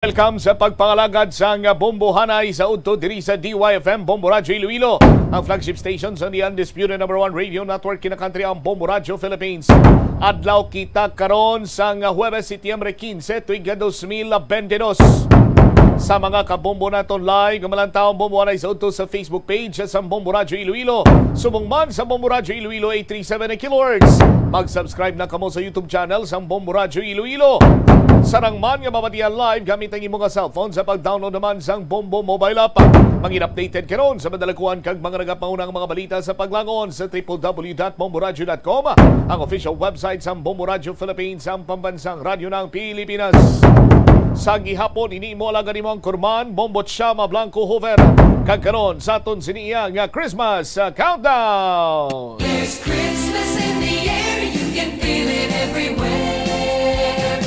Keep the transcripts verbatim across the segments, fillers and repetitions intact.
Welcome sa pagpangalagad sang Bombo Hanay sa udto diri sa D Y F M, Bombo Radyo Iloilo, ang flagship station sa the undisputed number one radio network kinakantri ang Bombo Radyo Philippines. Adlaw kita karon sang Huwebes, Setyembre quince, tuig nga dos mil bente dos. Sa mga kabombo naton live, nga malantaw ang Bombo Hanay sa udto sa Facebook page sa Bombo Radyo Iloilo. Subong man sa Bombo Radyo Iloilo eight three seven kilohertz. Mag-subscribe na kamo sa YouTube channel sang Bombo Radyo Iloilo. Sarang man nga mabatian live gamit ang imo nga cellphone sa pag-download naman sang Bombo mobile app. Mangin updated karon sa madalakuan kag mga nagapauna nga mga balita sa paglangon sa triple W dot bombo radyo dot com, ang official website sang Bombo Radyo Philippines, ang pambansang radyo ng Pilipinas. Sa gihapon, ini imo alagad, imo ang kurman, Bombo Chama Blanco Hoover. Kag karon, sa aton sini iya nga Christmas, uh, countdown. There's Christmas in the air, you can feel it everywhere.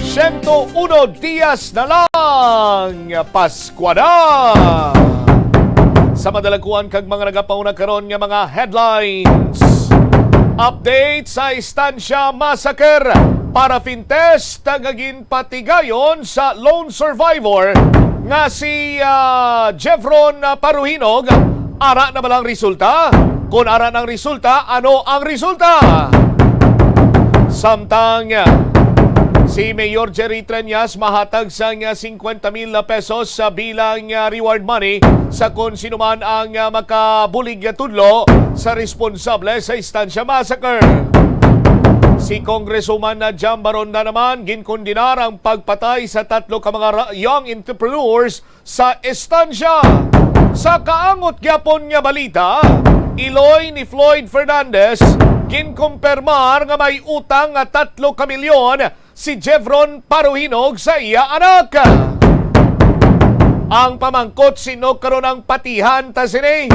Siyento uno dias na lang, Pasko na! Sa madalakuan kag mga nagapauna karon nga mga headlines. Update sa Estancia Massacre, paraffin test nga ginpatigayon sa lone survivor nga si, ah, Jevron, ah, Paruhinog. Ara na ba lang resulta? Kung ara nang resulta, ano ang resulta? Samtang si Mayor Jerry Treñas mahatag sang singkwenta mil pesos sa bilang, ah, reward money sa kon sino man ang, ah, makabulig nga tudlo sa responsable sa Estancia Massacre. Si Congresswoman, ah, Jam Baronda naman ginkondenar ang pagpatay sa tatlo ka mga ra-, young entrepreneurs sa Estancia. Sa kaangot gyapon nga balita, iloy ni Floyd Fernandez, ginkumpirmar nga may utang nga tatlo ka milyon si Jevron Paruhinog sa iya anak. Ang pamangkot, sino karon ang patihan ta sini?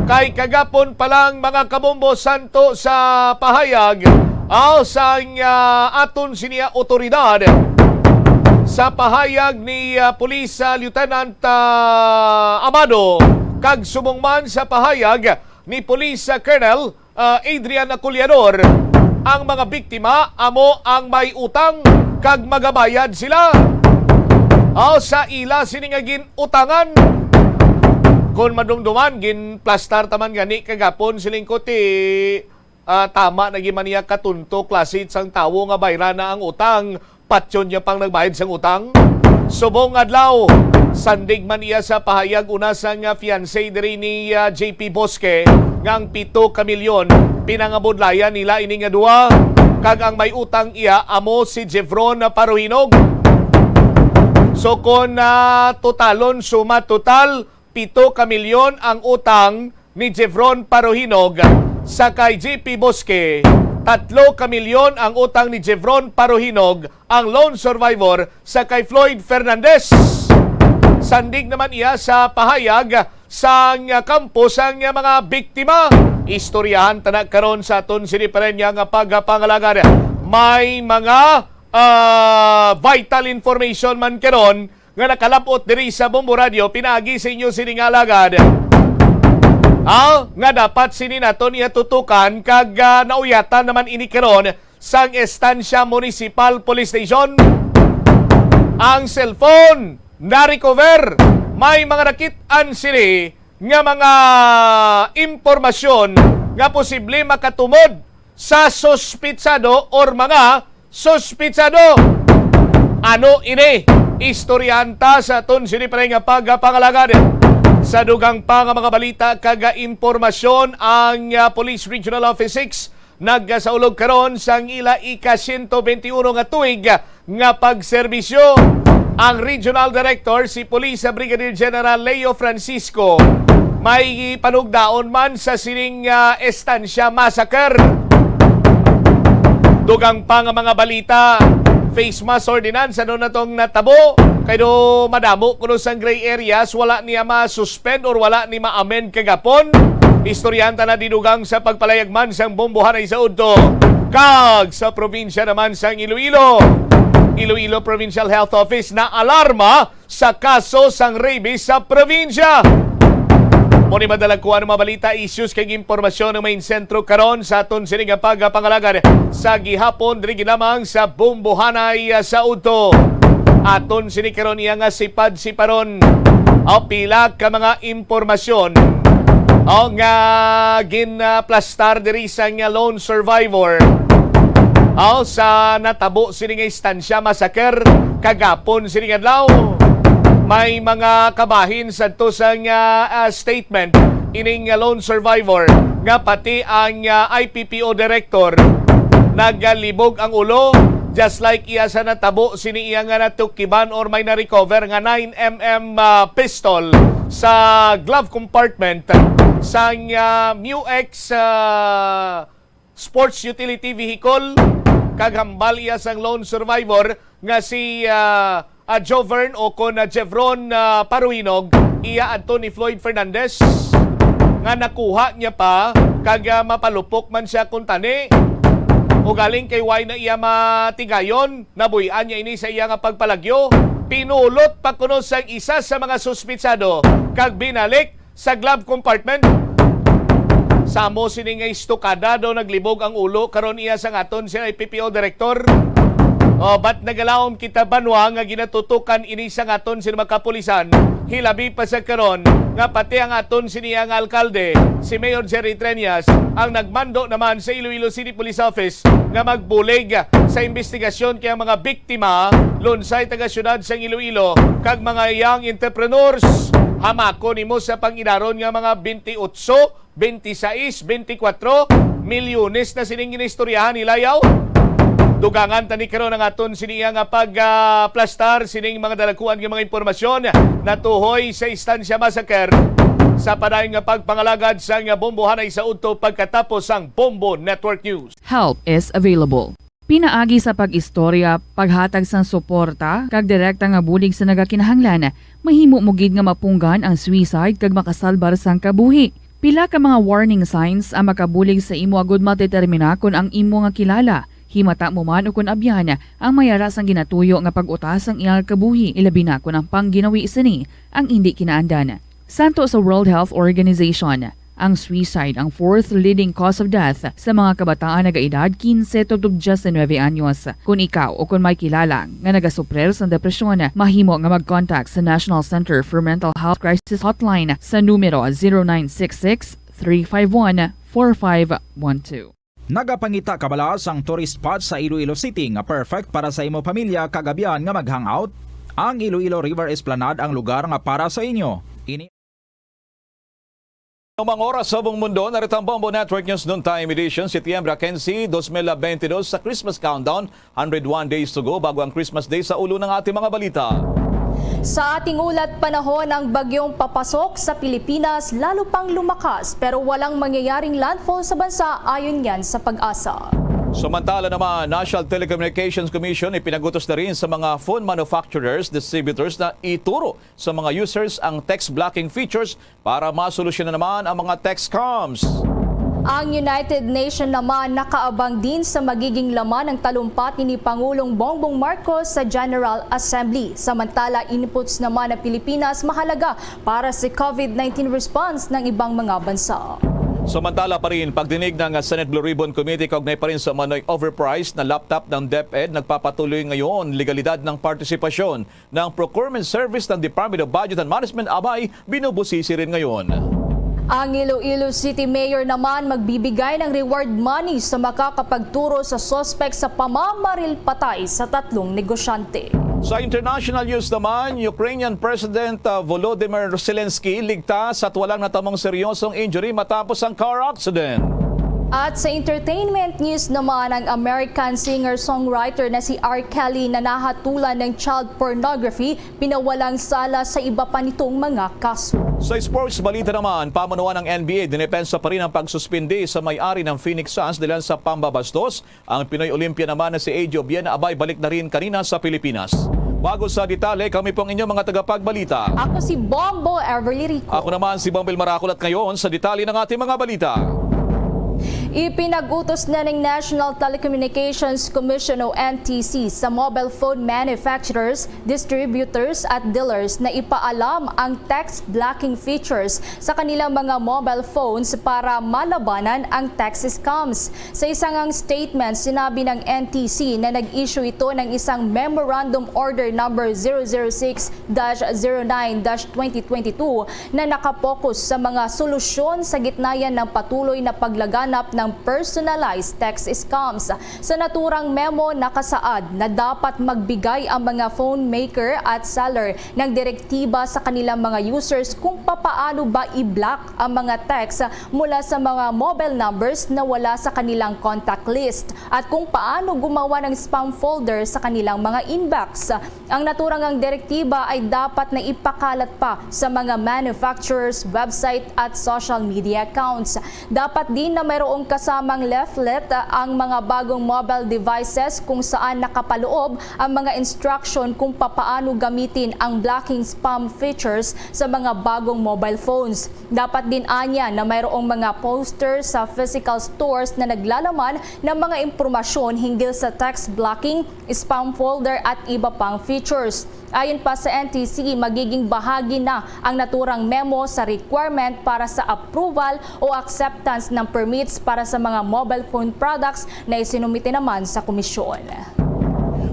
Kay kagapon pa lang, mga kabombo, santo sa pahayag, aw, sang, ah, aton sini nga otoridad, sa pahayag ni, ah, Police, ah, Lieutenant, ah, Amado, kag subong man sa pahayag ni Police, ah, Colonel, ah, Adrian Acollador, ang mga biktima amo ang may utang kag magabayad sila. Aw, sa ila sini nga gin-utangan. Kon madumduman, ginplastar ta man gani kagapon, siling ko, ti, ah, tama na gid man niya katunto, klase sang tawo nga bayra na ang utang, patyon niya pang nagbayad sang utang. Subong adlaw, sandig man iya sa pahayag una sang, ah, fiancé diri ni, ah, J P Bosque, nga ang pito ka milyon pinangabudlayan nila ini nga duha, kag ang may utang iya amo si Jevron Paruhinog. So kon, ah, totalon, suma total, pito ka milyon ang utang ni Jevron Paruhinog sa kay J P Bosque, tatlo ka milyon ang utang ni Jevron Paruhinog, ang lone survivor sa kay Floyd Fernandez. Sandig naman iya sa pahayag sang kampo sang mga biktima. Istoryahan ta na karon sa aton sini pa rin nga pagpangalagad. May mga, ah, vital information man karon nga nakalab-ot diri sa Bombo Radio, pinaagi sa inyo sini nga alagad. Ah, nga dapat sini naton iyatutukan kag, ah, nauyatan naman ini karon sang Estancia Municipal Police Station. Ang cellphone na-recover. May mga nakit-an sini nga mga impormasyon nga posible makatumod sa suspitsado or mga suspitsado. Ano ini? Istoryahan ta sa aton sini pa rin nga pagpangalagad. Sa dugang pa nga mga balita kag impormasyon, ang, ah, Police Regional Office six nagasaulog karon sang ila ika siyento benti uno nga tuig nga pagserbisyo. Ang Regional Director, si Police Brigadier General Leo Francisco, may panugdaon man sa sining, ah, Estancia Massacre. Dugang pa nga mga balita, face mask ordinance, ano na tong natabo? Kay do madamo kuno sang gray areas, wala niya ma-suspend or wala ni ma-amend kagapon. Istoryahan ta na didugang sa pagpalayag man sang Bombo Hanay sa udto kag sa probinsya naman sang Iloilo. Iloilo Provincial Health Office naalarma sa kaso sang rabies sa probinsya. Mo ni madalakuan ang mga balita, issues kag impormasyon nga main sentro karon sa aton sini nga pagpangalagad sa gihapon diri lamang sa Bombo Hanay sa udto. Aton sini karon iya nga sipad-siparon. O, pila ka mga impormasyon, o, nga ginaplastar diri sang lone survivor, o, sa natabo sini nga Estancia massacre kagapon sini nga adlaw. May mga kabahin sadto sang, ah, ah, statement ining, ah, lone survivor nga pati ang, ah, I P P O director nagalibog ang ulo, just like iya sa natabo sini iya nga natukiban or may na-recover nga nine M M, ah, pistol sa glove compartment sang, ah, Muex, ah, sports utility vehicle, kag hambal iya sang lone survivor nga si, ah, ah, Jovern o kon, ah, Jevron, ah, Paruinog, iya adto ni Floyd Fernandez, nga nakuha niya pa, kag, ah, mapalupok man siya kuntani. Ugaling kay way na iya matigayon, nabuy-an niya ini sa iya nga pagpalagyo. Pinulot pa kuno sang isa sa mga suspitsado kag binalik sa glove compartment. Sa amo sini nga istukada daw naglibog ang ulo karon iya sang aton sina I P P O director. O, ba't nagalaom kita, banwa, nga ginatutukan ini sang aton sina mga kapulisan? Hilabi pa sa karon nga pati ang aton sini nga alkalde, si Mayor Jerry Treñas, ang nagmando naman sa Iloilo City Police Office nga magbulig sa investigasyon kay ang mga biktima, lunsay taga-siyudad sang Iloilo, kag mga young entrepreneurs. Hamako nimo sa pangidaron nga mga twenty-eight, twenty-six, twenty-four, milyones na sining ginistoryahan ni Layaw. Dugangan tani karon ang aton siniya nga pag, ah, plastar sining mga dalakuan nga mga impormasyon natuhoy sa Estancia Massacre. Sa padayon nga pagpangalagad sang bombohanay sa udto pagkatapos sang Bombo Network News. Help is available. Pinaagi sa pag-istorya, paghatag sang suporta, kag direkta nga bulig sa nagakinahanglan, mahimo mo gid nga mapunggan ang suicide kag makasalbar sang kabuhi. Pila ka mga warning signs ang makabulig sa imo agud madetermina kon ang imo nga kilala, himata mo man ukon abyan, ang may ara sang ginatuyo nga pag-utas sang iyang kabuhi, ilabi na kon ang pangginawi sini ang indi kinaandan. Santo sa World Health Organization, ang suicide ang fourth leading cause of death sa mga kabataan nagaedad quince tubtob diecinuebe anyos. Kon ikaw o kon may kilala nga nagasuprer sang depresyon, mahimo nga mag-contact sa National Center for Mental Health Crisis Hotline sa numero zero nine six six, three five one, four five one two. Nagapangita ka bala sang tourist spot sa Iloilo City nga perfect para sa imo pamilya kag abyan nga mag-hangout? Ang Iloilo River Esplanade ang lugar nga para sa inyo. Ini ang mga oras sa buong mundo. Narito ang Bombo Network News Noontime Edition, Setyembre quince, dos mil bentidós, sa Christmas Countdown. Hundred one days to go bago ang Christmas Day sa ulo ng ating mga balita. Sa ating ulat panahon, ang bagyong papasok sa Pilipinas lalo pang lumakas, pero walang mangyayaring landfall sa bansa, ayon yan sa PAGASA. Samantala naman, National Telecommunications Commission ipinagutos na rin sa mga phone manufacturers, distributors na ituro sa mga users ang text blocking features para masolusyonan naman ang mga text scams. Ang United Nation naman nakaabang din sa magiging laman ng talumpati ni Pangulong Bongbong Marcos sa General Assembly. Samantala, inputs naman ng Pilipinas mahalaga para sa COVID nineteen response ng ibang mga bansa. Samantala pa rin, pagdinig ng Senate Blue Ribbon Committee kaugnay pa rin sa umano'y overpriced na laptop ng DepEd, nagpapatuloy ngayon legalidad ng partisipasyon ng procurement service ng Department of Budget and Management, abay, binubusisi rin ngayon. Ang Iloilo City Mayor naman magbibigay ng reward money sa makakapagturo sa suspek sa pamamaril patay sa tatlong negosyante. Sa international news naman, Ukrainian President, uh, Volodymyr Zelensky ligtas at walang natamong seryosong injury matapos ang car accident. At sa entertainment news naman, ang American singer-songwriter na si R. Kelly na nahatulan ng child pornography, pinawalang sala sa iba pa nitong mga kaso. Sa sports balita naman, pamunuan ng N B A, dinepensa pa rin ang pagsuspindi sa may-ari ng Phoenix Suns dahilan sa pambabastos. Ang Pinoy Olympia naman na si A J Obiena, abay, balik na rin kanina sa Pilipinas. Bago sa detalye, kami pong inyong mga tagapagbalita. Ako si Bombo Everly Rico. Ako naman si Bombil Maracol at ngayon sa detalye ng ating mga balita. Ipinag-utos na ning National Telecommunications Commission o N T C sa mobile phone manufacturers, distributors at dealers na ipaalam ang text blocking features sa kanilang mga mobile phones para malabanan ang text scams. Sa isang statement, sinabi ng N T C na nag-issue ito ng isang Memorandum Order Number zero zero six dash zero nine dash twenty twenty-two na nakapokus sa mga solusyon sa gitna yan ng patuloy na paglaganap ng personalized text scams. Sa naturang memo, nakasaad na dapat magbigay ang mga phone maker at seller ng direktiba sa kanilang mga users kung papaano ba i-block ang mga text mula sa mga mobile numbers na wala sa kanilang contact list at kung paano gumawa ng spam folder sa kanilang mga inbox. Ang naturang ang direktiba ay dapat na ipakalat pa sa mga manufacturers, website at social media accounts. Dapat din na mayroong kasamang leaflet ang mga bagong mobile devices kung saan nakapaloob ang mga instruction kung papaano gamitin ang blocking spam features sa mga bagong mobile phones. Dapat din anya na mayroong mga poster sa physical stores na naglalaman ng mga impormasyon hinggil sa text blocking, spam folder at iba pang features. Ayon pa sa N T C, magiging bahagi na ang naturang memo sa requirement para sa approval o acceptance ng permits para sa mga mobile phone products na isinumite naman sa komisyon.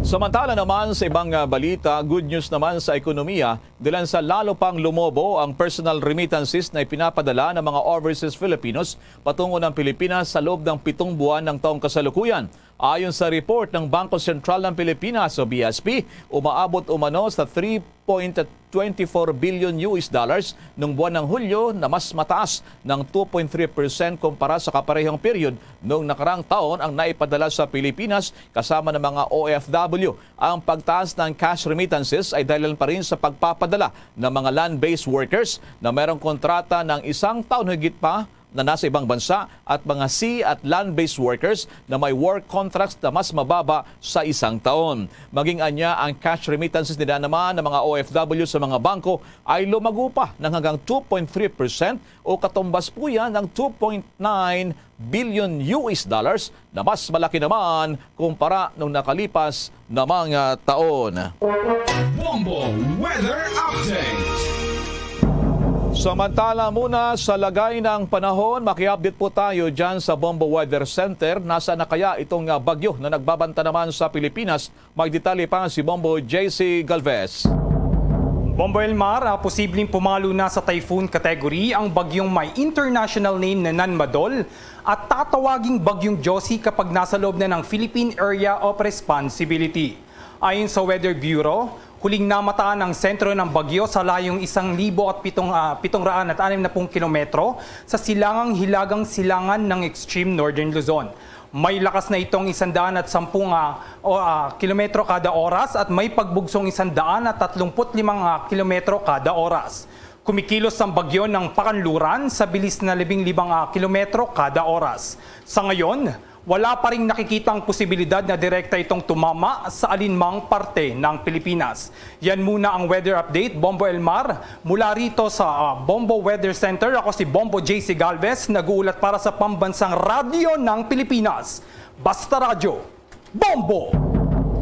Samantala naman sa ibang ah, balita, good news naman sa ekonomiya, dilan sa lalo pang lumobo ang personal remittances na ipinapadala ng mga overseas Filipinos patungo ng Pilipinas sa loob ng pitong buwan ng taong kasalukuyan. Ayon sa report ng Bangko Sentral ng Pilipinas o B S P, umaabot umano sa three point twenty-four billion U S dollars nung buwan ng Hulyo na mas mataas ng two point three percent kumpara sa kaparehong period noong nakaraang taon ang naipadala sa Pilipinas kasama ng mga O F W. Ang pagtaas ng cash remittances ay dahilan pa rin sa pagpapadala ng mga land-based workers na mayroong kontrata ng isang taon higit pa na nasa ibang bansa at mga sea at land-based workers na may work contracts na mas mababa sa isang taon. Maging anya ang cash remittances nila naman ng mga O F W sa mga bangko ay lumago pa ng hanggang two point three percent o katumbas po yan ng two point nine billion U S dollars na mas malaki naman kumpara nung nakalipas na mga taon. Bombo Weather Update. Samantala muna sa lagay ng panahon, maki-update po tayo dyan sa Bombo Weather Center. Nasaan na kaya itong ah, bagyo na nagbabanta naman sa Pilipinas? May detalye pa si Bombo J C Galvez. Bombo Elmar, ah, posibleng pumalo na sa typhoon category ang bagyong may international name na Nanmadol at tatawaging Bagyong Josie kapag nasa loob na ng Philippine Area of Responsibility. Ayon sa Weather Bureau, huling namataan ang sentro ng bagyo sa layong isang libo at pitong, ah, pitong raan at anim na pung kilometro sa silangang hilagang silangan ng extreme northern Luzon. May lakas na itong isang daan at sampung, ah, o, ah, kilometro kada oras at may pagbugsong isang daan at tatlumpu't limang, ah, kilometro kada oras. Kumikilos ang bagyo ng pakanluran sa bilis na labing limang, ah, kilometro kada oras. Sa ngayon, wala pa ring nakikitang posibilidad na direkta itong tumama sa alinmang parte ng Pilipinas. Yan muna ang weather update, Bombo Elmar. Mula rito sa, ah, Bombo Weather Center, ako si Bombo J C Galvez, nag-uulat para sa Pambansang Radyo ng Pilipinas. Basta Radyo, Bombo!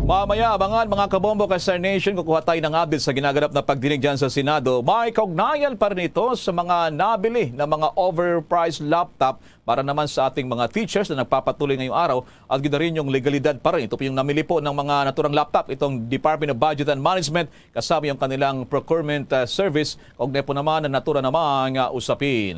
Mamaya, abangan mga kabombo kay Star Nation, kukuha tayo ng update sa ginaganap na pagdinig dyan sa Senado. May kaugnayan pa rin ito sa mga nabili na mga overpriced laptop para naman sa ating mga teachers na nagpapatuloy ngayong araw at ginarin yung legalidad pa rin. Ito po yung namili po ng mga naturang laptop, itong Department of Budget and Management kasama yung kanilang procurement uh, service. Kaugnay po naman ang natura namang uh, usapin.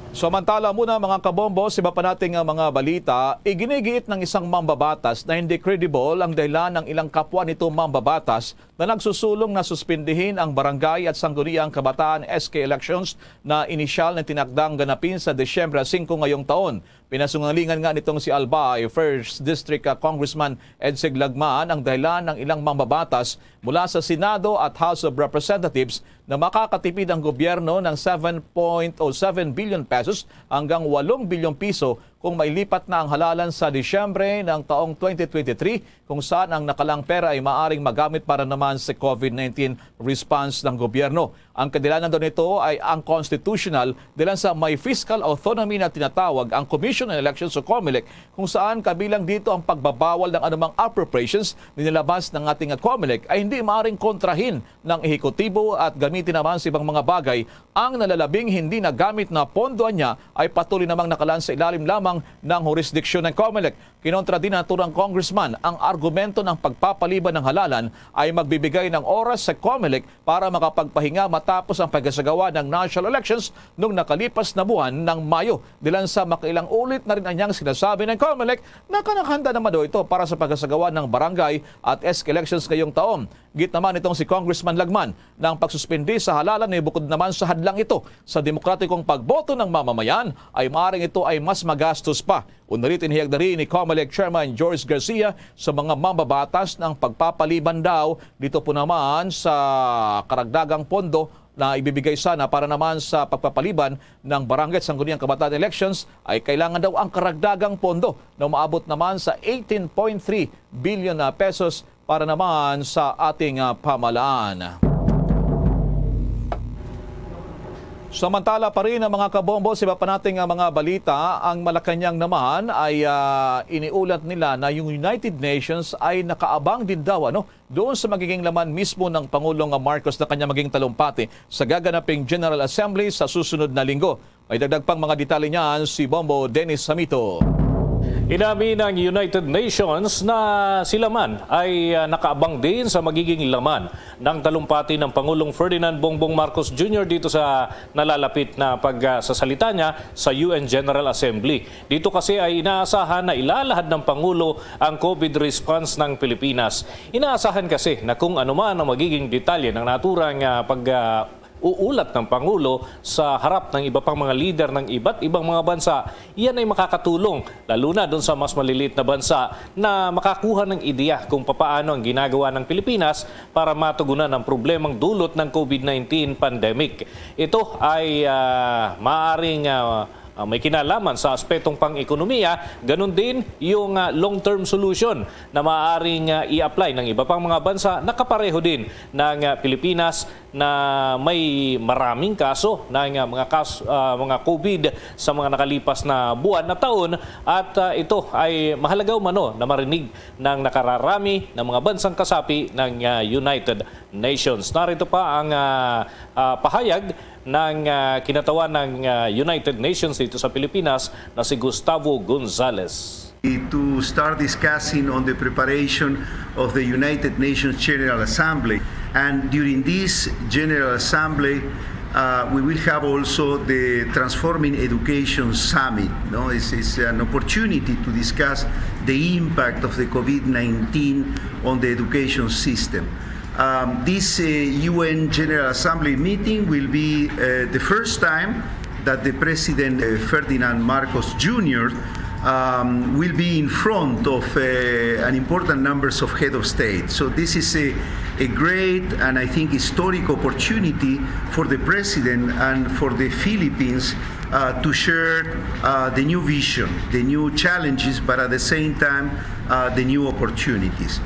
Samantala muna mga kabombo, sa iba pa nating uh, mga balita, iginigiit ng isang mambabatas na hindi credible ang dahilan ng ilang kapwa nito mambabatas na nagsusulong na suspindihin ang barangay at sangguniang kabataan S K elections na inisyal na tinakdang ganapin sa Disyembre singko ngayong taon. Pinasungalingan nga nitong si Albay First District ah, Congressman Edseg Lagman ang dahilan ng ilang mambabatas mula sa Senado at House of Representatives na makakatipid ang gobyerno ng seven point oh seven billion pesos hanggang walong bilyong piso kung mailipat na ang halalan sa Disyembre ng taong twenty twenty-three, kung saan ang nakalang pera ay maaring magamit para naman sa COVID nineteen response ng gobyerno. Ang kadilanan daw nito ay ang constitutional, dahil sa may fiscal autonomy na tinatawag ang Commission on Elections o COMELEC, kung saan kabilang dito ang pagbabawal ng anumang appropriations na nilabas ng ating COMELEC ay hindi maaring kontrahin ng ehekutibo at gamitin naman sa ibang mga bagay. Ang nalalabing hindi nagamit na pondo niya ay patuloy namang nakalaan sa ilalim lamang ng hurisdiksyon ng COMELEC. Kinontra din ng naturang congressman ang argumento ng pagpapaliban ng halalan ay magbibigay ng oras sa COMELEC para makapagpahinga matapos ang pagsasagawa ng national elections noong nakalipas na buwan ng Mayo. Dilan sa makailang ulit na rin anyang sinasabi ng COMELEC na kanakahanda naman daw ito para sa pagsasagawa ng barangay at S K elections ngayong taon. Git naman itong si Congressman Lagman na ang pagsuspindi sa halalan ay bukod naman sa hadlang ito sa demokratikong pagboto ng mamamayan, ay maaaring ito ay mas magastos pa. Unali, tinihag na rin ni COMELEC Chairman George Garcia sa mga mambabatas ng pagpapaliban daw dito po naman sa karagdagang pondo na ibibigay sana para naman sa pagpapaliban ng barangay at sangguniang kabataan elections, ay kailangan daw ang karagdagang pondo na umaabot naman sa eighteen point three billion na pesos para naman sa ating, ah, pamahalaan. Samantala pa rin, ang mga kabombo, sa iba pa nating, ah, mga balita, ang Malacañang naman ay, ah, iniulat nila na yung United Nations ay nakaabang din daw, ano, doon sa magiging laman mismo ng Pangulong Marcos na kanya maging talumpati sa gaganaping General Assembly sa susunod na linggo. May dagdag pang mga detalye niyan si Bombo Dennis Samito. Inamin ng United Nations na sila man ay, ah, nakaabang din sa magiging laman ng talumpati ng Pangulong Ferdinand Bongbong Marcos Junior dito sa nalalapit na pagsasalita niya sa U N General Assembly. Dito kasi ay inaasahan na ilalahad ng Pangulo ang COVID response ng Pilipinas. Inaasahan kasi na kung ano man ang magiging detalye ng naturang, ah, pag, ah, uulat ng Pangulo sa harap ng iba pang mga lider ng iba't ibang mga bansa, iyan ay makakatulong, lalo na dun sa mas maliliit na bansa, na makakuha ng ideya kung papaano ang ginagawa ng Pilipinas para matugunan ang problemang dulot ng COVID nineteen pandemic. Ito ay, ah, maaring, ah, ah, may kinalaman sa aspetong pang-ekonomiya, ganun din yung, ah, long-term solution na maaaring, ah, i-apply ng iba pang mga bansa na kapareho din ng, ah, Pilipinas, na may maraming kaso ng, ah, mga kas-, ah, mga COVID sa mga nakalipas na buwan na taon, at, ah, ito ay mahalaga umano na marinig ng nakararami ng mga bansang kasapi ng, ah, United Nations. Narito pa ang, ah, ah, pahayag ng, ah, kinatawan ng, ah, United Nations dito sa Pilipinas na si Gustavo Gonzales. To start discussing on the preparation of the United Nations General Assembly. And during this General Assembly, uh, we will have also the Transforming Education Summit. No? It's, it's an opportunity to discuss the impact of the COVID nineteen on the education system. Um, this, uh, U N General Assembly meeting will be, uh, the first time that the President, uh, Ferdinand Marcos Junior, um, will be in front of, uh, an important numbers of head of state. So this is a, a great and, I think, historic opportunity for the President and for the Philippines, uh, to share, uh, the new vision, the new challenges, but at the same time, uh, the new opportunities.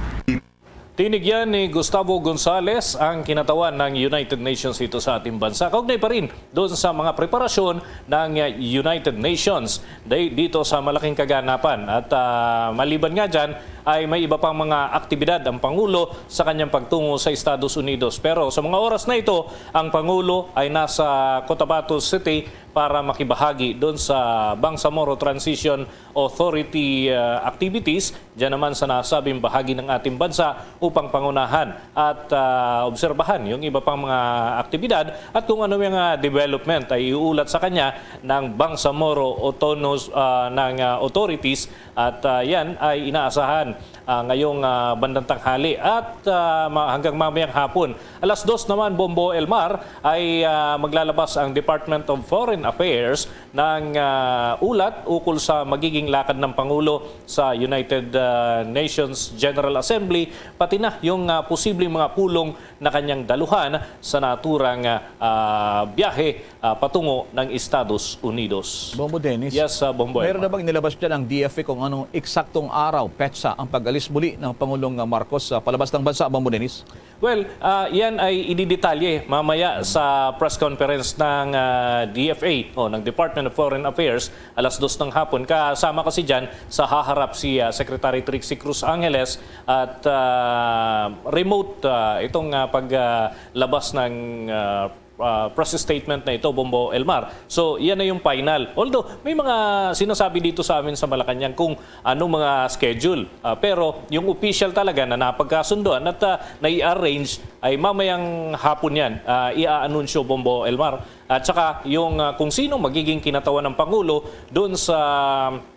Tinigyan ni Gustavo Gonzales ang kinatawan ng United Nations dito sa ating bansa. Kaugnay pa rin doon sa mga preparasyon ng, uh, United Nations di-, dito sa malaking kaganapan. At, uh, maliban nga dyan, ay may iba pang mga aktibidad ang Pangulo sa kanyang pagtungo sa Estados Unidos. Pero sa mga oras na ito, ang Pangulo ay nasa Cotabato City para makibahagi doon sa Bangsamoro Transition Authority, uh, activities, dyan naman sa nasabing bahagi ng ating bansa, upang pangunahan at, ah, obserbahan yung iba pang mga aktibidad at kung ano yung, ah, development ay iuulat sa kanya ng Bangsamoro Autonomous, ah, ng, ah, authorities, at, ah, yan ay inaasahan, ah, ngayong, ah, bandang tanghali at, ah, ma-, hanggang mamayang hapon. Alas dos naman, Bombo Elmar, ay, ah, maglalabas ang Department of Foreign Affairs ng, ah, ulat ukol sa magiging lakad ng Pangulo sa United, ah, Nations General Assembly, pati na yung, ah, posibleng mga pulong na kanyang daluhan sa naturang, ah, biyahe, ah, patungo ng Estados Unidos. Bombo Dennis, Yes, ah, Bombo meron Elmar. na bang nilabas dyan ang D F A kung anong eksaktong araw, petsa, ang pag-alis muli ng Pangulong, ah, Marcos sa palabas ng bansa, Bombo Dennis? Well, ah, yan ay ididetalye mamaya sa press conference ng, ah, D F A o ng Department of Foreign Affairs, alas dos ng hapon. Kasama kasi dyan sa haharap si, ah, Secretary Trixie Cruz Angeles at, ah, remote, ah, itong, ah, pag, ah, labas ng, ah, ah, press statement na ito, Bombo Elmar. So, yan na yung final. Although, may mga sinasabi dito sa amin sa Malacañang kung ano mga schedule. Ah, pero yung official talaga na napagkasunduan at, ah, nai-arrange ay mamayang hapon yan. Ah, i-aanunsyo, Bombo Elmar. At saka yung, ah, kung sino magiging kinatawan ng Pangulo doon sa,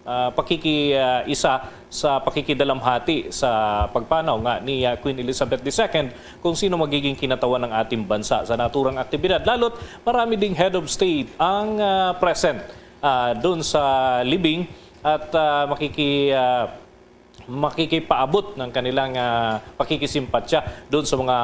ah, pakiki-, ah, isa sa pakikidalamhati sa pagpanaw nga ni, ah, Queen Elizabeth the Second, kung sino magiging kinatawan ng ating bansa sa naturang aktibidad. Lalo't marami ding head of state ang, ah, present, ah, doon sa libing at, ah, makiki-, ah, makikipaabot ng kanilang, ah, pakikisimpatya doon sa mga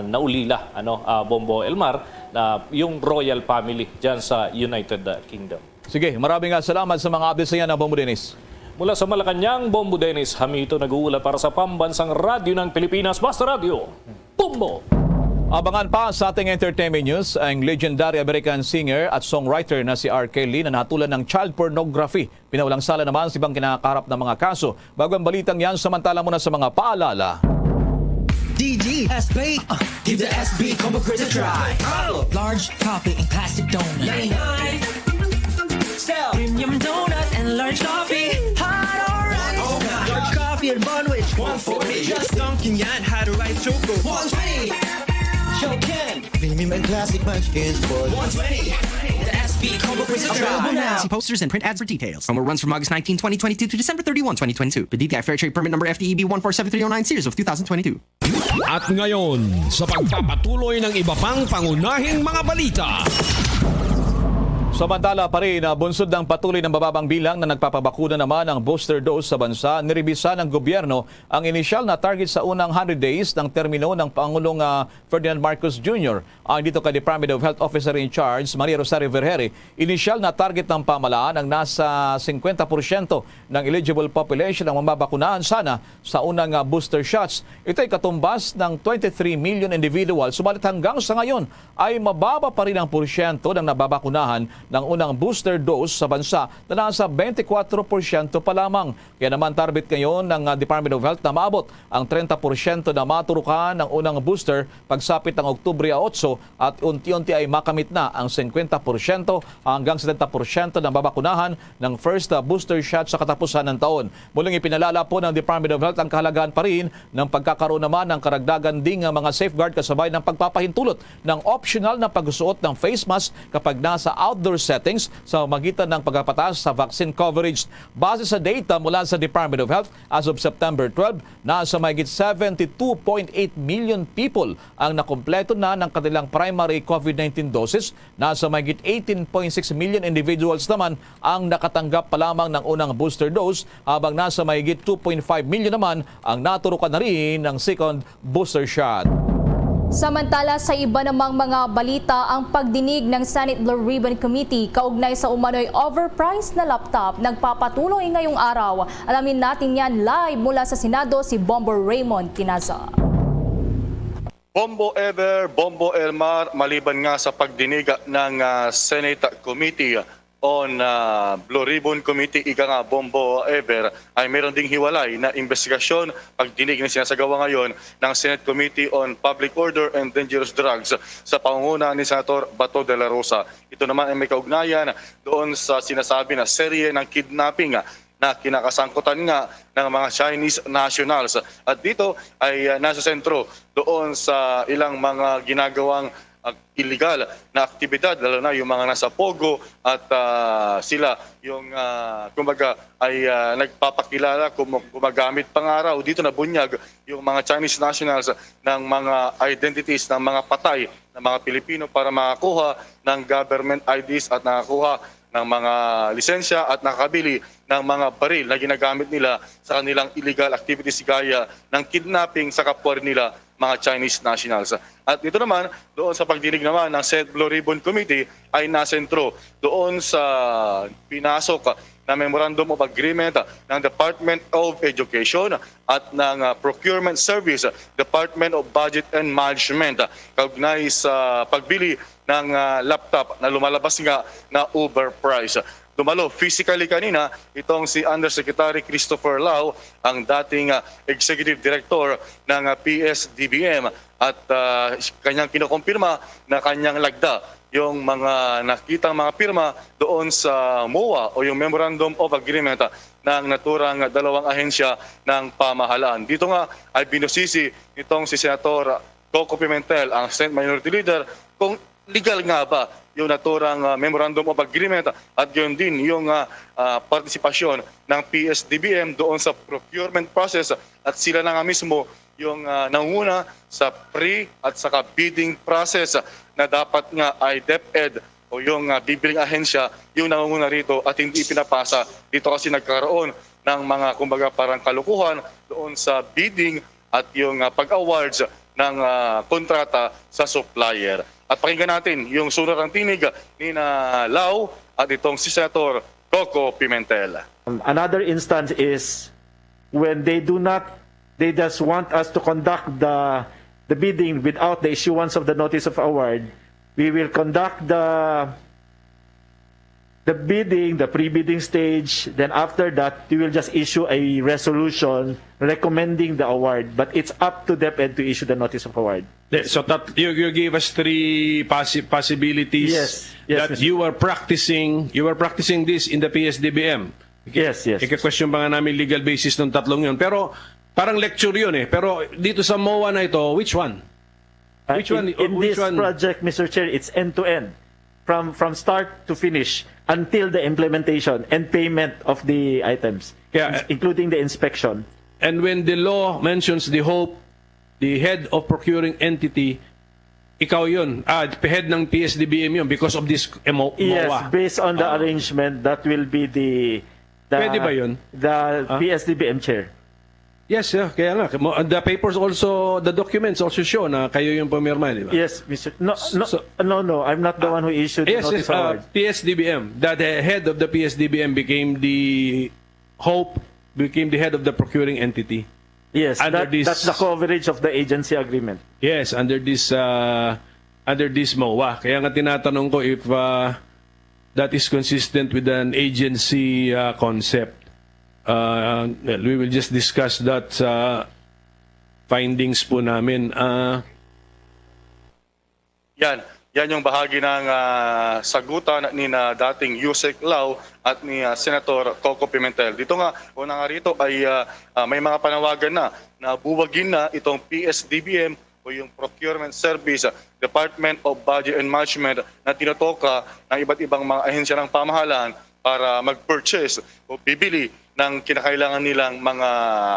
naulila, ano, ah, Bombo Elmar, na yung royal family dyan sa United, ah, Kingdom. Sige, maraming, ah, salamat sa mga updates na yan, ah, Bombo Dennis. Mula sa Malacañang, Bombo Dennis Hamito nag-uulat para sa Pambansang Radyo ng Pilipinas, Basta Radyo, Bombo! Abangan pa sa ating entertainment news ang legendary American singer at songwriter na si R. Kelly na nahatulan ng child pornography. Pinaulang sala naman sa ibang kinakaharap ng mga kaso. Bago ang balitang yan, samantala muna sa mga paalala. D D S B. Uh, give the S B Combo Craze a try. Oh! Large coffee and classic donut. Yummy, yummy. Sell premium donut and large coffee. Hot or right? Oh, God. Large coffee and bun, which one forty. Just dunking yan, had a rice choco. One twenty. Show Ken. Premium and classic munchkins for one twenty. The S B Combo Craze a try. Available now. See posters and print ads for details. Promo runs from August nineteen, twenty twenty-two to December thirty-one, twenty twenty-two. P D T I Fair Trade Permit Number F T E B one four seven three oh nine, series of two thousand twenty-two. At ngayon, sa pagpapatuloy ng iba pang pangunahing mga balita. Samantala pa rin, ah, bunsod ng patuloy ng mababang bilang na nagpapabakuna naman ang booster dose sa bansa, nirebisa ng gobyerno ang inisyal na target sa unang hundred days ng termino ng Pangulong, ah, Ferdinand Marcos Junior. Ayon dito kay Department of Health Officer in Charge, Maria Rosario Vergeire, inisyal na target ng pamahalaan ang nasa singkwenta porsyento ng eligible population ang mababakunahan sana sa unang, ah, booster shots. Ito ay katumbas ng twenty-three million individual, subalit hanggang sa ngayon ay mababa pa rin ang porsyento ng nababakunahan ng unang booster dose sa bansa na nasa twenty-four porsyento pa lamang. Kaya naman, target ngayon ng, ah, Department of Health na maabot ang treinta porsyento na maturukan ng unang booster pagsapit ng Oktubre otso at unti-unti ay makamit na ang singkwenta porsyento hanggang setenta porsyento na mababakunahan ng first, ah, booster shot sa katapusan ng taon. Muling ipinalala po ng Department of Health ang kahalagahan pa rin ng pagkakaroon naman ng karagdagan ding, ah, mga safeguard kasabay ng pagpapahintulot ng optional na pagsuot ng face mask kapag nasa outdoor settings sa magitan ng pagpapatas sa vaccine coverage. Base sa data mula sa Department of Health, as of September twelve, nasa mahigit seventy-two point eight million people ang nakumpleto na ng kanilang primary COVID nineteen doses. Nasa mahigit eighteen point six million individuals naman ang nakatanggap pa lamang ng unang booster dose, habang nasa mahigit two point five million naman ang naturukan na rin ng second booster shot. Samantala, sa iba namang mga balita, ang pagdinig ng Senate Blue Ribbon Committee kaugnay sa umano'y overpriced na laptop nagpapatuloy ngayong araw. Alamin natin yan live mula sa Senado, si Bombo Raymond Quinaza. Bombo Ever, Bombo Elmar, maliban nga sa pagdinig ng, ah, Senate Committee on, ah, Blue Ribbon Committee, ika nga, Bombo Ever, ay meron ding hiwalay na investigasyon, pagdinig na sinasagawa ngayon ng Senate Committee on Public Order and Dangerous Drugs sa pangunguna ni Senator Bato de la Rosa. Ito naman ay may kaugnayan doon sa sinasabi na serye ng kidnapping na kinakasangkutan nga ng mga Chinese nationals. At dito ay, ah, nasa sentro doon sa ilang mga ginagawang, ah, illegal na aktibidad, lalo na yung mga nasa Pogo at, ah, sila yung, ah, kumbaga ay, ah, nagpapakilala, gum-, gumagamit pa nga raw dito na bunyag yung mga Chinese nationals ng mga identities ng mga patay na mga Pilipino para makakuha ng government I Ds at nakakuha ng mga lisensya at nakakabili ng mga baril na ginagamit nila sa kanilang illegal activities gaya ng kidnapping sa kapwa rin nila mga Chinese nationals. At dito naman, doon sa pagdinig naman ng Senate Blue Ribbon Committee ay nasentro doon sa pinasok na Memorandum of Agreement ng Department of Education at ng ah, Procurement Service, Department of Budget and Management, kaugnay sa pagbili ng ah, laptop na lumalabas nga na overpriced. Dumalo physically kanina itong si Undersecretary Christopher Lau, ang dating ah, Executive Director ng ah, P S D B M, at ah, kanyang kinukumpirma na kanyang lagda yung mga nakitang mga pirma doon sa MOA o yung Memorandum of Agreement ng naturang dalawang ahensya ng pamahalaan. Dito nga ay binusisi nitong si Senator Coco Pimentel, ang Senate Minority Leader, kung legal nga ba yung naturang ah, Memorandum of Agreement at gayon din yung ah, ah, partisipasyon ng P S D B M doon sa procurement process at sila na nga mismo yung ah, nanguna sa pre at saka bidding process na dapat nga ay DepEd o yung ah, bibiling ahensya yung nangunguna rito at hindi ipinapasa. Dito kasi nagkaroon ng mga, kumbaga, parang kalukuhan doon sa bidding at yung ah, pag-awards ng ah, kontrata sa supplier. At pakinggan natin yung sulat ng tinig ni na Lau at itong si Senator Coco Pimentel. Another instance is when they do not, they just want us to conduct the, the bidding without the issuance of the notice of award. We will conduct the, the bidding, the pre-bidding stage. Then after that, we will just issue a resolution recommending the award. But it's up to DepEd to issue the notice of award. So that you, you give us three possi- possibilities Yes. Yes, that Mister you are practicing, you are practicing this in the P S D B M. Yes, yes. Ika-question pa nga namin legal basis ng tatlong yun. Pero parang lecture yun eh. Pero dito sa MOA na ito, which one? Uh, Which in, one? in Which this one? Project, Mister Chair, it's end to end, from from start to finish, until the implementation and payment of the items, Yeah. ins- including the inspection. And when the law mentions the hope, the head of procuring entity, ikaw yun. Ah, head ng P S D B M yun because of this M O, Yes, MOA. based on the Ah. Arrangement, that will be the, the Pwede ba yun? The Ah? P S D B M chair. Yes, yeah, kaya nga. Mo- The papers also, the documents also show na kayo yung pumirma, di ba? Yes, Mister No, no, So- no, no. I'm not the one who issued the Yes, notice yes, uh, award. P S D B M, that the head of the P S D B M became the hope, became the head of the procuring entity. Yes, under that, this- that's the coverage of the agency agreement. Yes, under this uh, under this MOA. Kaya nga tinatanong ko if uh, that is consistent with an agency uh, concept. Uh, well, we will just discuss that sa findings po namin. Uh, Yan. Yan yung bahagi ng ah, sagutan ni na dating Usec Lau at ni ah, Senator Coco Pimentel. Dito nga, una nga rito ay ah, ah, may mga panawagan na na buwagin na itong P S D B M o yung Procurement Service, ah, Department of Budget and Management na tinutoka ng iba't ibang mga ahensya ng pamahalaan para mag-purchase o bibili ng kinakailangan nilang mga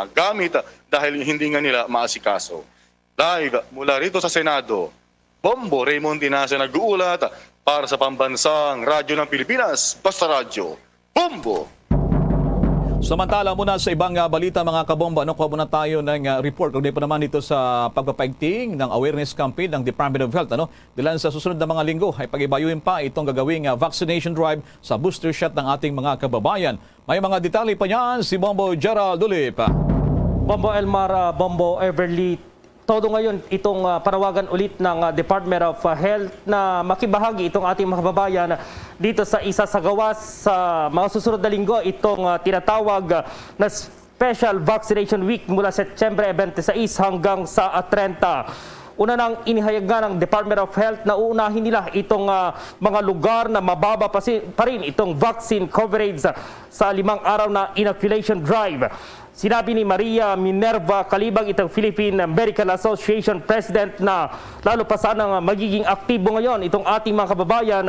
gamit, ah, dahil hindi nga nila maasikaso. Live mula rito sa Senado, Bombo Raymond Inaza nag-uulat para sa Pambansang Radyo ng Pilipinas, Basta Radyo, Bombo! Samantala muna sa ibang ah, balita, mga kabomba, ano, kuha muna tayo ng ah, report. Kundi pa naman dito sa pagpapaigting ng awareness campaign ng Department of Health, ano? Dilan sa susunod na mga linggo ay pagibayuhin pa itong gagawing ah, vaccination drive sa booster shot ng ating mga kababayan. May mga detalye pa niyan si Bombo Gerald Ulip. Bombo Elmar, ah, Bombo Everly, todo ngayon itong ah, panawagan ulit ng ah, Department of ah, Health na makibahagi itong ating mga kababayan dito sa isa sa gawas sa mga susunod na linggo, itong ah, tinatawag ah, na Special Vaccination Week mula Setyembre twenty-six hanggang sa ah, thirty. Una nang inihayag nga ng Department of Health na uunahin nila itong ah, mga lugar na mababa pa, si, pa rin itong vaccine coverage sa limang araw na inoculation drive. Sinabi ni Maria Minerva Calibag, itong Philippine Medical Association President, na lalo pa sanang magiging aktibo ngayon itong ating mga kababayan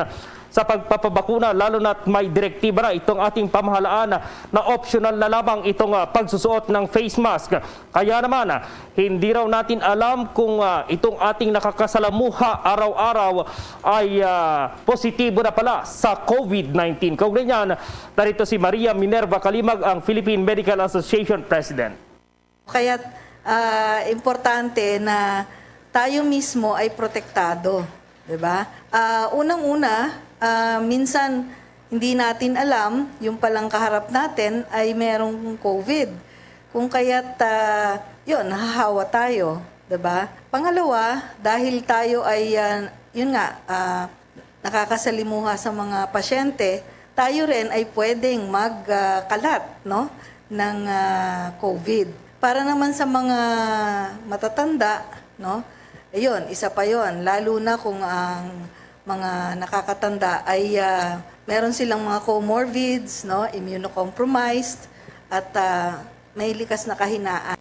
sa pagpapabakuna, lalo na't may direktiba na itong ating pamahalaan na optional na lamang itong, ah, pagsusuot ng face mask. Kaya naman, ah, hindi raw natin alam kung, ah, itong ating nakakasalamuha araw-araw ay, ah, positibo na pala sa COVID nineteen. Kaugnay niyan, narito si Maria Minerva Kalimag, ang Philippine Medical Association President. Kaya't, ah, importante na tayo mismo ay protektado, di ba? Ah, unang-una, ah, minsan hindi natin alam, yung palang kaharap natin ay merong COVID. Kung kaya't, ah, yun, nahahawa tayo, di ba? Pangalawa, dahil tayo ay, ah, yun nga, ah, nakakasalimuha sa mga pasyente, tayo rin ay pwedeng magkalat, no, ng, ah, COVID. Para naman sa mga matatanda, no, ayun, isa pa yon, lalo na kung ang mga nakakatanda ay, ah, meron silang mga comorbids, no, immunocompromised, at, ah, may likas na kahinaan.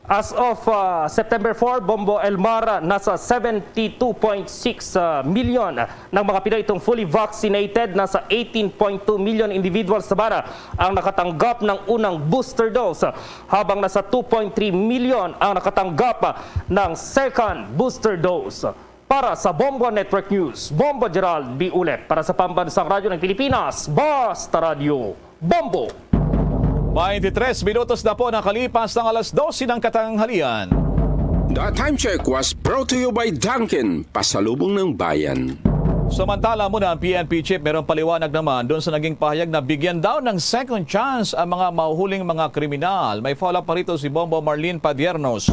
As of, ah, September four, Bombo Elmar, nasa seventy two point six, ah, million ng mga Pinoy itong fully vaccinated. Nasa eighteen point two million individuals naman ang nakatanggap ng unang booster dose, habang nasa two point three million ang nakatanggap ng second booster dose. Para sa Bombo Network News, Bombo Gerald B. Ulet. Para sa Pambansang Radyo ng Pilipinas, Basta Radyo, Bombo! Twenty-tres minutos na po nakalipas ng alas dose ng katanghalian. The time check was brought to you by Dunkin, pasalubong ng bayan. Samantala muna, ang P N P chief, merong paliwanag naman doon sa naging pahayag na bigyan daw ng second chance ang mga mahuhuling mga kriminal. May follow-up pa rito si Bombo Marlene Padiernos.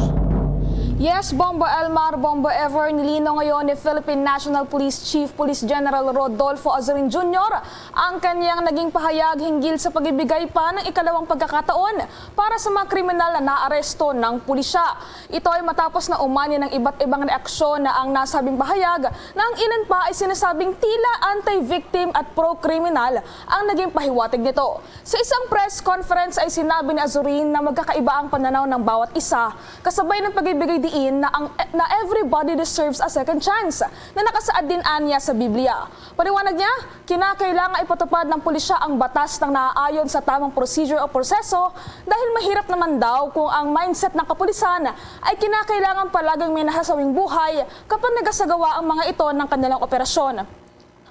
Yes, Bombo Elmar, Bombo Ever, nilinaw ngayon ni Philippine National Police Chief Police General Rodolfo Azurin Junior ang kanyang naging pahayag hinggil sa pagbibigay pa ng ikalawang pagkakataon para sa mga kriminal na naaresto ng pulisya. Ito ay matapos na umani ng iba't ibang reaksyon na ang nasabing pahayag, na ang ilan pa ay sinasabing tila anti-victim at pro-kriminal ang naging pahiwatig nito. Sa isang press conference ay sinabi ni Azurin na magkakaiba ang pananaw ng bawat isa, kasabay ng pagbibigay diin na ang, na everybody deserves a second chance, na nakasaad din anya sa Biblia. Paliwanag niya, kinakailangan ipatupad ng pulisya ang batas ng naaayon sa tamang procedure o proseso, dahil mahirap naman daw kung ang mindset ng kapulisan ay kinakailangan palaging may nasasawing buhay kapag nagasagawa ang mga ito ng kanilang operasyon.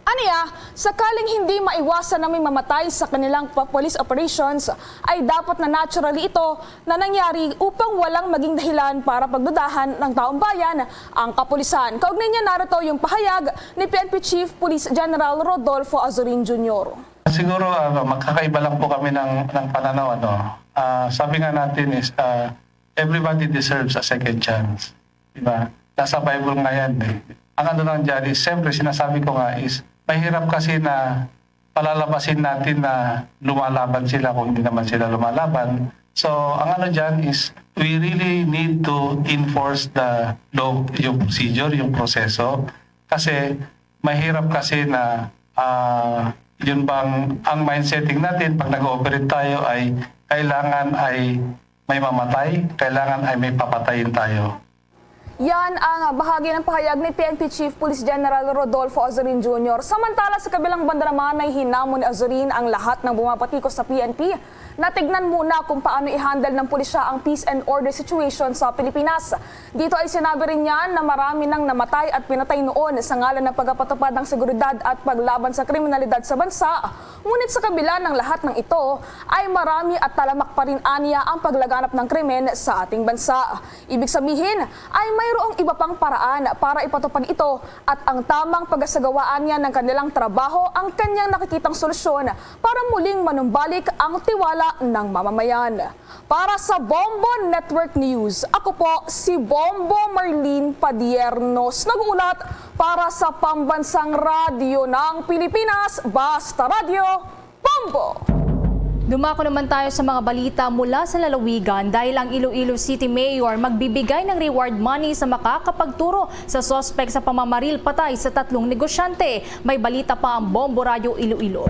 Aniya, sakaling hindi maiwasan na may mamatay sa kanilang pa-, police operations, ay dapat na naturally ito na nangyari upang walang maging dahilan para pagdudahan ng taong bayan ang kapulisan. Kaugnay niya, narito yung pahayag ni P N P Chief Police General Rodolfo Azurin Junior. Siguro, ano, magkakaiba lang po kami ng, ng pananaw, ano. Ah, sabi nga natin is, ah, everybody deserves a second chance. Di ba? Nasa Bible nga yan, eh. Ang ano lang dyan is, siyempre, sinasabi ko nga is, mahirap kasi na palalabasin natin na lumalaban sila kung hindi naman sila lumalaban. So, ang ano dyan is, we really need to enforce the law, yung procedure, yung proseso. Kasi, mahirap kasi na, ah, yun bang, ang mind setting natin pag nag-ooperate tayo ay kailangan ay may mamatay, kailangan ay may papatayin tayo. Yan ang bahagi ng pahayag ni P N P Chief Police General Rodolfo Azurin Junior. Samantala, sa kabilang banda naman, ay hinamon ni Azurin ang lahat ng bumabatikos sa P N P na tignan muna kung paano i-handle ng pulisya ang peace and order situation sa Pilipinas. Dito ay sinabi rin niya na marami nang namatay at pinatay noon sa ngalan ng pagpapatupad ng seguridad at paglaban sa kriminalidad sa bansa. Ngunit sa kabila ng lahat ng ito, ay marami at talamak pa rin anya ang paglaganap ng krimen sa ating bansa. Ibig sabihin, ay mayroong iba pang paraan para ipatupad ito, at ang tamang pagasagawaan niya ng kanilang trabaho ang kanyang nakikitang solusyon para muling manumbalik ang tiwala ng mamamayan. Para sa Bombo Network News, ako po si Bombo Marlene Padiernos, nag-uulat para sa Pambansang Radyo ng Pilipinas, Basta Radyo, Bombo! Dumako naman tayo sa mga balita mula sa lalawigan, dahil ang Iloilo City Mayor magbibigay ng reward money sa makakapagturo sa suspek sa pamamaril patay sa tatlong negosyante. May balita pa ang Bombo Radyo Iloilo.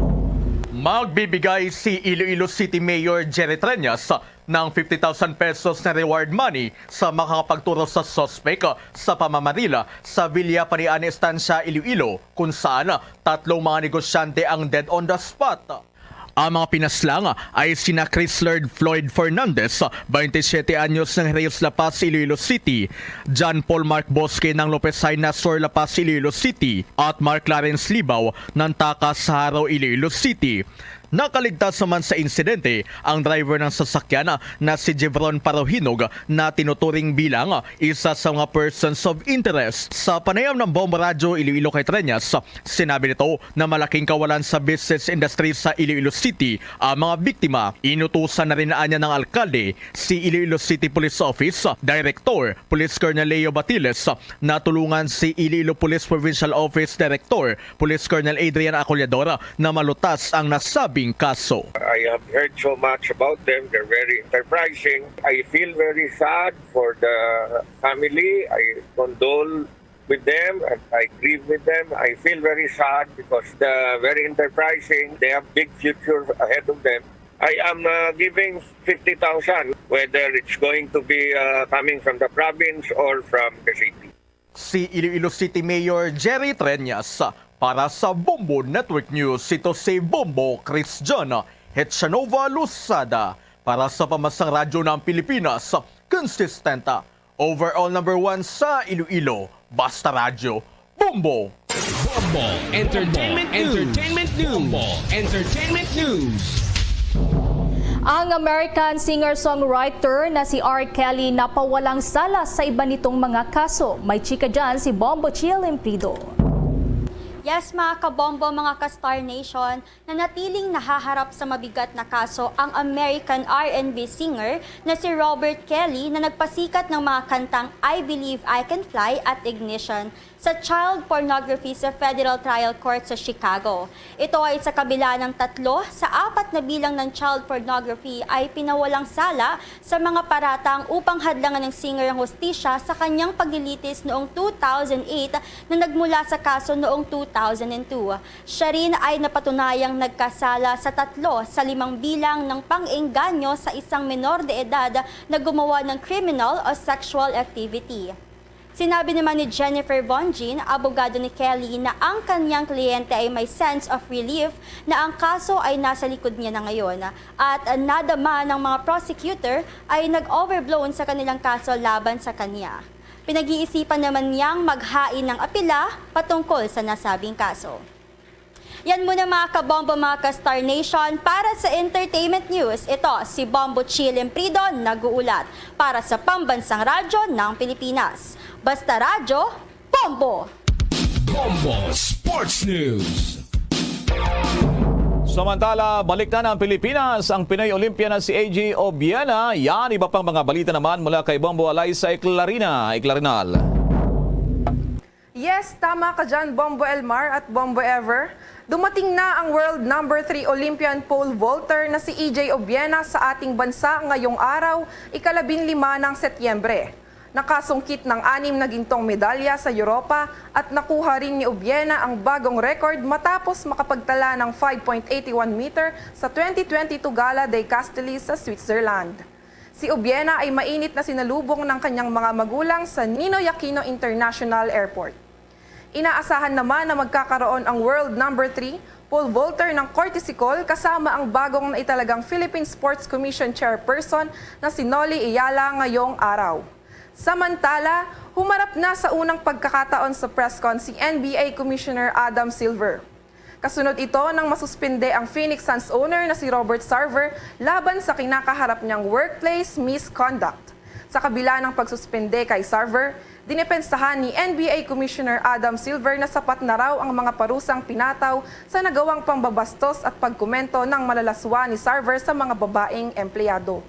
Magbibigay si Iloilo City Mayor Jerry Treñas ng fifty thousand pesos na reward money sa makakapagturo sa suspek sa pamamarila sa Villa Panian Estancia, Iloilo, kung saan tatlong mga negosyante ang dead on the spot. Ang mga pinaslang ay sina Chris Lord Floyd Fernandez, twenty-siyete anyos, ng Reyes La Paz, Iloilo City, John Paul Mark Bosque ng Lopez Jaena, Sur La Paz, Iloilo City, at Mark Clarence Libao ng Takas, Jaro, Iloilo City. Nakaligtas naman sa insidente ang driver ng sasakyan na si Jevron Parohinog, na tinuturing bilang isa sa mga persons of interest. Sa panayam ng Bombo Radyo Iloilo kay Treñas, sinabi nito na malaking kawalan sa business industry sa Iloilo City ang mga biktima. Inutusan na rin anya ng alkalde si Iloilo City Police Office Director Police Colonel Leo Batiles na tulungan si Iloilo Police Provincial Office Director Police Colonel Adrian Acollador na malutas ang nasabing kaso. I have heard so much about them. They're very enterprising. I feel very sad for the family. I condole with them and I grieve with them. I feel very sad because they're very enterprising. They have big future ahead of them. I am uh, giving fifty thousand, whether it's going to be uh, coming from the province or from the city. Si Iloilo City Mayor Jerry Treñas. Para sa Bombo Network News, ito si Bombo Chris John Hetchanova Losada. Para sa Pambansang Radyo ng Pilipinas, consistent, overall number one sa Iloilo, Basta Radyo, Bombo! Bombo Entertainment News. Entertainment News. Bombo Entertainment News. Ang American singer-songwriter na si R. Kelly napawalang sala sa iban nitong mga kaso. May chika dyan si Bombo Chill Imprido. Yes, mga kabombo, mga ka-Star Nation, nanatiling nahaharap sa mabigat na kaso ang American R and B singer na si Robert Kelly, na nagpasikat ng mga kantang I Believe I Can Fly at Ignition sa child pornography sa Federal Trial Court sa Chicago. Ito ay sa kabila ng tatlo sa apat na bilang ng child pornography ay pinawalang sala sa mga paratang upang hadlangan ng singer ang hustisya sa kanyang paglilitis noong two thousand eight na nagmula sa kaso noong two thousand two. Siya rin ay napatunayang nagkasala sa tatlo sa limang bilang ng pang-engganyo sa isang menor de edad na gumawa ng criminal o sexual activity. Sinabi naman ni Jennifer Von Jean, abogado ni Kelly, na ang kanyang kliyente ay may sense of relief na ang kaso ay nasa likod niya na ngayon at nadama ng mga prosecutor ay nag-overblown sa kanilang kaso laban sa kanya. Pinag-iisipan naman niyang maghain ng apela patungkol sa nasabing kaso. Yan muna, mga kabombo, mga ka-Star Nation, para sa Entertainment News. Ito si Bombo Chill Imprido nag-uulat para sa Pambansang Radyo ng Pilipinas. Basta Radyo, Bombo! Bombo Sports News. Samantala, balik na ng Pilipinas ang Pinoy Olympian na si A J Obiena. Yan, iba pang mga balita naman mula kay Bombo Alaysa Eclarina. Eclarinal. Yes, tama ka dyan, Bombo Elmar at Bombo Ever. Dumating na ang world number three Olympian pole vaulter na si E J Obiena sa ating bansa ngayong araw, ikalabinlima ng Setyembre. Nakasungkit ng anim na gintong medalya sa Europa at nakuha rin ni Obiena ang bagong record matapos makapagtala ng five point eight one meter sa twenty twenty-two Gala dei Castelli sa Switzerland. Si Obiena ay mainit na sinalubong ng kanyang mga magulang sa Ninoy Aquino International Airport. Inaasahan naman na magkakaroon ang world number three pole vaulter ng courtesy call kasama ang bagong naitalagang Philippine Sports Commission Chairperson na si Nolly Ayala ngayong araw. Samantala, humarap na sa unang pagkakataon sa press con si N B A Commissioner Adam Silver. Kasunod ito nang masuspende ang Phoenix Suns owner na si Robert Sarver laban sa kinakaharap niyang workplace misconduct. Sa kabila ng pagsuspende kay Sarver, dinepensahan ni N B A Commissioner Adam Silver na sapat na raw ang mga parusang pinataw sa nagawang pambabastos at pagkomento ng malalaswa ni Sarver sa mga babaeng empleyado.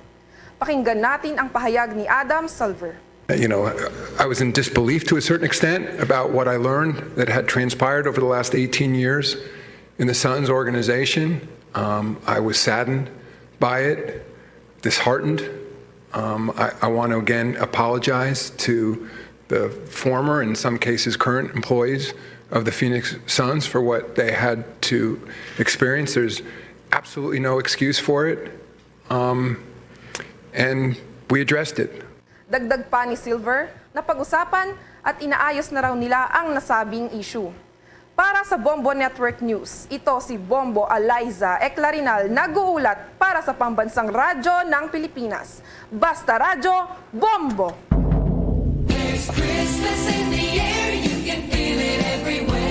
Pakinggan natin ang pahayag ni Adam Silver. You know, I was in disbelief to a certain extent about what I learned that had transpired over the last eighteen years in the Suns organization. Um, I was saddened by it, disheartened. Um, I, I want to again apologize to the former, in some cases current, employees of the Phoenix Suns for what they had to experience. There's absolutely no excuse for it. Um, and we addressed it. Dagdag pa ni Silver, napag-usapan at inaayos na raw nila ang nasabing issue. Para sa Bombo Network News, ito si Bombo Eliza Eclarinal nag-uulat para sa Pambansang Radyo ng Pilipinas. Basta Radyo, Bombo! There's Christmas in the air, you can feel it everywhere.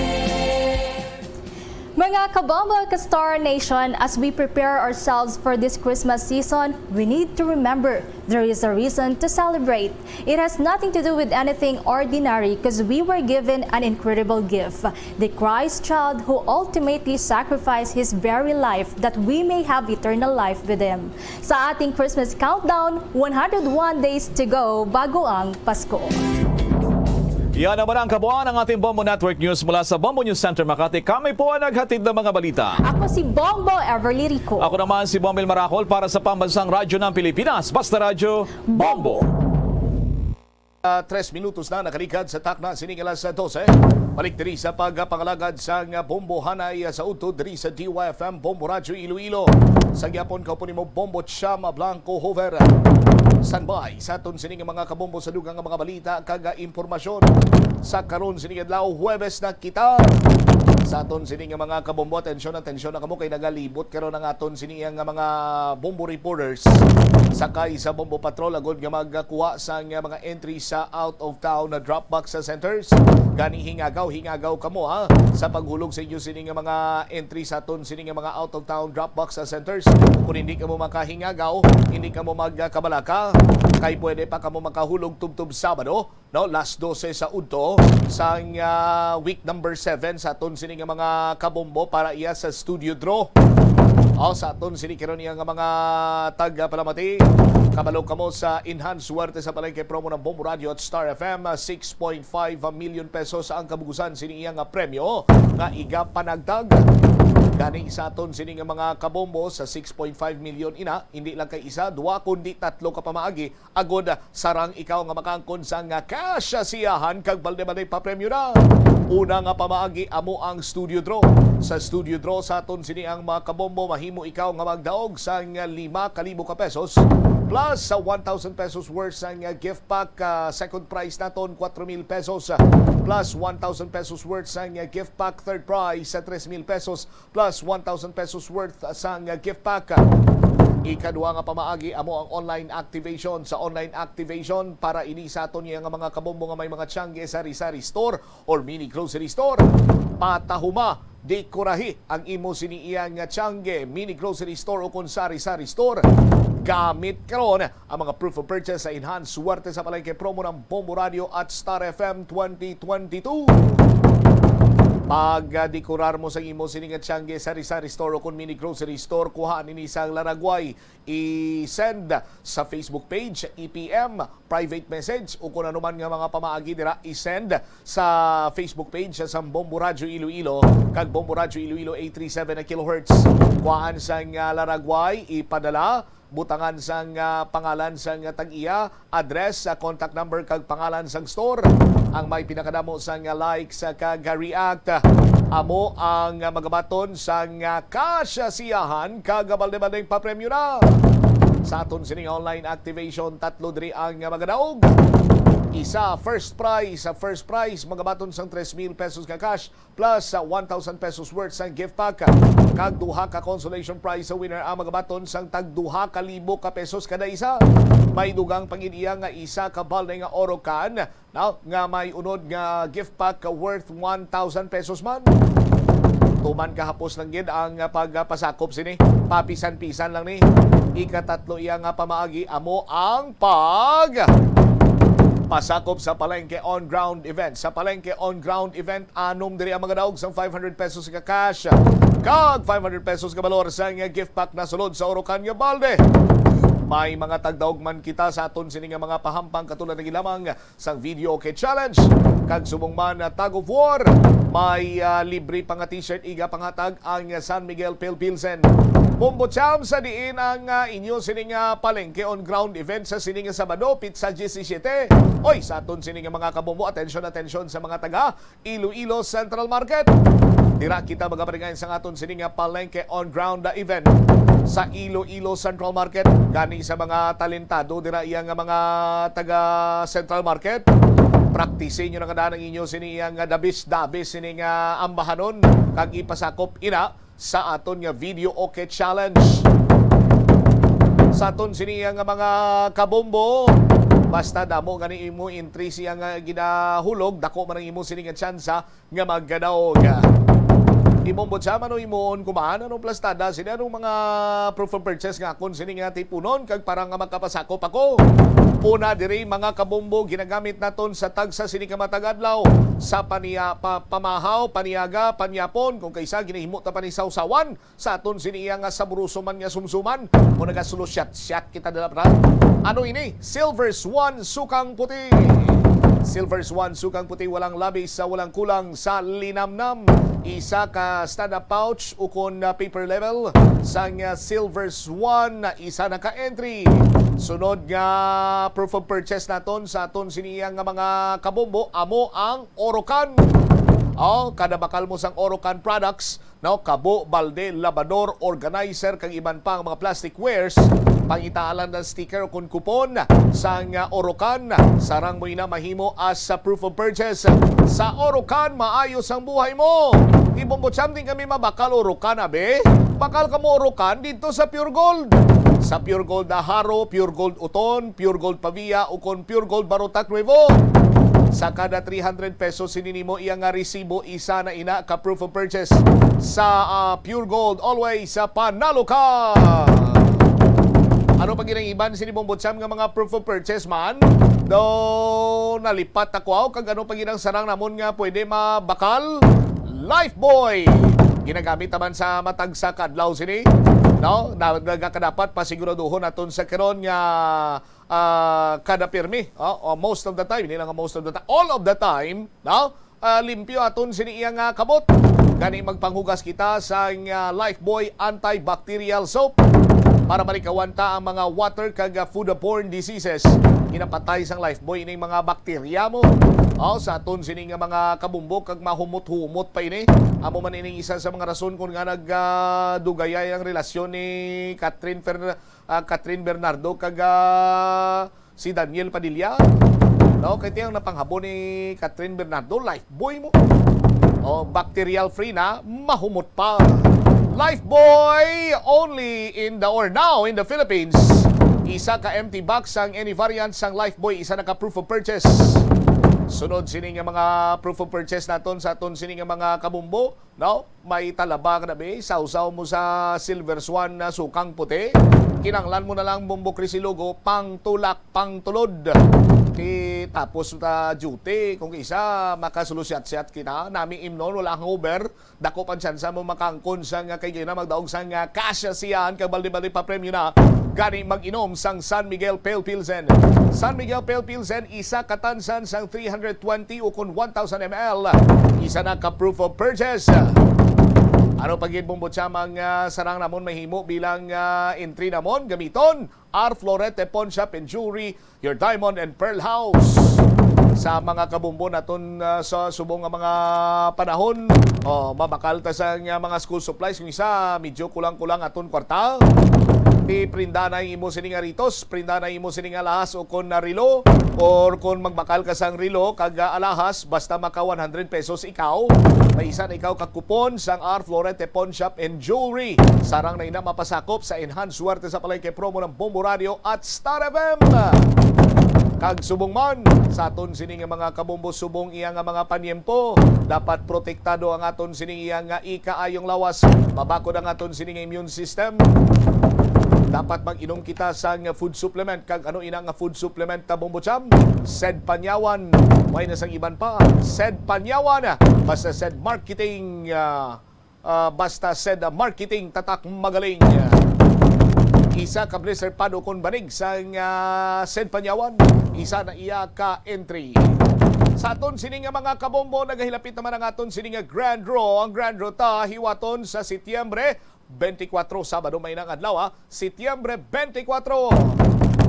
Mga kabombo ka Star Nation, as we prepare ourselves for this Christmas season, we need to remember there is a reason to celebrate. It has nothing to do with anything ordinary because we were given an incredible gift, the Christ child who ultimately sacrificed his very life that we may have eternal life with him. Sa ating Christmas countdown, one hundred one days to go bago ang Pasko. Yan naman ang kabuuan ng ating Bombo Network News mula sa Bombo News Center Makati. Kami po ang naghatid ng mga balita. Ako si Bombo Everly Rico. Ako naman si Bomel Maracol para sa Pambansang Radyo ng Pilipinas, Basta Radyo, Bombo. Ah, tres minutos na nakaligad sa takna sining alas dose. Balik diri sa pagpangalagad sang Bombo Hanay sa udto diri sa D Y F M Bombo Radyo Iloilo. Sa gyapon ka po nimo Bombo Chama Blanco Hover. Standby sa aton sining mga kabombo sa dugang nga mga balita kag impormasyon. Sa karon sining adlaw, Huwebes na kita. Sa aton sining mga kabombo, atensyon, atensyon na kamo kay nagalibot karon ang aton sining nga mga bombo reporters sakay sa bombo patrol agod nga magkuha sang mga entry sa out of town na drop box sa centers. Gani hingagaw, hingagaw kamo ha sa paghulog sa inyo sining mga entry sa aton sining mga out of town drop box sa centers. Kung hindi kamo makahingagaw, hindi kamo magkabalaka kay pwede pa kamo makahulog tubtob Sabado, no, last dose sa udto sang ah, week number seven sa aton sini nga mga kabombo para iya sa studio draw. O sa aton sini karon iya nga mga taga Palamati. Kabalo kamo sa Enhanced Suwerte sa Palengke promo ng Bombo Radio at Star F M, six point five million pesos ang kabugusan sini iya nga premyo nga iga panagtag. Gani sa aton sini nga mga kabombo sa six point five million ina, hindi lang kay isa, duwa kundi tatlo ka pamaagi agod sarang ikaw nga makaangkon sang cash siyahan kag balde-balde papremyo na. Una nga pamaagi amo ang studio draw. Sa studio draw sa aton sini ang mga kabombo mahimo ikaw nga magdaog sang lima ka libo ka pesos plus sa one thousand pesos worth sang gift pack. Ah, second prize naton, kwatro mil pesos plus one thousand pesos worth sang gift pack. Third prize sa tres mil pesos plus one thousand pesos worth sang gift pack. Ikaduha nga pamaagi amo ang online activation. Sa online activation para ini sa aton nga mga kabombo nga may mga tiyangge, sari-sari store or mini grocery store, patahuma, dekorahi ang imo sini iya nga tiyangge, mini grocery store o kon sari-sari store. Gamit karon ang mga proof of purchase sa Enhanced Suwerte sa Palengke promo ng Bombo Radio at Star F M twenty twenty-two. Pag-dekorar mo sa imo sini nga tiyangge, sari-sari store o kon mini grocery store, kuha nini sang laragway, i-send sa Facebook page, E P M, private message, o kung ano man nga mga pamaagi dira, i-send sa Facebook page sa Bombo Radyo Iloilo kag Bombo Radyo Iloilo eight three seven kilohertz. Kuhaan sang laragway, ipadala, butangan sang pangalan sang tag-iya, address, contact number kag pangalan sang store. Ang may pinakadamo sang likes kag react amo ang magabaton sang cash siyahan kag balde-baldeng papremyo na. Sa aton sining online activation, tatlo diri ang magadaog. Isa, first prize. Sa first prize, magabaton sang tres mil pesos nga cash plus sa one thousand pesos worth sang gift pack, kag duha ka consolation prize sa winner ang magabaton sang tag duha ka libo ka pesos kada isa. May dugang pangin-iya nga isa ka balde nga oro can, no, nga may unod nga gift pack worth one thousand pesos man. Tuman kahapos lang gid ang pagpasakop sini. Papisan-pisan lang ni. Ikatatlo iya nga pamaagi amo ang pag pasakop sa Palengke On Ground event. Sa Palengke On Ground event, anom diri ang magadaog sang five hundred pesos ka cash kag five hundred pesos ka balor sang gift pack na sulod sa oro can nga balde. May mga tagdaog man kita sa aton sini nga mga pahampang katulad na lamang sang video okay challenge kag subong man na tug of war. May ah, libre pa nga t-shirt iga panghatag ang San Miguel Pale Pilsen. Bombo Cham, sa diin ang, ah, inyo sining, ah, palengke on ground event sa sining nga Sabado, pitsa diyesisiyete. Oy, sa aton sining nga mga kabombo, atensyon, atensyon sa mga taga Iloilo Central Market. Dira kita magabaringayan sa aton sining nga palengke on ground, ah, event sa Iloilo Central Market. Gani sa mga talentado dira iya nga mga taga Central Market, practice inyo na nga daan ang inyo sini iya nga dabis-dabis sini nga ambahanon kag ipasakop ina sa aton nga video okay challenge. Sa aton sini nga mga kabombo, basta damo gani imo entry siya nga ginahulog, dako man ang imo sini nga tsansa nga magkadaog. Imo mo siya, ano imo kumahan? Anong plastada? Sini anong mga proof of purchase nga akon sini nga tipunon kag para nga makapasakop ako? Una diri, mga kabombo, ginagamit naton sa tagsa sini ka matag adlaw sa paniya, pa, pamahaw, paniaga, panyapon, kung kaysa ginahimo ta pa ni sawsawan sa aton sini iya nga sabroso man nga sumsuman. Mo nagasulo shot-shot kita dala, brad. Ano ini? Silver Swan Sukang Puti. Silver Swan Sukang Puti, walang labis sa walang kulang sa linamnam. Isa ka stand-up pouch ukon, ah, paper level sang, ah, Silver Swan, isa na ka entry. Sunod nga proof of purchase naton sa aton sini iya nga mga kabombo, amo ang Orocan. Oh, kada bakal mo sang Orocan products, no, kabo, balde, labador, organizer, kag iban pa nga mga plasticwares, pangitaalan ng sticker o kun kupon sang, ah, Orocan. Sarang mo ina mahimo as sa proof of purchase. Sa Orocan, maayos ang buhay mo. Di, Bombo Cham, din kami mabakal Orocan, abi. Bakal ka mo Orocan dito sa Pure Gold. Sa Pure Gold Aharo, Pure Gold Uton, Pure Gold Pavia, o kon Pure Gold Barotac Nuevo. Sa kada three hundred pesos, sini nimo iya nga resibo, isa na ina ka proof of purchase sa, ah, Pure Gold. Always sa panalo ka. Ano pa ginang iban sini, Bombo Cham, nga mga proof of purchase man? Do nalipat ako, aw, kag ano pa ginang sarang namon nga pwede mabakal? Lifebuoy. Ginagamit naman sa matag sa kadlaw sini, no? Na, nagakadapat pasiguraduhon naton sa karon nga, ah, kada pirmi, oh, oh, most of the time, hindi lang most of the time, all of the time, no? Ah, limpyo aton sini iya nga kabot. Gani magpanghugas kita sang, ah, Lifebuoy antibacterial soap para malikawan ta ang mga water kag, ah, foodborne diseases. Ginapatay sang Lifebuoy ining mga bakterya mo. Oh, sa aton sini nga mga kabumbok kag mahumot-humot pa ini. Amo man ining isa sa mga rason kung nga nag, ah, dugayay ang relasyon ni Catherine Fer-, ah, Catherine Bernardo kag, ah, si Daniel Padilla. No, kay tiyang napanghabon ni Catherine Bernardo, Lifebuoy mo. Oh, bacterial free na, mahumot pa. Lifebuoy only in the, or now in the Philippines. Isa ka empty box sang any variant sang Lifebuoy, isa na ka proof of purchase. Sunod sini nga mga proof of purchase naton sa aton sini nga mga kabumbo, no? May talaba ka na, be? Sawsaw mo sa Silver Swan na sukang puti. Kinanglan mo na lang, Bombo Chris Ilogo, pangtulak, pangtulod. Ti tapos ta duty, kung isa, makasulusyat-syat kita. Nami imnon, wala hangover. Dako pang tsansa mo makangkon sa nga kay gina magdaog sa nga cash siyan, kag balde-balde pa premyo na. Gani mag-inom sang San Miguel Pale Pilsen. San Miguel Pale Pilsen, isa ka tansan sang three hundred twenty o kon one thousand M L. Isa na ka proof of purchase. Ano pa gid, Bombo Cham, ang, ah, sarang namon mahimo bilang, ah, entry namon? Gamiton R Florete Pawn Shop and Jewelry, your diamond and pearl house. Sa mga kabumbo naton, ah, sa subong nga mga panahon, oh, mabakal ta sa nga mga school supplies. Kung isa, medyo kulang-kulang aton kwarta. Ti prinda na imo sini nga ritos, prinda na imo sini nga alahas o kon na relo, or kon magbakal ka sang relo kag, ah, alahas, basta maka one hundred pesos ikaw, may isa na ikaw ka kupon sang R Florete Pawn Shop and Jewelry. Sarang na ina mapasakop sa Enhanced Suwerte sa Palengke promo ng Bombo Radio at Star F M. Kag subong man, sa aton sini nga mga kabombo, subong iya nga mga panyempo, dapat protektado ang aton sini iya nga ikaayong lawas, mabakod ang aton sini nga immune system. Dapat mag-inom kita sang food supplement. Kag ano ina nga food supplement ta, Bombo Cham? Sed Panyawan. May na sang iban pa. Sed Panyawan. Basta Sed Marketing, ah, ah, basta Sed, ah, Marketing, tatak magaling. Isa ka blister pad o kon banig sang, ah, Sed Panyawan, isa na iya ka entry. Sa aton sini nga mga kabombo, nagahilapit naman ang aton sini nga Grand Draw. Ang Grand Draw ta hiwaton sa Setyembre Twenty-four, Sabado may nang adlaw, ha? Setyembre twenty-four.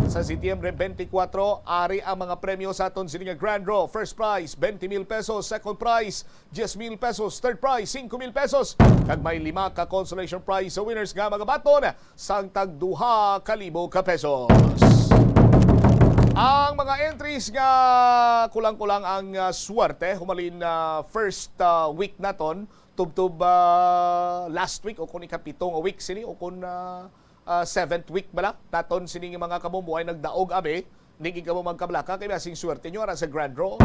Sa Setyembre twenty-four, ari ang mga premyo sa aton sini nga grand draw. First prize, twenty mil pesos. Second prize, diyes mil pesos. Third prize, singko mil pesos. Kag may lima ka consolation prize sa winners nga magabaton sang tag duha ka libo ka pesos. Ang mga entries nga kulang-kulang ang, ah, swerte humalin na first, ah, week naton, tubtob, ah, last week o kung ikapito nga week sini o kung, ah, ah, seventh week bala naton sini nga mga kamumbo ay nagdaog abi. Hindi gid kamo magkabalaka kay basing swerte nyo ara sa grand draw.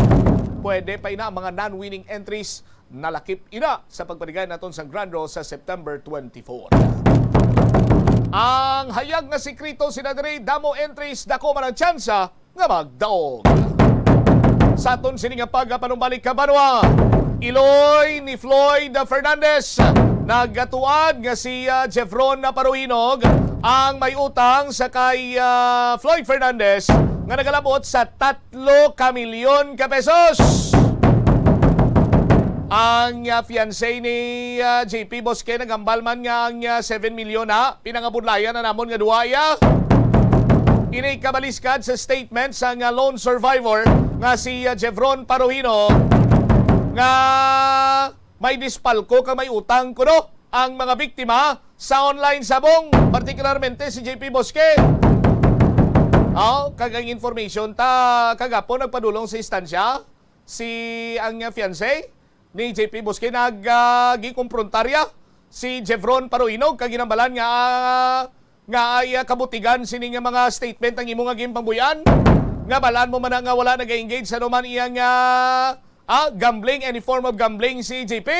Pwede pa ina ang mga non-winning entries nalakip ina sa pagpaligay naton sa grand draw sa September twenty-four. Ang hayag nga sikreto sina diri, damo entries, dako man ang tsansa nga magdaog. Sa aton sini nga pagpanumbalik ka banwa, iloy ni Floyd Fernandez, nagatuad nga si, ah, Jevron Paruhinog ang may utang sa kay, ah, Floyd Fernandez nga nagalabot sa tatlo ka milyon ka pesos. Ang, ah, fiancé ni, ah, J P Bosque nagambal man nga ang, ah, seven milyon na pinangabudlayan na namon nga duwa iya. Ini kabaliskad sa statement sang, ah, lone survivor nga si, ah, Jevron Paruhino nga may dispalko kag may utang kuno ang mga biktima sa online sabong, partikularmente si J P Bosque. Oh, kag ang information ta kagapon nagpadulong sa istansya si ang, ah, fiancé ni J P Bosque nag, ah, gikomprontarya si Jevron Paruhinog kag ginambalan nga, ah, nga ay, ah, kabutigan sini nga mga statement ang imo nga ginpangbuy-an nga balaan mo man na nga wala nag-engage sa anuman iyang, ah, ah, gambling, any form of gambling si J P.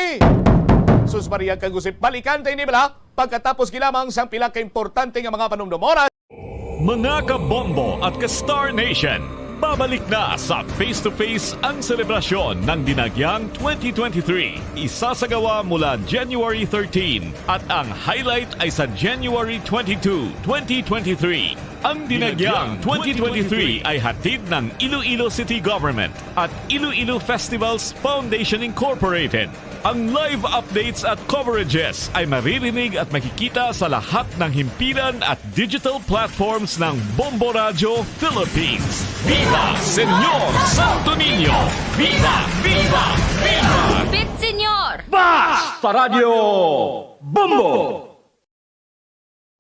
Sus Maria, kag usip balikan tayo ni bala pagkatapos gilamang sang pila ka importante nga mga panumdumon. Mga kabombo at ka-Star Nation, babalik na sa Face to Face ang selebrasyon ng Dinagyang twenty twenty-three. Isasagawa mula January thirteen at ang highlight ay sa January twenty-two, twenty twenty-three. Ang Dinagyang twenty twenty-three ay hatid ng Iloilo City Government at Iloilo Festivals Foundation Incorporated. Ang live updates at coverages ay maririnig at makikita sa lahat ng himpilan at digital platforms ng Bombo Radyo Philippines. Viva Señor Santo Niño! Viva! Viva! Viva! Bit Señor! Basta Radyo Bombo!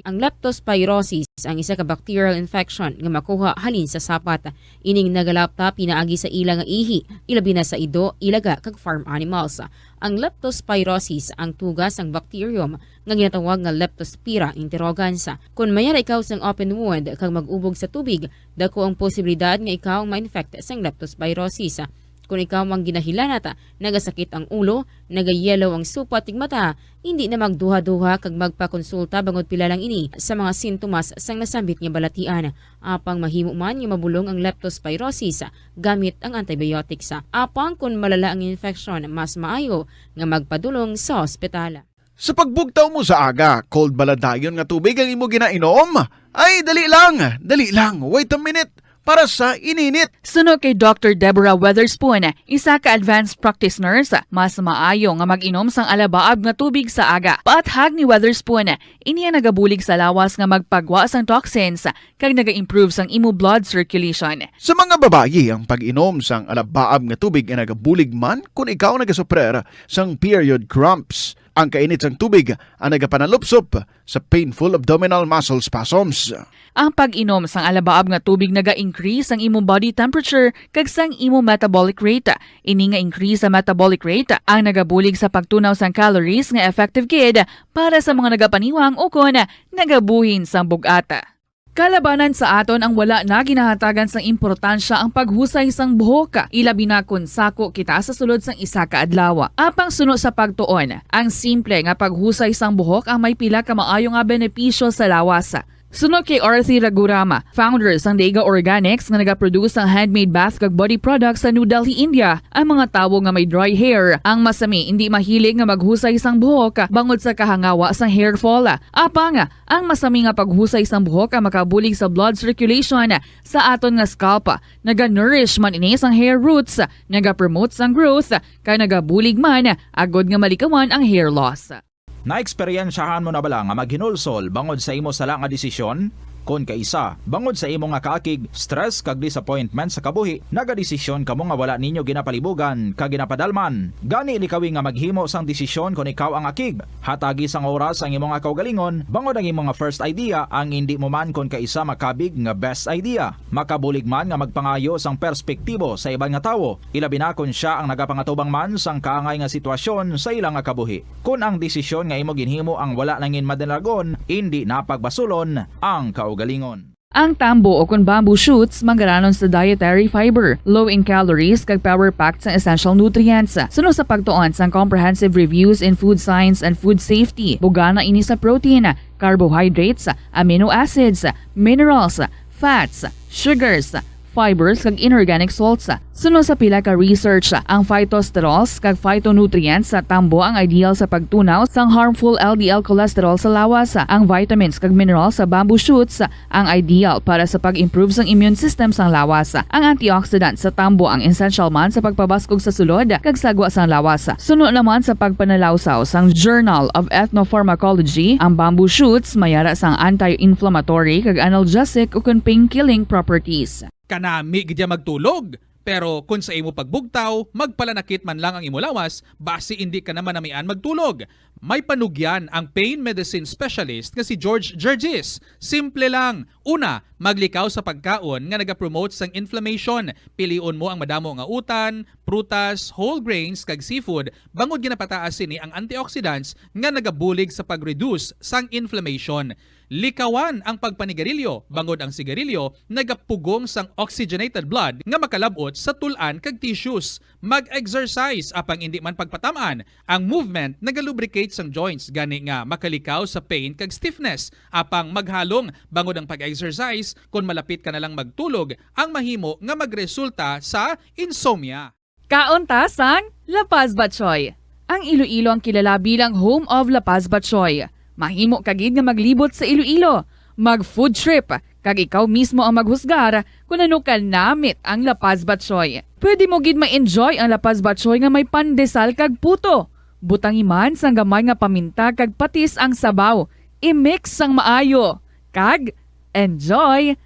Ang leptospirosis ang isa ka bacterial infection nga makuha halin sa sapat. Ining nagalapta pinaagi sa ila nga ihi, ilabi na sa ido, ilaga, kag farm animals. Ang leptospirosis ang tuga sang bacterium nga ginatawag nga Leptospira interrogans. Kon mayara ikaw sang open wound kag mag-ubog sa tubig, dako ang posibilidad nga ikaw ma-infect sang leptospirosis. Kon ikaw ang ginahilanat, nagasakit ang ulo, nagayellow ang supat ug mata, hindi na magduha-duha kag magpakonsulta bangod pila lang ini sa mga sintomas sang nasambit nga balatian. Apang mahimo man nga mabulong ang leptospirosis gamit ang antibiotics. Apang kon malala ang infeksyon, mas maayo nga magpadulong sa ospital. Sa pagbugtaw mo sa aga, cold bala dayon nga tubig ang imo ginainom? Ay, dali lang, dali lang, wait a minute, para sa ininit. Suno kay Doctor Deborah Weatherspoon, isa ka advanced practice nurse, mas maayo nga mag-inom sang alabaab nga tubig sa aga. Paathag ni Weatherspoon, ini ang nagabulig sa lawas nga magpagwa sang toxins kag naga-improve sang imo blood circulation. Sa mga babayi, ang pag-inom sang alabaab nga tubig ay nagabulig man kon ikaw nagasuprer sang period cramps. Ang kainit sang tubig ang nagapanalupsop sa painful abdominal muscle spasms. Ang pag-inom sang alabaab nga tubig naga-increase sang imo body temperature kag sang imo metabolic rate. Ini nga increase sa metabolic rate ang nagabulig sa pagtunaw sang calories nga effective gid para sa mga nagapaniwang ukon nagabuhin sang bug-at. Kalabanan sa aton ang wala na ginahatagan sang importansya ang paghusay sang buhok, ilabi na kon sako kita sa sulod sang isa ka adlaw. Apang suno sa pagtuon, ang simple nga paghusay sang buhok ang may pila ka maayo nga benepisyo sa lawas. Suno kay Arthi Raghuram, founder sang Dega Organics nga nagaproduce sang handmade bath kag body products sa New Delhi, India, ang mga tawo nga may dry hair ang masami indi mahilig nga maghusay sang buhok bangod sa kahangawa sang hair fall. Apang ang masami nga paghusay sang buhok ang makabulig sa blood circulation sa aton nga scalp. Naga-nourish man ini sang hair roots, naga-promote sang growth, kag nagabulig man agod nga malikawan ang hair loss. Naeksperyensyahan mo na bala nga maghinulsol bangod sa imo sala nga desisyon? Kon kaisa, bangod sa imo nga kaakig, stress kag disappointment sa kabuhi, nagadesisyon kamo nga wala ninyo ginapalibugan kag ginapadalman. Gani, likawi nga maghimo sang desisyon kon ikaw ang akig. Hatagi sang oras ang imo nga kaugalingon, bangod ang imo nga first idea ang indi mo man kon kaisa makabig nga best idea. Makabulig man nga magpangayo sang perspektibo sa iban nga tawo, ilabi na kon sia ang nagapangatubang man sang kaangay nga sitwasyon sa ila nga kabuhi. Kon ang desisyon nga imo ginhimo ang wala nangin madalagon, indi na pagbasulon ang kaugalingon. Ang tambo o kon bamboo shoots manggaranon sa dietary fiber, low in calories, kag power-packed sang essential nutrients. Suno sa pagtuon sang Comprehensive Reviews in Food Science and Food Safety, bugana ini sa protein, carbohydrates, amino acids, minerals, fats, sugars, fibers, kag inorganic salts. Suno sa pila ka research, ang phytosterols kag phytonutrients sa tambo ang ideal sa pagtunaw sang harmful L D L cholesterol sa lawas. Ang vitamins kag minerals sa bamboo shoots ang ideal para sa pag-improve sang immune system sang lawas. Ang antioxidant sa tambo ang essential man sa pagpabaskog sa sulod kag sagwa sang lawas. Suno naman sa pagpanalawsaw sang Journal of Ethnopharmacology, ang bamboo shoots may ara sang anti-inflammatory kag analgesic ukon pain-killing properties. Kanami gid ya magtulog, pero kon sa imo pagbugtaw, magpalanakit man lang ang imo lawas, basi indi ka na manamian magtulog. May panugyan ang pain medicine specialist nga si George Gergis. Simple lang. Una, maglikaw sa pagkaon nga nagapromote sang inflammation. Pilion mo ang madamo nga utan, prutas, whole grains, kag seafood, bangod ginapataas sini ang antioxidants nga nagabulig sa pag-reduce sang inflammation. Likawan ang pagpanigarilyo, bangod ang sigarilyo nagapugong sang oxygenated blood nga makalab-ot sa tul-an kag tissues. Mag-exercise, apang indi man pagpatam-an. Ang movement nagalubricate sang joints, gani nga makalikaw sa pain kag stiffness. Apang maghalong, bangod ang pag-exercise, kon malapit ka na lang magtulog, ang mahimo nga magresulta sa insomnia. Kaon ta sang La Paz Batchoy. Ang Iloilo ang kilala bilang home of La Paz Batchoy. Mahimo ka gid nga maglibot sa Iloilo, mag-food trip, kag ikaw mismo ang maghusgar kon ano kanamit ang La Paz Batchoy. Pwede mo gid ma-enjoy ang La Paz Batchoy nga may pandesal kag puto. Butangi man sang gamay nga paminta kag patis ang sabaw. I-mix sang maayo. Kag enjoy!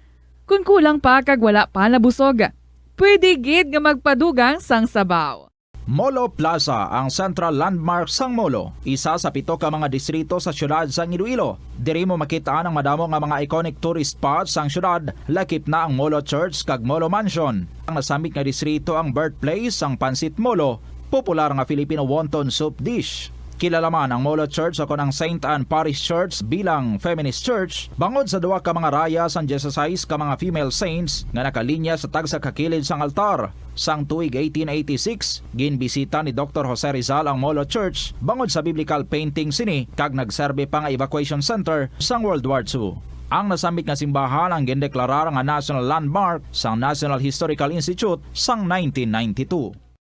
Kon kulang pa kag wala pa nabusog, pwede gid nga magpadugang sang sabaw. Molo Plaza, ang central landmark sang Molo, isa sa pito ka mga distrito sa siyudad sang Iloilo. Diri mo makit-an ang madamo nga mga iconic tourist spots sang siyudad, lakip na ang Molo Church kag Molo Mansion. Ang nasambit nga distrito ang birthplace sang Pancit Molo, popular nga Filipino wonton soup dish. Kilala man ang Molo Church o kon ang Saint Anne Parish Church bilang feminist church bangod sa duha ka mga raya sang dieciséis ka mga female saints nga nakalinya sa tagsa ka kilid sang altar. Sang tuig eighteen eighty-six, ginbisita ni Doktor Jose Rizal ang Molo Church bangod sa biblical painting sini kag nagserbi pa nga evacuation center sang World War Two. Ang nasambit nga simbahan ang gindeklarar nga national landmark sang National Historical Institute sang nineteen ninety-two.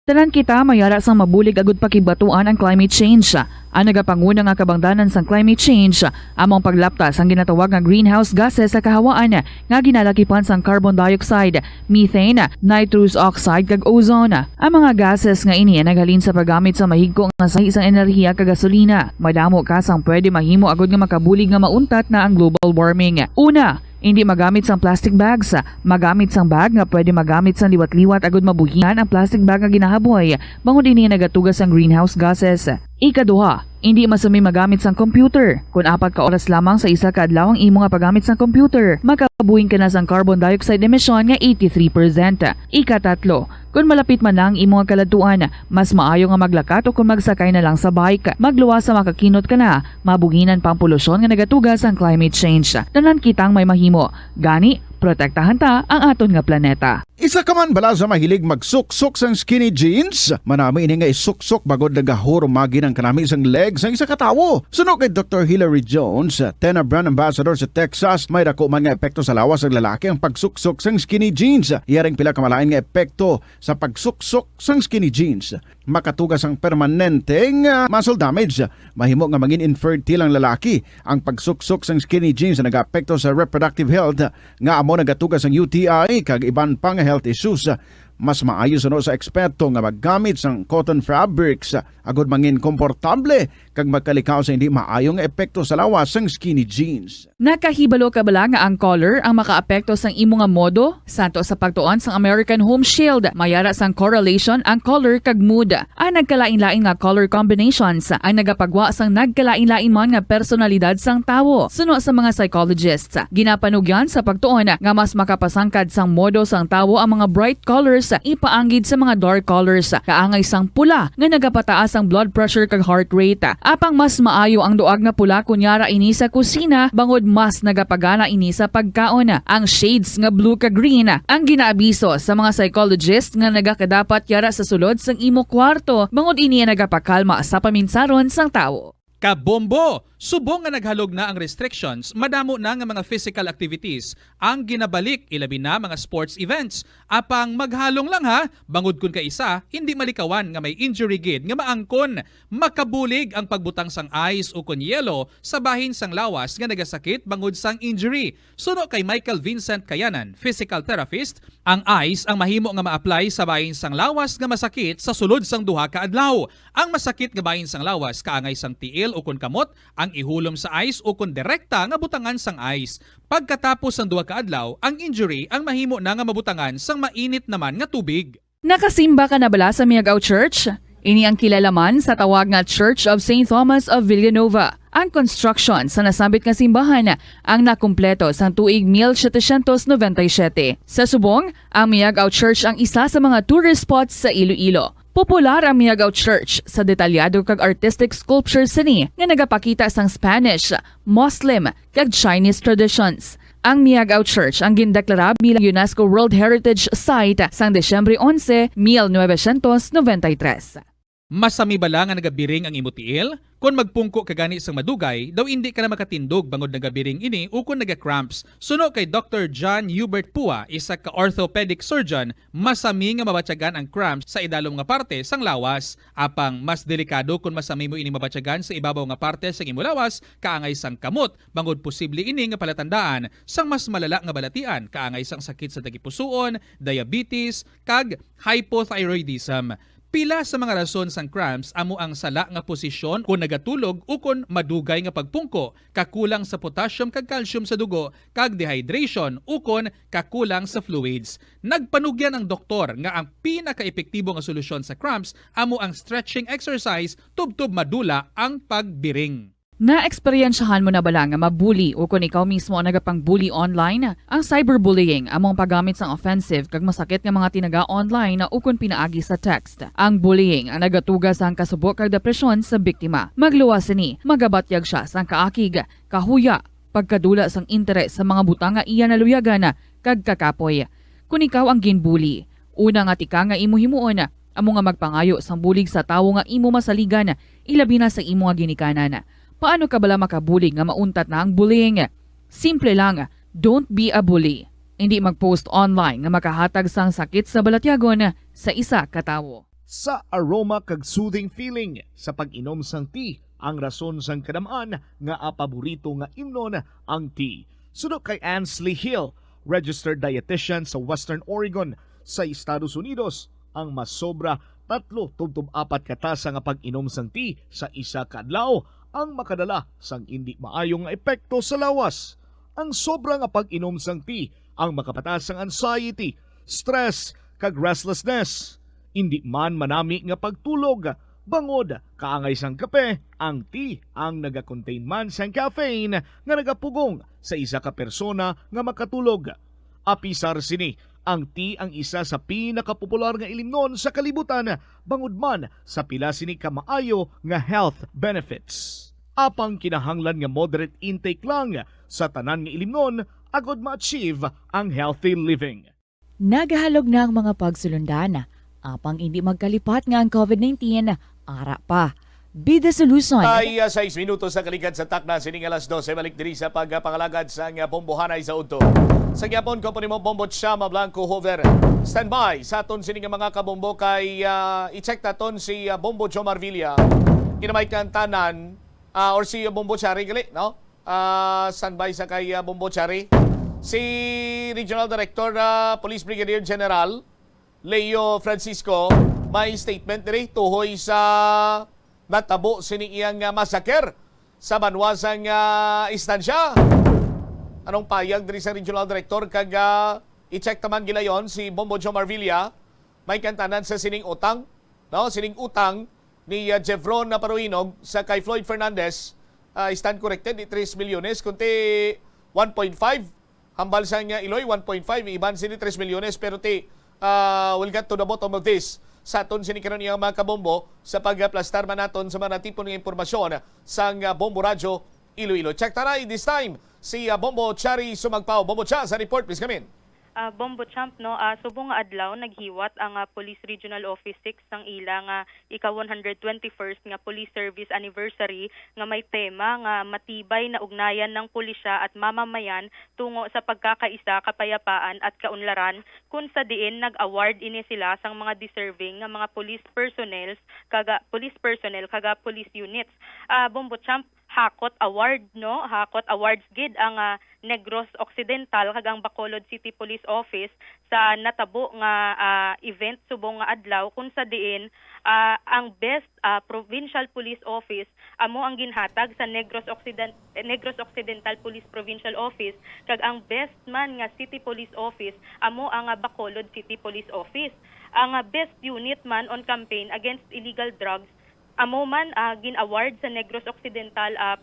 Tanan kita may ara sang mabulig agud pakigbatuan ang climate change. Ang nagapanguna nga kabangdanan sang climate change amo ang paglapta sang ginatawag nga greenhouse gases sa kahawaan nga ginalakipan sang carbon dioxide, methane, nitrous oxide, kag ozone. Ang mga gases nga ini naghalin sa paggamit sa mahigko nga sahi sang enerhiya kag gasolina. Madamo ka sang pwede mahimo agud nga makabulig nga mauntat na ang global warming. Una, indi magamit sang plastic bags. Magamit sang bag nga pwede magamit sang liwat-liwat agud mabuhian ang plastic bag nga ginahaboy, bangod ini nagatuga sang greenhouse gases. Ikaduha, indi masumi magamit sang computer. Kon apat ka oras lamang sa isa ka adlaw ang imo nga paggamit sang computer, makabuhin ka na sang carbon dioxide emission nga eighty-three percent. Ikatatlo, kon malapit man na ang imo nga kaladtuan, mas maayo nga maglakat o kon magsakay na lang sa bike. Magluwas sa makakinot ka na, mabuhinan pa ang polusyon nga nagatuga sang climate change. Tanan kitang may mahimo. Gani, protektahan ta ang aton nga planeta. Isa ka man bala sa mahilig magsuksok sang skinny jeans? Manami ini nga isuksok bangod nagahurumagi ang kanami sang leg sang isa ka tawo. Suno kay Doktor Hilary Jones, Tena brand ambassador sa Texas, may dako man nga epekto sa lawas sang lalaki ang pagsuksok sang skinny jeans. Iya ring pila ka malain nga epekto sa pagsuksok sang skinny jeans. Makatuga sang permanente nga muscle damage. Mahimo nga mangin infertile ang lalaki. Ang pagsuksok sang skinny jeans nagaapekto sa reproductive health, nga amo nagatuga sang U T I kag iban pa nga health issues. Mas maayo suno sa eksperto nga maggamit sang cotton fabrics agud mangin komportable kag makalikaw sa hindi maayo nga epekto sa lawas sang skinny jeans. Nakahibalo ka bala nga ang color ang makaapekto sang imo nga modo? Santo sa pagtuon sang American Home Shield, may ara sang correlation ang color kag mood. Ang nagkalain-lain nga color combinations ang nagapagwa sang nagkalain-lain man nga personalidad sang tawo. Suno sa mga psychologists, ginapanugyan sa pagtuon nga mas makapasangkad sang modo sang tawo ang mga bright colors ipaanggid sa mga dark colors, kaangay sang pula nga nagapataas ang blood pressure kag heart rate. Apang mas maayo ang duag nga pula kon yara ini sa kusina, bangod mas nagapagana ini sa pagkaon. Ang shades nga blue kag green ang ginaabiso sa mga psychologist nga nagakadapat yara sa sulod sang imo kwarto, bangod ini ang nagapakalma sa paminsaron sang tawo. Kabombo! Subong nga naghalog na ang restrictions, madamo na nga mga physical activities ang ginabalik, ilabi na mga sports events. Apang maghalong lang ha, bangod kun kaisa, hindi malikawan nga may injury gid nga maangkon. Makabulig ang pagbutang sang ice ukon yelo sa bahin sang lawas nga nagasakit bangod sang injury. Suno kay Michael Vincent Kayanan, physical therapist, ang ice ang mahimo nga ma-apply sa bahin sang lawas nga masakit sa sulod sang duha ka adlaw. Ang masakit nga bahin sang lawas kaangay sang tiil ukon kamot ang ihulom sa ice ukon direkta nga butangan sang ice. Pagkatapos sang duha ka adlaw, ang injury ang mahimo na nga mabutangan sang mainit naman nga tubig. Nakasimba ka na bala sa Miagao Church? Ini ang kilala man sa tawag nga Church of Saint Thomas of Villanueva. Ang construction sa nasambit nga simbahan ang nakumpleto sang tuig mil setecientos noventa y siete. Sa subong, ang Miagao Church ang isa sa mga tourist spots sa Iloilo. Popular ang Miagao Church sa detalyado kag artistic sculptures sini nga nagapakita sang Spanish, Muslim, kag Chinese traditions. Ang Miagao Church ang gindeklara bilang UNESCO World Heritage Site sang Disyembre onse, mil novecientos noventa y tres. Masami bala nga nagabiring ang imo tiil? Kon magpungko ka gani sang madugay, daw indi ka na makatindog bangod nagabiring ini ukon naga-cramps. Suno kay Doctor John Hubert Pua, isa ka orthopedic surgeon, masami nga mabatyagan ang cramps sa idalom nga parte sang lawas. Apang mas delikado kon masami mo ini mabatyagan sa ibabaw nga parte sang imo lawas, kaangay sang kamot, bangod posible ini nga palatandaan sang mas malala nga balatian, kaangay sang sakit sa tagipusoon, diabetes, kag hypothyroidism. Pila sa mga rason sang cramps amo ang sala nga posisyon kon nagatulog ukon madugay nga pagpungko, kakulang sa potassium kag calcium sa dugo, kag dehydration ukon kakulang sa fluids. Nagpanugyan ang doktor nga ang pinakaepektibo nga solusyon sa cramps amo ang stretching exercise tubtob madula ang pagbiring. Naeksperyensyahan mo na bala nga mabuli ukon ikaw mismo ang nagapang-bully online? Ang cyberbullying amo ang paggamit sang offensive kag masakit nga mga tinaga online ukon pinaagi sa text. Ang bullying ang nagatuga sang kasubo kag depresyon sa biktima. Magluwas sini, magabatyag sia sang kaakig, kahuya, pagkadula sang interes sa mga butang nga iya naluyagan, kag kakapoy. Kon ikaw ang ginbully, una nga tikang nga imo himuon amo nga magpangayo sang bulig sa tawo nga imo masaligan, ilabi na sa imo nga ginikanan. Paano ka bala makabulig nga mauntat na ang bullying? Simple lang, don't be a bully. Indi mag-post online nga makahatag sang sakit sa balatyagon sa isa ka tawo. Sa aroma kag soothing feeling sa pag-inom sang tea ang rason sang kadam-an nga paborito nga imnon ang tea. Suno kay Ansley Hill, registered dietitian sa Western Oregon sa Estados Unidos, ang masobra tatlo tubtob apat ka tasa nga pag-inom sang tea sa isa ka adlaw ang makadala sang indi maayo nga epekto sa lawas. Ang sobra nga pag-inom sang tea ang makapataas sang anxiety, stress, kag restlessness. Indi man manami nga pagtulog, bangod kaangay sang kape, ang tea ang naga-contain man sang caffeine nga nagapugong sa isa ka persona nga makatulog. Apisar sini, ang tea ang isa sa pinakapopular nga ilimnon sa kalibutan, bangod man sa pila sini ka maayo nga health benefits. Apang kinahanglan nga moderate intake lang sa tanan nga ilimnon, agod ma-achieve ang healthy living. Nagahalog na ang mga pagsulundan, apang indi magkalipat nga ang covid nineteen ara pa. Bida sa Luzon. Ay, ah, sais minutos sa kaligad sa takna sining alas dose. Balik diri sa pagpangalagad sang, ah, bombohanay sa udto. Sa gyapon, kumpuni mo, Bombo Chama Blanco Hover. Standby sa aton sining mga kabombo kay, ah, i-check naton si, ah, Bombo Jomar Villa. Kinamay kang tanan, ah, or si Bombo Chari gali, no? Ah, standby sa kay, ah, Bombo Chari. Si Regional Director, ah, Police Brigadier General Leo Francisco, may statement diri tuhoy sa natabo sini iyang, ah, massacre sa banwa sang, ah, Estancia. Anong payag diri sa regional director kag, ah, i-check ta man gilayon si Bombo Jomar Villa, may kantanan sa sining utang, no? Sining utang ni, ah, Jevron Naparuinog sa kay Floyd Fernandez, ah, stand corrected, di tres milyones, kundi one point five. Hambal sang Iloy, one point five, iban sini tres milyones, pero ti, ah, we'll get to the bottom of this. Sa aton sini karon iyang mga kabombo, sa pagaplastar man naton sa mga natipon nga impormasyon sang, ah, Bombo Radyo Iloilo. Check ta na this time si, ah, Bombo Chari Sumagpao. Bombo Cha, sa report, please come in. Ah, Bombo Champ, no, ah, subong nga adlaw naghiwat ang, ah, Police Regional Office six sang ila nga ika one hundred twenty-first nga Police Service Anniversary nga may tema nga Matibay na Ugnayan ng Pulisya at Mamamayan Tungo sa Pagkakaisa, Kapayapaan at Kaunlaran, kun sa diin nag-award ini sila sang mga deserving nga mga police personnel kaga police personnel kaga police units. Ah, Bombo Champ, hakot award, no? Hakot awards gid ang, ah, Negros Occidental kag ang Bacolod City Police Office sa natabo nga, ah, event subong nga adlaw, kun sa diin, ah, ang best, ah, provincial police office amo ang ginhatag sa Negros Occiden-, Negros Occidental Police Provincial Office, kag ang best man nga city police office amo ang, ah, Bacolod City Police Office. Ang, ah, best unit man on campaign against illegal drugs amo man, ah, gin-award sa Negros Occidental, ah,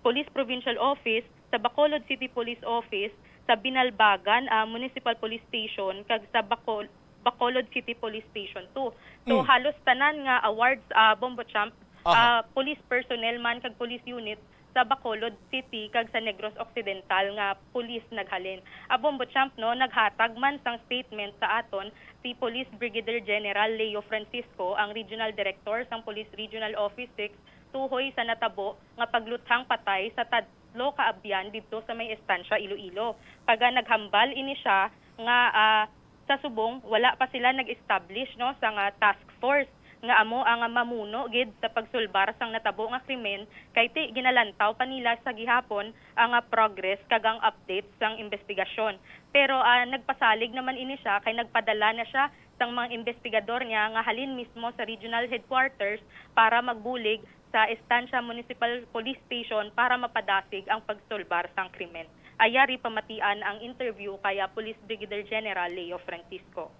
Police Provincial Office, sa Bacolod City Police Office, sa Binalbagan, ah, Municipal Police Station, kag sa Bacol-, Bacolod City Police Station two. So, Hmm. halos tanan nga awards, ah, Bombo Champ, Aha. ah, police personnel man kag police unit sa Bacolod City kag sa Negros Occidental nga police naghalin. Ah, Bombo Champ, no, naghatag man sang statement sa aton si Police Brigadier General Leo Francisco, ang Regional Director sang Police Regional Office six, tuhoy sa natabo nga pagluthang patay sa tatlo ka abyan didto sa may Estancia, Iloilo. Kag, ah, naghambal ini siya nga, ah, sa subong wala pa sila nag-establish, no, sa nga task force nga amo ang mamuno gid sa pagsulbar sang natabo nga krimen, kay ti ginalantaw pa nila sa gihapon ang, ah, progress kag ang update sang investigasyon. Pero, ah, nagpasalig naman ini siya kay nagpadala na siya sang mga investigador niya nga halin mismo sa regional headquarters para magbulig sa Estancia Municipal Police Station para mapadasig ang pagsulbar sang krimen. Ayari pamatian ang interview kay, ah, Police Brigadier General Leo Francisco.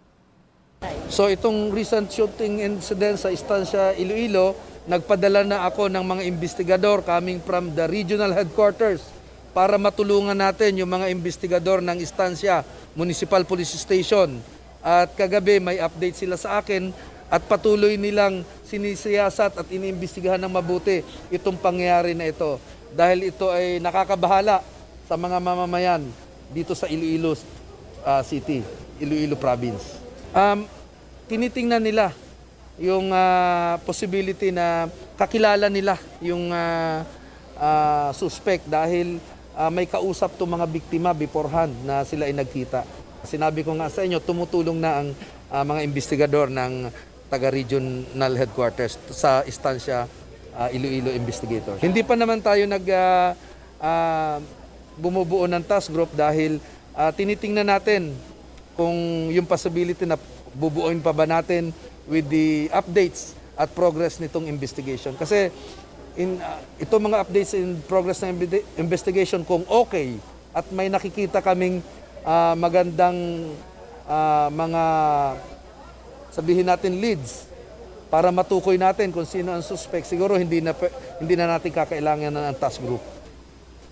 So, itong recent shooting incident sa Estancia, Iloilo, nagpadala na ako ng mga investigador coming from the regional headquarters para matulungan natin yung mga investigador ng Estancia Municipal Police Station. At kagabi, may update sila sa akin at patuloy nilang sinisiyasat at iniimbestigahan ng mabuti itong pangyayari na ito, dahil ito ay nakakabahala sa mga mamamayan dito sa Iloilo, ah, City, Iloilo Province. Um, tinitingnan nila yung, ah, possibility na kakilala nila yung, ah, ah, suspect dahil, ah, may kausap to mga biktima beforehand na sila ay nagkita. Sinabi ko nga sa inyo, tumutulong na ang, ah, mga investigador ng taga-regional headquarters sa Estancia, ah, Iloilo investigators. Hindi pa naman tayo nag, ah, ah, bumubuo ng task group dahil, ah, tinitingnan natin kung yung possibility na bubuuin pa ba natin with the updates at progress nitong investigation. Kasi in, ah, itong mga updates in progress ng investi-, investigation, kung okay at may nakikita kaming, ah, magandang, ah, mga, sabihin natin, leads para matukoy natin kung sino ang suspect, siguro hindi na pwe-, hindi na natin kakailangan ng task group.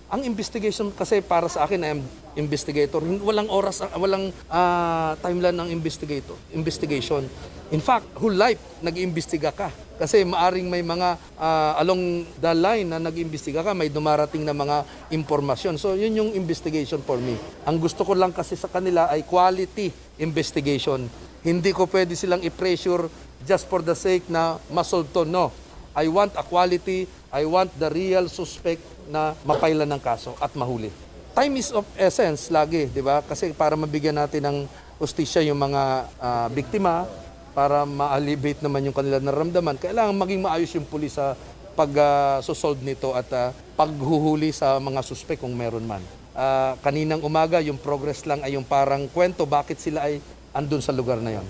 Ang investigation kasi para sa akin, I am investigator. Hin-, walang oras, ah, walang, ah, timeline ang investigator, investigation. In fact, whole life nag-iimbestiga ka. Kasi maaring may mga, ah, along the line na nag-iimbestiga ka, may dumarating na mga impormasyon. So, yun yung investigation for me. Ang gusto ko lang kasi sa kanila ay quality investigation. Hindi ko pwede silang i-pressure just for the sake na ma-solve to. No. I want a quality, I want the real suspect na mapailan ng kaso at mahuli. Time is of essence lagi, di ba? Kasi para mabigyan natin ng hustisya yung mga, ah, biktima, para ma-alleviate naman yung kanilang nararamdaman, kailangan maging maayos yung pulis sa pag, ah, sosolve nito at, ah, paghuhuli sa mga suspek kung meron man. Ah, kaninang umaga, yung progress lang ay yung parang kwento bakit sila ay andun sa lugar na yon.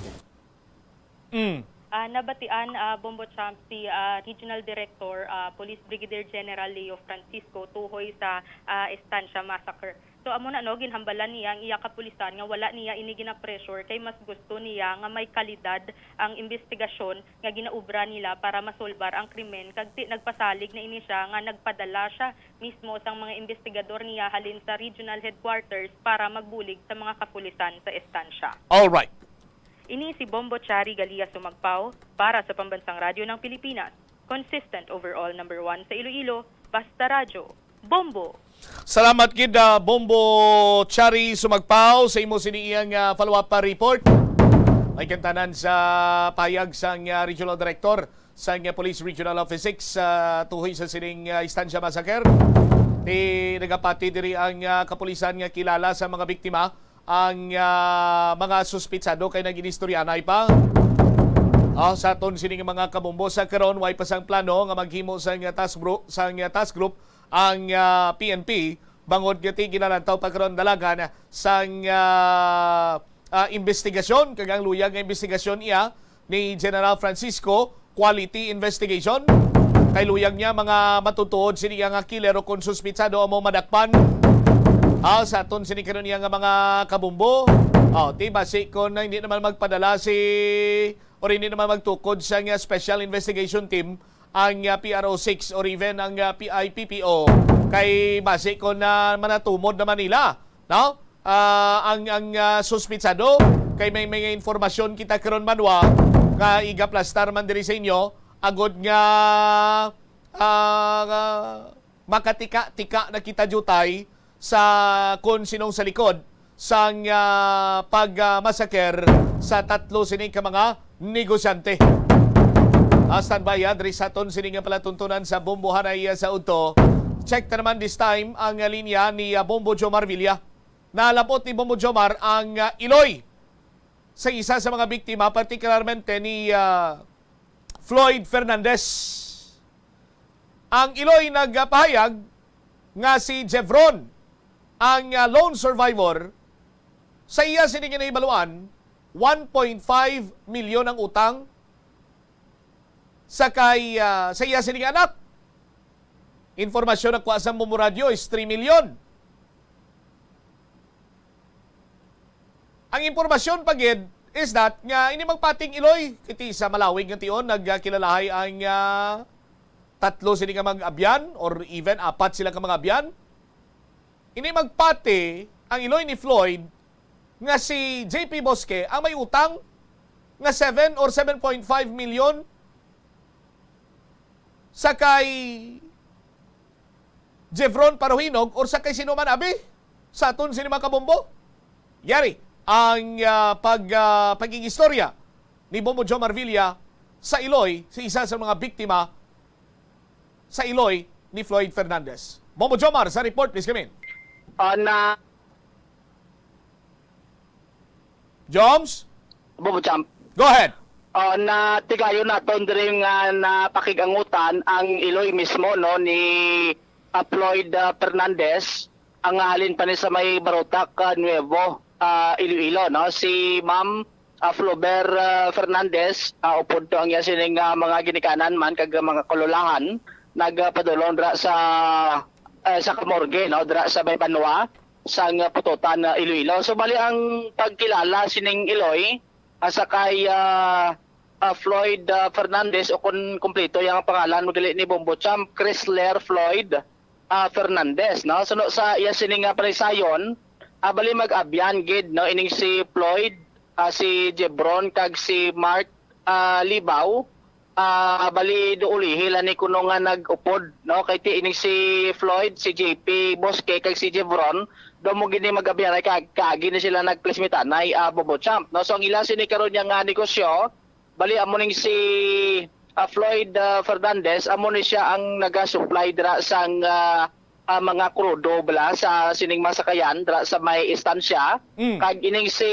Mm. Ah, nabatian, ah, Bombo Champ, si, ah, Regional Director, ah, Police Brigadier General Leo Francisco tuhoy sa, ah, Estancia Massacre. So, amo na, no, ginhambalan niya ang iya kapulisan nga wala niya ini gina-pressure kay mas gusto niya nga may kalidad ang imbestigasyon nga ginaubra nila para masolbar ang krimen, kag ti-, nagpasalig na ini siya nga nagpadala siya mismo sang mga imbestigador niya halin sa regional headquarters para magbulig sa mga kapulisan sa Estancia. All right. Ini si Bombo Chari Galia Sumagpao para sa Pambansang Radyo ng Pilipinas. Consistent overall number one sa Iloilo, Basta Radyo, Bombo! Salamat gid, ah, Bombo Chari Sumagpao, sa imo sini iyang, ah, follow-up, ah, report. May kantanan sa payag sang, ah, Regional Director sang, ah, Police Regional Office six, ah, tuhoy sa sining, ah, Estancia Massacre. Ti nagapati diri ang, ah, kapulisan nga kilala sa mga biktima. Ang, ah, mga suspitsado kay nag-inistoryanay pa. Ah, sa aton sining mga kabombo, sa karon, way pa sang plano nga maghimo sang task group, sang task group ang, ah, P N P, bangod nga ti ginalantaw pa karon dalagan sang, ah, ah, investigasyon, kag ang luyag nga investigasyon iya ni General Francisco, quality investigation. Kay luyag niya mga matutuod sini nga killer o kon suspitsado amo madakpan. Ah, sa aton sini karon iya nga mga kabombo. Oh, ti basi kon hindi naman magpadala si, or hindi naman magtukod sa nga special investigation team ang, ah, P R O six or even ang, ah, P I P P O, kay basi kon, ah, manatumod naman nila, no? Ah, ang, ang, ah, suspitsado, kay may mga informasyon kita karon, Manwa, nga igaplastar man diri sa inyo, agod nga, ah, nga makatika-tika na kita diutay sa kon sinong sa likod sang, ah, pag, ah, massacre sa tatlo sini ka mga negosyante. Ah, standby, ah, diri sa aton sini nga palatuntunan sa Bombo Hanay, ah, sa udto. Check ta naman this time ang, ah, linya ni, ah, Bombo Jomar Villa. Nalabot ni Bombo Jomar ang, ah, iloy sa isa sa mga biktima, partikularmente ni, ah, Floyd Fernandez. Ang iloy nagpahayag nga si Jevron, ang, ah, lone survivor, sa iya sini nga nahibaluan, one point five milyon ang utang sa kay, ah, sa iya sini nga anak. Informasyon na kuha sa Bombo Radyo is three milyon. Ang impormasyon pa gid is that nga ini magpating iloy, kiti sa Malawig nga tion, nagkilalahay ang, ah, tatlo sini nga mag-abyan or even apat sila ka mag-abyan. Ini magpati ang iloy ni Floyd nga si J P Bosque ang may utang nga seven or seven point five million sa kay Jevron Paruhinog or sa kay sino man, abi, sa aton sini mga kabombo. Yari ang, ah, pag, ah, pagig-istorya ni Bombo Jomar Villa sa iloy, sa isa sa mga biktima sa iloy ni Floyd Fernandez. Bombo Jomar, sa report, please come in. Ah, na Joms? Bobo Champ. Go ahead. Ah, natigayon naton diri nga napakigangutan ang iloy mismo, no, ni, ah, Floyd, ah, Fernandez, ang halin pa ni sa may Barotac, ah, Nuevo, ah, Iloilo, no, si Ma'am, ah, Flober, ah, Fernandez, ah, upod to ang iya sining, ah, mga ginikanan man kag mga kalulahan, nagpadulong dira sa, eh, sa kamorge, no, dira sa may banwa sang Pototan, ah, Iloilo. So, bali ang pagkilala sining iloy, ah, sa kay, ah, ah, Floyd, ah, Fernandez, o kon kompleto yang pangalan, magali ni Bombo Champ, Chrysler Floyd, ah, Fernandez, no? Suno sa iya sini nga panaysayon, ah, bali mag-abyan gid, no, ining si Floyd, ah, si Jebron, kag si Mark, ah, Libao, ah, bali do ulihi la ni kuno nga nag-upod, no? Kay ti ining si Floyd, si J P Bosque, kag si Jevron, do mo gini mag-abyan ay ka-, kaagi ni sila nagplismitanay, ah, Bobo Champ, no? So ang ila sini karon niya nga negosyo, bali amo ning si, ah, Floyd, ah, Fernandez, amo ni siya ang nagasupply dira sang, ah, ah, mga krudo bala sa sining masakayan dira sa may Estancia. Mm. Kag ining si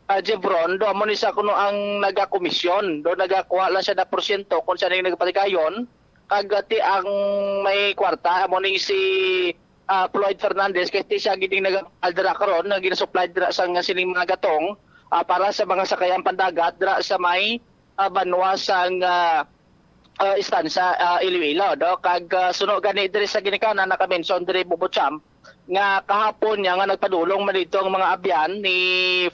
ah, Jevron, do amo ni siya kuno ang nagakomisyon, do nagakuha lang siya na porsyento kung siya ning nagpatigayon, kag, ah, ti ang may kwarta amo ning si, ah, Floyd Fernandez, kay ti siya gid ning nagapahal dira karon, nga ginasupply dira sa nga sining mga gatong, ah, para sa mga sakayang pandagat dira sa may, ah, banwa sang, ah, ah, istansya, ah, Iloilo, no? Kag, ah, suno gani diri sa ginikanan, naka-mention diri, Bobo Champ, nga kahapon niya nga nagpadulong man dito ang mga abyan ni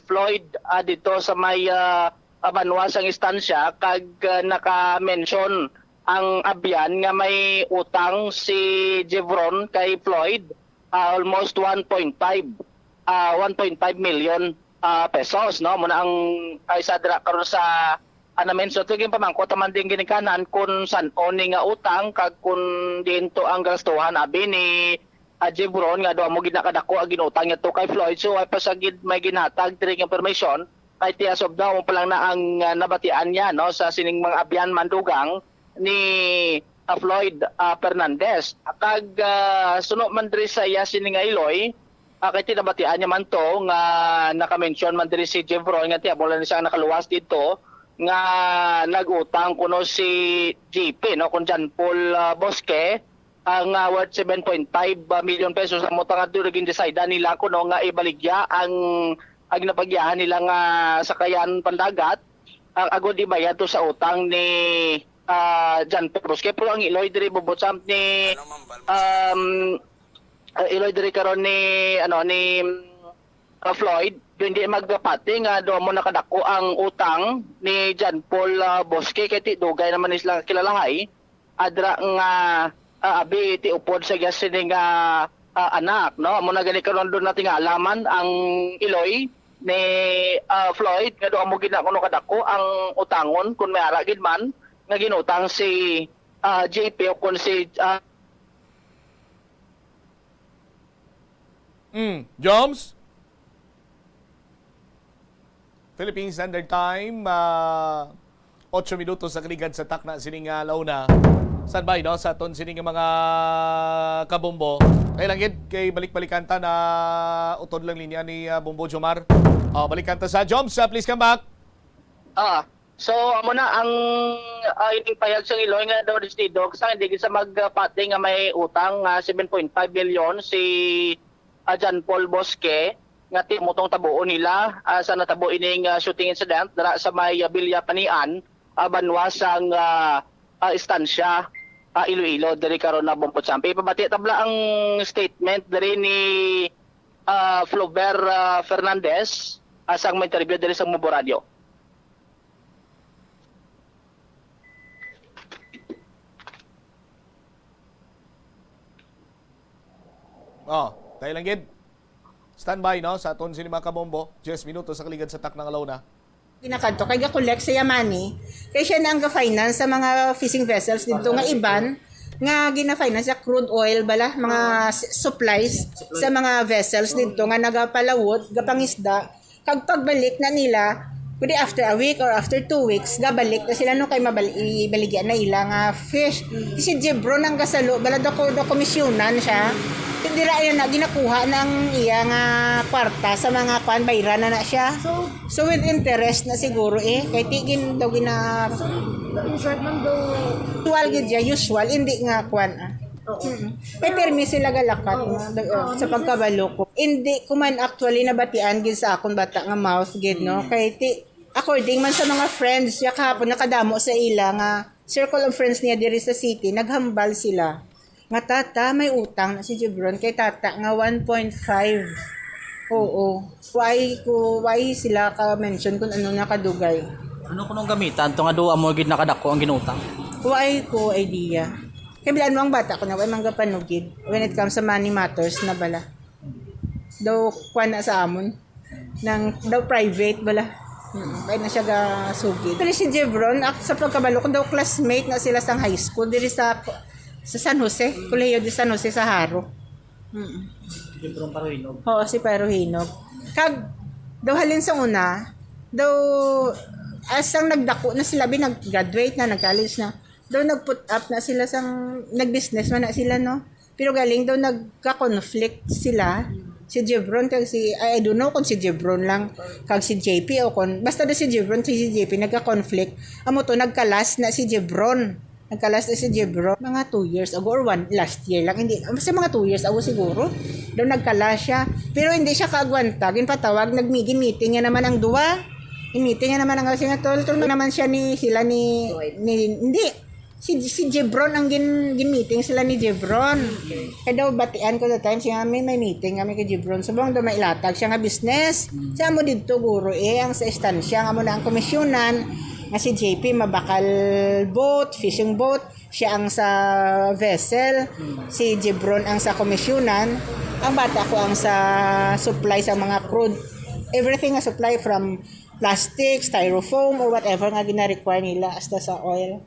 Floyd, ah, dito sa may, ah, ah, banwa sang istansya, kag, ah, naka-mention ang abyan nga may utang si Jevron kay Floyd, ah, almost one point five, ah, one point five million, ah, pesos, no? Muna ang, ah, isa dira karon sa, ah, na-mention. Sige, pamangkot naman din ginikanan kung san-o ni nga utang kag kung diin to ang gastuhan, abi ni, ah, Jevron, nga daw mo ginakadako ang ginutang niya to kay Floyd. So, ay pa siya gid may ginhatag diri nga information. Kay ti as of now, pa lang na ang, ah, nabatian niya, no, sa sining mga abyan mandugang ni, ah, Floyd, ah, Fernandez. Kag, ah, suno man diri sa iya sini nga iloy, ah, kay tinabatian niya man to nga naka-mention man diri si Jevron nga ti amo lang siya nakaluwas dito nga nag-utang kuno si J P, no, kun John Paul, ah, Bosque, ang, ah, worth seven point five million pesos. Amo ta nga duro gin-decide nila kuno nga ibaligya ang, ang napagyahan nila nga sakayan pandagat, ang agod ibayad to sa utang ni, ah, John Paul Bosque. Pero ang iloy diri, Bobo Champ, ni, um, ah, iloy diri karon ni, ano, ni, ah, Floyd, hindi magpati nga daw mo nakadako ang utang ni John Paul, ah, Bosque, kay ti dugay naman ni sila kilalahay. Adra nga, ah, abi ti upod sa iya sini nga, ah, anak, no? Amo na gani karon doon natin nga alaman ang iloy ni, ah, Floyd nga doon mo gina kuno kadako ang utangon kung may ara gid man nga ginutang si, ah, J P o kung si, ah, Mm. Joms? Philippine Standard Time, ah, otso minutos sa kaligad sa takna sining, ah, launa. Standby, no, sa aton sining mga kabombo. Kay lang gid, kay balik-balikan ta na utod lang linya ni, ah, Bombo Jomar. Oh, balikan ta sa Joms, ah, please come back. Ah, so amo na ang, ah, ining payag sang iloy nga daw destidog sa hindi sa magpati nga may utang nga seven point five million si, ah, John Paul Bosque nga ti-, mutong tabuon nila, ah, sa natabo ining, ah, shooting incident dira sa may, ah, Villa Panian, ah, banwa sang, ah, ah, istansya, ah, Iloilo diri karon na Bombo Champ. Ipabati tabla ang statement diri ni, ah, Flover, ah, Fernandez, ah, sang may interview diri sa Mubo Radio. Oh, tayo lang gid. Standby, no, sa aton sini mga kabombo. Diyes minutos sa kaligad sa takna nga launa. Ginakadto kay ga-collect siya money. Kay siya na ang ga-finance sa mga fishing vessels dito nga iban nga gina-finance sa crude oil bala, mga s- supplies sa mga vessels dito nga nagapalawod, gapangisda. Kag pagbalik na nila, pwede after a week or after two weeks, gabalik na sila no kay mabal ibaligya na ila nga fish. Si Jebron ang gasalo, bala daw ko daw komisyonan siya. Hindi ra iya na ginakuha ng iya nga kwarta sa mga kwan, bayran na na siya. So, so with interest na siguro eh, kay tigin daw gina... So, in short, ma'am, daw... Usual gid siya, usual, hindi nga kwan ah. Oo. Mm. May permi sila galakat no? Sa pagkabalo ko. Hindi ko man actually nabatian gid sa akon bata nga mouth gid no. Kay ti according man sa mga friends niya kahapon nakadamo sa ila nga circle of friends niya diri sa city, naghambal sila nga tata may utang na si Jebron kay tata nga one point five. Oo. Why ko why sila ka mention kung ano nakadugay? Ano kuno gamitan to nga duwa mo gid nakadako ang ginutang? Why ko idea. Kay bilaan mo ang bata ko na, way man gapanugid when it comes sa money matters na bala. Daw, kwan na sa amon. Nang, daw private bala. Hmm, kaya na siya gasugid. Pero si Jevron, ak- sa pagkabalo ko, daw classmate na sila sa high school, diri sa sa San Jose, Colegio de San Jose sa Jaro. Mm. Yung parang paruhinog. Oo, si Pero Hinog. Kag, daw halin sa una, daw, asang nagdako na sila, bi, nag-graduate na, nag-college na, daw nag-put up na sila sang, nag-business man na sila, no? Pero galing daw nagka-conflict sila, si Jevron kag si, I, I don't know kung si Jevron lang, kag si J P o kung, basta daw si Jevron, si, si J P, nagka-conflict. Amo to, nagkalas na si Jevron. Nagkalas na si Jevron mga two years ago or one, last year lang. Hindi, basta mga two years ago siguro. Daw nagkalas siya. Pero hindi siya kaagwanta. Ginpatawag, nagmigin meeting niya naman ang duwa. Meeting nga naman ang, siya nga, "Tol, tol, naman siya ni, sila ni, ni, hindi. Si, si Jebron ang gin, gin-meeting sila ni Jebron." Kaya daw batian ko that time, siya, "May, may meeting kami kay Jebron. Subong daw may ilatag siya nga business." Siya mo didto, guro, eh, ang sa istansya, nga mo na ang komisyonan, nga si J P mabakal boat, fishing boat, siya ang sa vessel, si Jebron ang sa komisyonan, ang bata ko ang sa supply sa mga crude, everything nga supply from plastic, styrofoam, or whatever nga gina-require nila, hasta sa oil.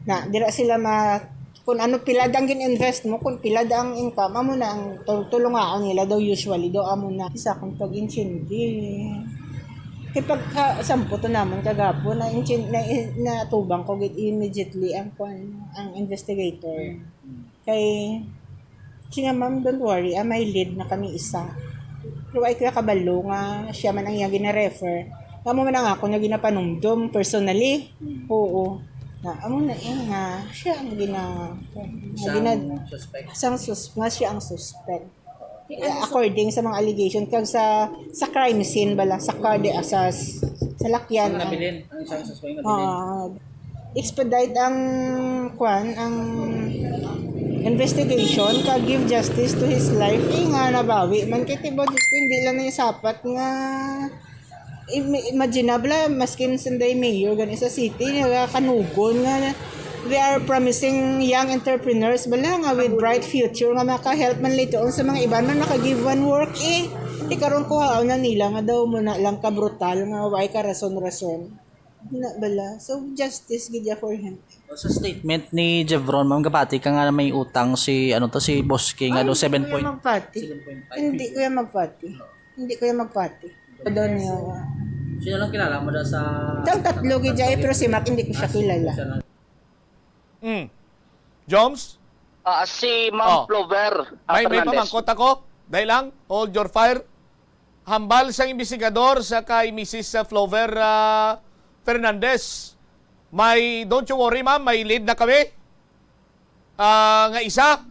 Na, dira sila ma-, kung ano, pila ang gin-invest mo, kung pila ang income, amo na ang tul-, tulungaon nila daw usually, daw amo na. Isa akong pag-intindi. Kay pagka, sampo to naman kagapon, na, na, natubang ko gid immediately ang, kwan, ang investigator. Kay, siya nga, "Ma'am, don't worry, ah, may lead na kami isa." Pero ay kuya kabalo nga siya man ang iya gina-refer. Amo man ang ako nga ginapanumdom personally. Oo. Na, amo na eh nga, siya ang gina-, nga Isang gina-, suspect. Isang sus-, nga siya ang suspect. Di, ano, according sa mga allegation, kag sa, sa crime scene bala, sa car, di, ah, sa, sa lakyan, Ang ang nabilin, ang isang suspect nabilin. Ah, expedite ang, kwan, ang investigation, kag give justice to his life. Eh, nga nabawi man kay, tibo, Diyos ko, hindi lang na yung sapat nga, im-, imagine na bala, maskin sanday mayor gani sa city, nagakanugon nga they are promising young entrepreneurs bala nga with bright future nga maka-help man later on sa mga iban man maka-give one work eh. Di karon kuhaon na nila nga daw mo na lang ka brutal nga way ka rason-rason. Na bala. So, justice gid ya for him. Sa statement ni Jevron, ma'am, gapati ka nga may utang si, ano to, si Boss King, Ay, ano, hindi ko yan seven point magpati. Seven point five Hindi ko yan magpati. Hindi ko yan magpati. Doon niya. Sino lang kilala mo daw sa Tang tatlo gid ya, eh, pero si Mac, hindi ko siya Ah, kilala. siya lang. Mm. Joms? Ah, si Ma'am Oh. Flover, ah, May, may Fernandez. pamangkot ako. Dahil lang, hold your fire. Hambal sang imbestigador sa kay Missus Flover, ah, Fernandez. May, don't you worry, ma'am, may lead na kami. Ah, nga isa,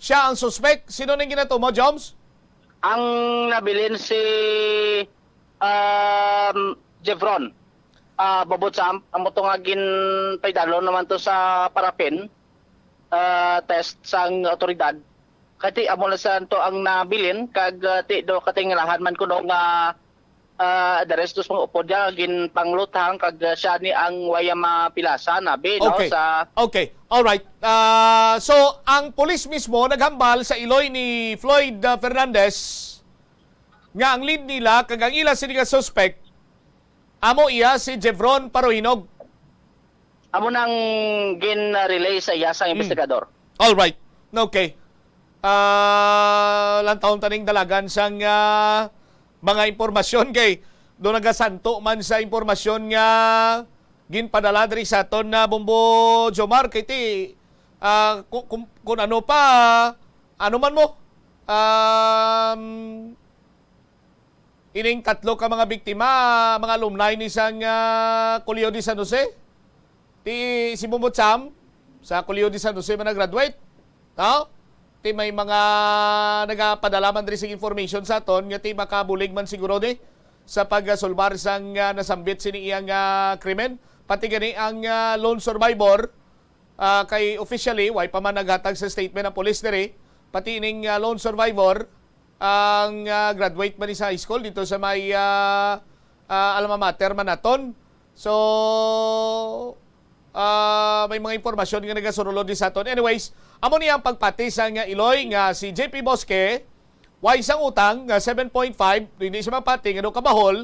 siya ang suspect. Sino ning ginato mo, Joms? Ang nabilin si, um, Jevron. Ah, Bobot Sam, amo to nga ginpaidalon naman to sa paraffin, ah, test sang awtoridad. Kati amo na sa to ang nabilin, kag, ah, ti do katingalahan man kuno nga, ah, the rest dos mga upod niya, ginpangluthang, kag, ah, siya ni ang waya mapilasan, abi, no, Okay. sa Okay. All right. Ah, so, ang pulis mismo naghambal sa iloy ni Floyd, ah, Fernandez nga ang lead nila kag ang ila sini nga suspect amo iya si Jevron Paruhinog. Amo nang gin-relay sa iya sa Hmm. investigador. All right. Okay. Ah, lantawon taning dalagan sang, ah, mga impormasyon kay do nagasanto man sa impormasyon nga ginpadala diri sa aton na Bombo Jomar kay ti, ah, ku-, kum-, kun ano pa, ano man mo, um, ining tatlo ka mga biktima, mga alumni ni sang, ah, Colegio de San Jose. Ti si Bumbo Cham sa Colegio de San Jose man nag-graduate. No? Ti may mga nagapadala man diri sing information sa aton nga ti makabulig man siguro ni sa pagsulbar sang, ah, nasambit sini iyang, ah, krimen. Pati gani ang, ah, lone survivor, ah, kay officially, way pa man naghatag sa statement ang pulis diri. Pati ining, ah, lone survivor, ang, ah, graduate man ni sa high school dito sa may, ah, ah, alma mater man naton. So, ah, may mga impormasyon nga nagasurulod di sa aton. Anyways, amo ni ang pagpati sa nga iloy nga si J P Bosque, way sang utang nga seven point five, hindi siya mapati nga do kabahol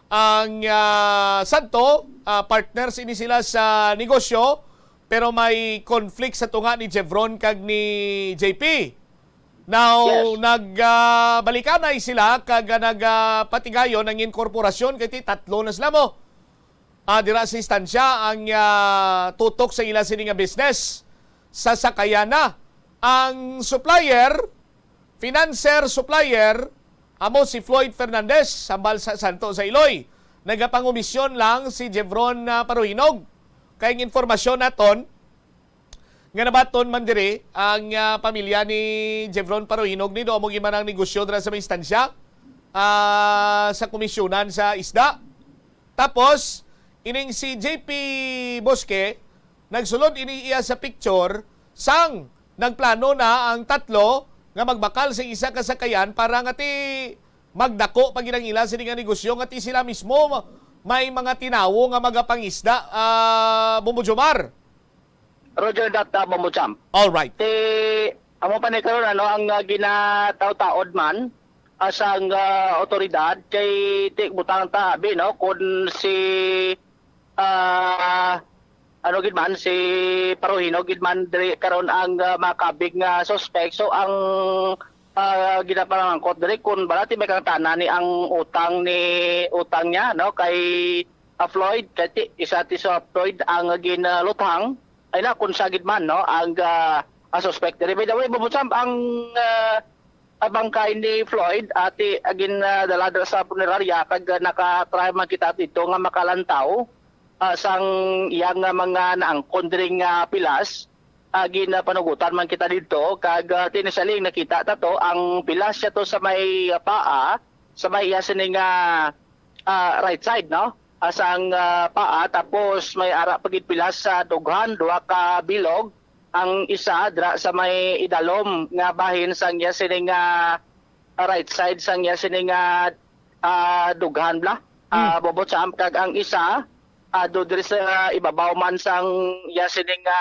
ang, ah, Santo, ah, partners ini sila sa negosyo, pero may conflict sa tunga ni Jevron kag ni J P. Now, Yes. nag, ah, balikanay sila kag, ah, nag, ah, patigayon ang inkorporasyon kay ti tatlo na sila mo. Ah, dira sa istansya ang, ah, tutok sa ila sini nga business sa Sakayana. Ang supplier, financer, supplier, amo si Floyd Fernandez, sambal sa Santo sa Iloy. Nagapangumisyon lang si Jevron, ah, Paruhinog. Kay ang informasyon naton, nga nabaton man diri ang, ah, pamilya ni Jevron Paruhinog ni do amo gid man ang negosyo dira sa may istansya, ah, sa komisyonan sa isda. Tapos, ining si J P Bosque, nagsulod ini iya sa picture, sang nagplano na ang tatlo nga magbakal sa isa ka sakayan para nga ti magdako pa gid ang ila sini nga negosyo, nga ti sila mismo may mga tinawo nga magapangisda, ah, Bombo Jomar. Roger that, uh, Bombo Champ. All right. Ti, amo pa ni karon, ano, ang, uh, ginataod-taod man, uh, sang, uh, otoridad kay ti butang ta abi, no, kun si, uh, ano gid man, si Paruhino gid man diri karon ang, uh, makabig nga suspect. So ang, uh, ginapanangkot diri kun bala ti may kangtanan ni ang utang ni, utang niya, no, kay, uh, Floyd, kay ti, isa ti sa Floyd ang ginaluthang. Ay na, kung siya gid man, no, ang, ah, ang suspect diri. By the way, Bombo Champ, ang, ah, ang bangkay ni Floyd, ati, agin, ah, dala dira sa punerarya, kag, ah, naka-try man kita dito nga makalantaw, ah, sang iya nga mga naangkon diri nga pilas. Agin, ah, panugutan man kita dito, kag, ah, ti ni siling nakita ta to, ang pilas siya to sa may, ah, paa, sa may iya sini nga, ah, right side, no? Ah, sang, ah, paa, tapos may ara pa gid pilas sa dughan, duha ka bilog. Ang isa dira sa may idalom nga bahin sang iya sini nga right side sang iya sini nga, ah, dughan bala. Ah, Bombo Champ, kag ang isa, ah, do diri sa ibabaw man sang iya sini nga,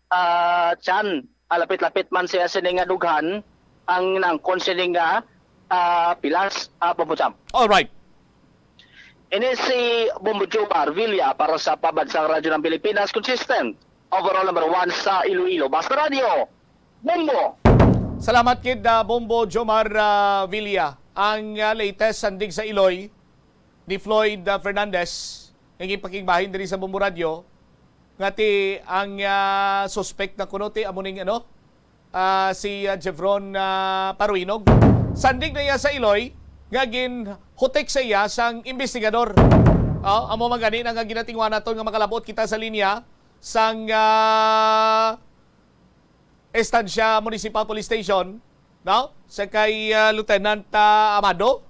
ah, tiyan. Ah, lapit-lapit man siya sini nga dughan ang naangkon sini nga, ah, pilas, ah, Bombo Champ. All right. Ini si Bombo Jomar Villa para sa Pambansang Radyo ng Pilipinas, consistent, overall number one sa Iloilo. Basta Radyo, Bombo! Salamat kid, ah, Bombo Jomar, ah, Villa. Ang, ah, latest sandig sa Iloy ni Floyd, ah, Fernandez, nga ginpakigbahin diri sa Bombo Radyo, nga ti ang, ah, suspect na kuno ti amo ning, ano, ah, si, ah, Jevron, ah, Paruinog. Sandig na iya sa Iloy nga ginhutik sa iya sang investigador. Oh, amo man gani na nga ginatinguha naton nga makalabot kita sa linya sang, ah, Estancia Municipal Police Station, no? Sa kay, ah, Lieutenant, ah, Amado.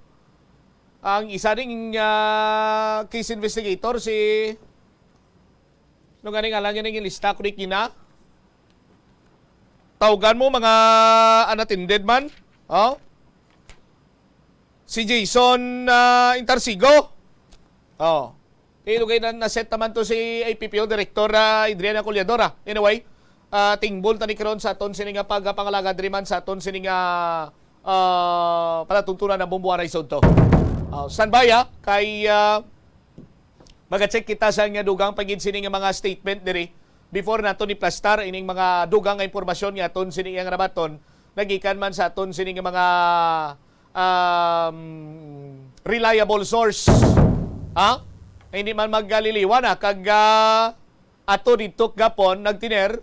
Ang isa ding, ah, case investigator, si, ano nga ni ngalan niya, ning lista ko di kina? Tawgan mo, mga unattended man. Oh? Si Jason, ah, Intarsigo. Oh. Ilugay na, na-set naman to si A P P O Director, ah, Adriana Colladora. Anyway, ah, tingbol ta ni karon sa aton sini nga pagpangalagad diri man sa aton sini nga, ah, palatuntunan ng Bombo Aray Sudto. Ah, standby, ah, kay, ah, Maga-check kita sa nga dugang pa gid sini nga mga statement diri before nato ni plastar ining mga dugang nga impormasyon nga aton sini nga nabaton nagikan man sa aton sini nga mga, um, reliable source. Ha? Hindi man magaliliwan, ha, kag, ah, ato dito gapon nagtiner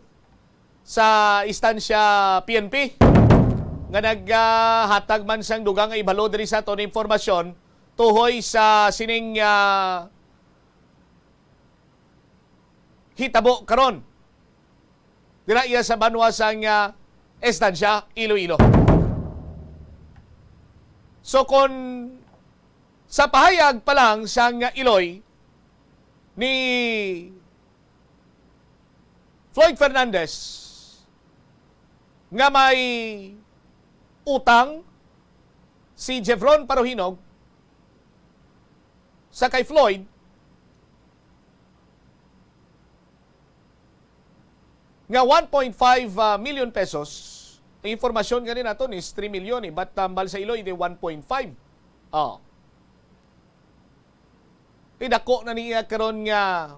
sa istansya P N P nga naghatag man sang dugang nga ibalo diri sa aton impormasyon tuhoy sa sining, ah, hitabo karon dira iya sa banwa sang, ah, estansya Iloilo. So, kon sa pahayag pa lang sang Iloy ni Floyd Fernandez nga may utang si Jevron Paruhinog sa kay Floyd nga one point five, ah, million pesos. Ang impormasyon gani naton is three million eh, but tambal sa Iloy di one point five. Oh. Idako na niya karon nga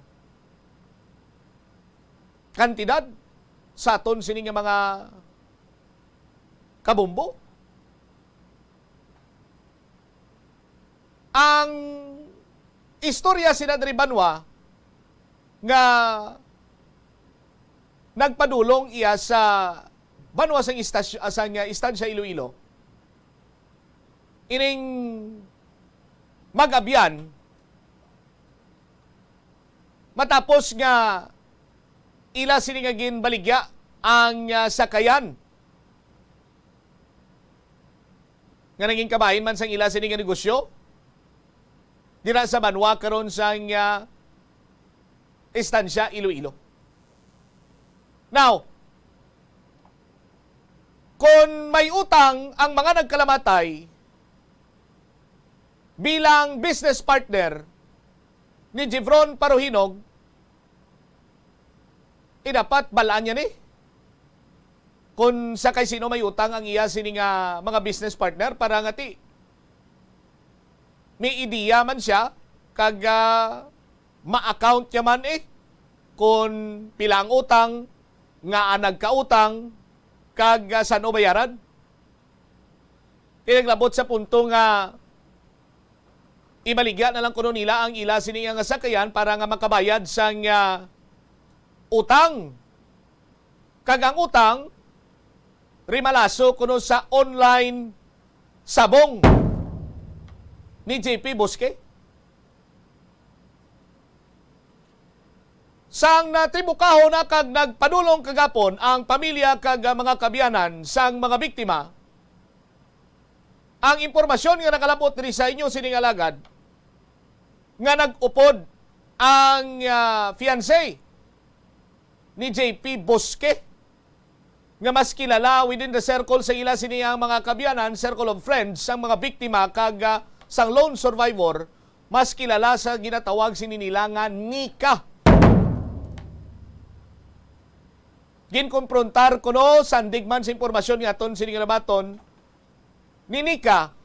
kantidad sa aton sini nga mga kabombo. Ang istorya sina diri banwa nga nagpadulong iya sa banwa sang istasy-, ah, sang, ah, Estancia Iloilo, ining mag-abyan matapos nga ila sini nga ginbaligya ang, ah, sakayan nga naging kabahin man sang ila sini nga negosyo. dira sa banwa karon sang, ah, Estancia, Iloilo. Now, kung may utang ang mga nagkalamatay bilang business partner ni Jevron Paruhinog, eh, dapat balaan niya ni. Kung sa kay sino may utang ang iya sini nga mga business partner, para nga ti may ideya man siya kag, ah, ma-account niya man, eh, kung pila ang utang, nga nagkautang, kag, ah, san-o bayaran. Kay naglabot sa punto nga ibaligya na lang kuno nila ang ila sini nga sakayan para nga makabayad sang, ah, utang. Kag ang utang, rimalaso kuno sa online sabong ni J P Bosque. Sang natribukaho na kag nagpadulong kagapon ang pamilya kag, ah, mga kaabyanan sang mga biktima, ang impormasyon nga nakalapot diri sa inyo sining alagad nga nag-upod ang, ah, fiancé ni J P Bosque, nga mas kilala within the circle sa ila sini ang mga kaabyanan, circle of friends, sang mga biktima kag, ah, sang lone survivor, mas kilala sa ginatawag sini nila nga Nika. Ginkonfrontar kuno, sandig man sa impormasyon nga aton sini nga nabaton, ni Nika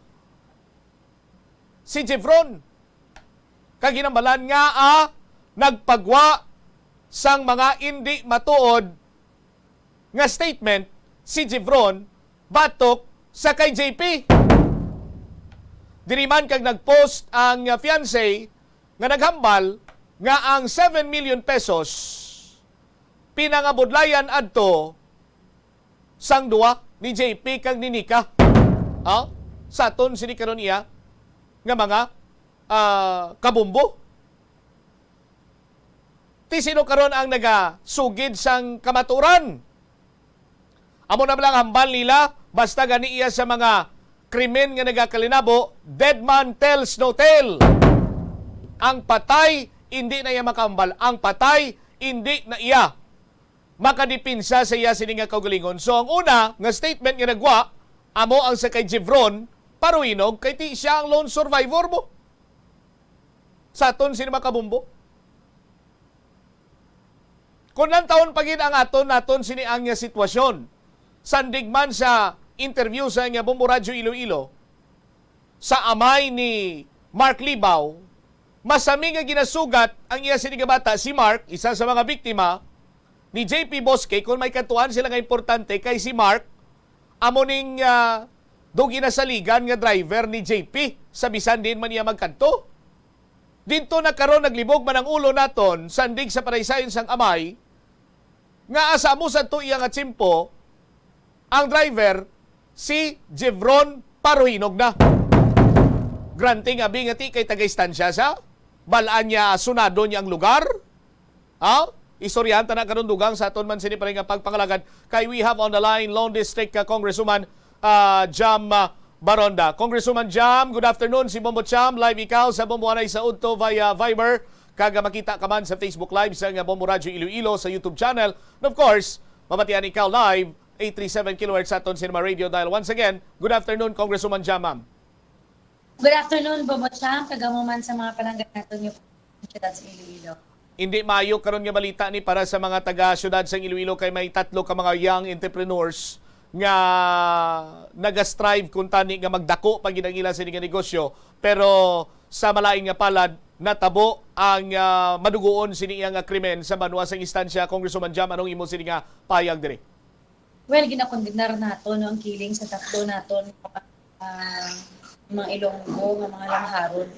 si Jevron. Kag ginhambalan nga, ah, nagpagwa sang mga indi matuod nga statement si Jevron batok sa kay J P. Diri man kag nag-post ang, ah, fiancé nga naghambal nga ang seven million pesos pinangabudlayan adto sang duwa ni J P kag ni Nika. Ah, sa aton sini karon iya nga mga, ah, kabumbo. Ti sino karon ang nagasugid sang kamaturan? Amo na lang hambal nila, basta gani iya sa mga krimen nga nagakalinabo, dead man tells no tale. Ang patay, indi na iya makahambal. Ang patay, indi na iya makadipinsa sa iya sini nga kaugalingon. So, ang una nga statement nga nagwa, amo ang sa kay Jevron Paruhinog, kay ti siya ang lone survivor mo sa aton sini mga kabumbo. Kung lantawon pa gid ang aton, naton sini ang nga sitwasyon, sandig man sa interview sa nga Bombo Radyo Iloilo, sa amay ni Mark Libao, masami nga ginasugat ang iya sini nga bata. Si Mark, isa sa mga biktima ni J P Bosque, kung may katuan sila nga importante kay si Mark, amo ning, ah, do ginasaligan nga driver ni J P sa bisan diin man iya magkadto. Didto na karon naglibog man ang ulo naton, sandig sa panaysayon sang amay, nga asa mo sa to iya nga tiyempo, ang driver, si Jevron Paruhinog na. Granting abi nga ti kay taga-istansya siya, balaan niya, sunado niya ang lugar. Ha? Istoryahan ta na karon dugang sa aton man sini pa rin nga pagpangalagad kay we have on the line Lone District, uh, Congresswoman, uh, Jam, uh, Baronda. Congresswoman Jam, good afternoon. Si Bombo Cham, live ikaw sa Bombo Anay sa Udto via Viber. Kag makita ka man sa Facebook Live sa nga Bombo Radyo Iloilo sa YouTube channel. And of course, mabatian ikaw live eight three seven kilohertz sa aton Cinema Radio Dial. Once again, good afternoon, Congresswoman Jam, ma'am. Good afternoon, Bombo Cham, kag amo man sa mga palangga naton nga siyudad sa Iloilo. Hindi maayo karon nga balita ni para sa mga taga siyudad sa Iloilo, kay may tatlo ka mga young entrepreneurs nga nagastrive kuntani nga magdako pa gid ang ila sini nga negosyo, pero sa malain nga palad natabo ang, ah, madugoon sini iya nga krimen sa banwa sang Estancia. Congresswoman Jam, anong imo sini nga pahayag diri? Well, ginakondenar nato, no, ang killing sa tatlo naton, ah, mga Ilonggo nga mga langharon.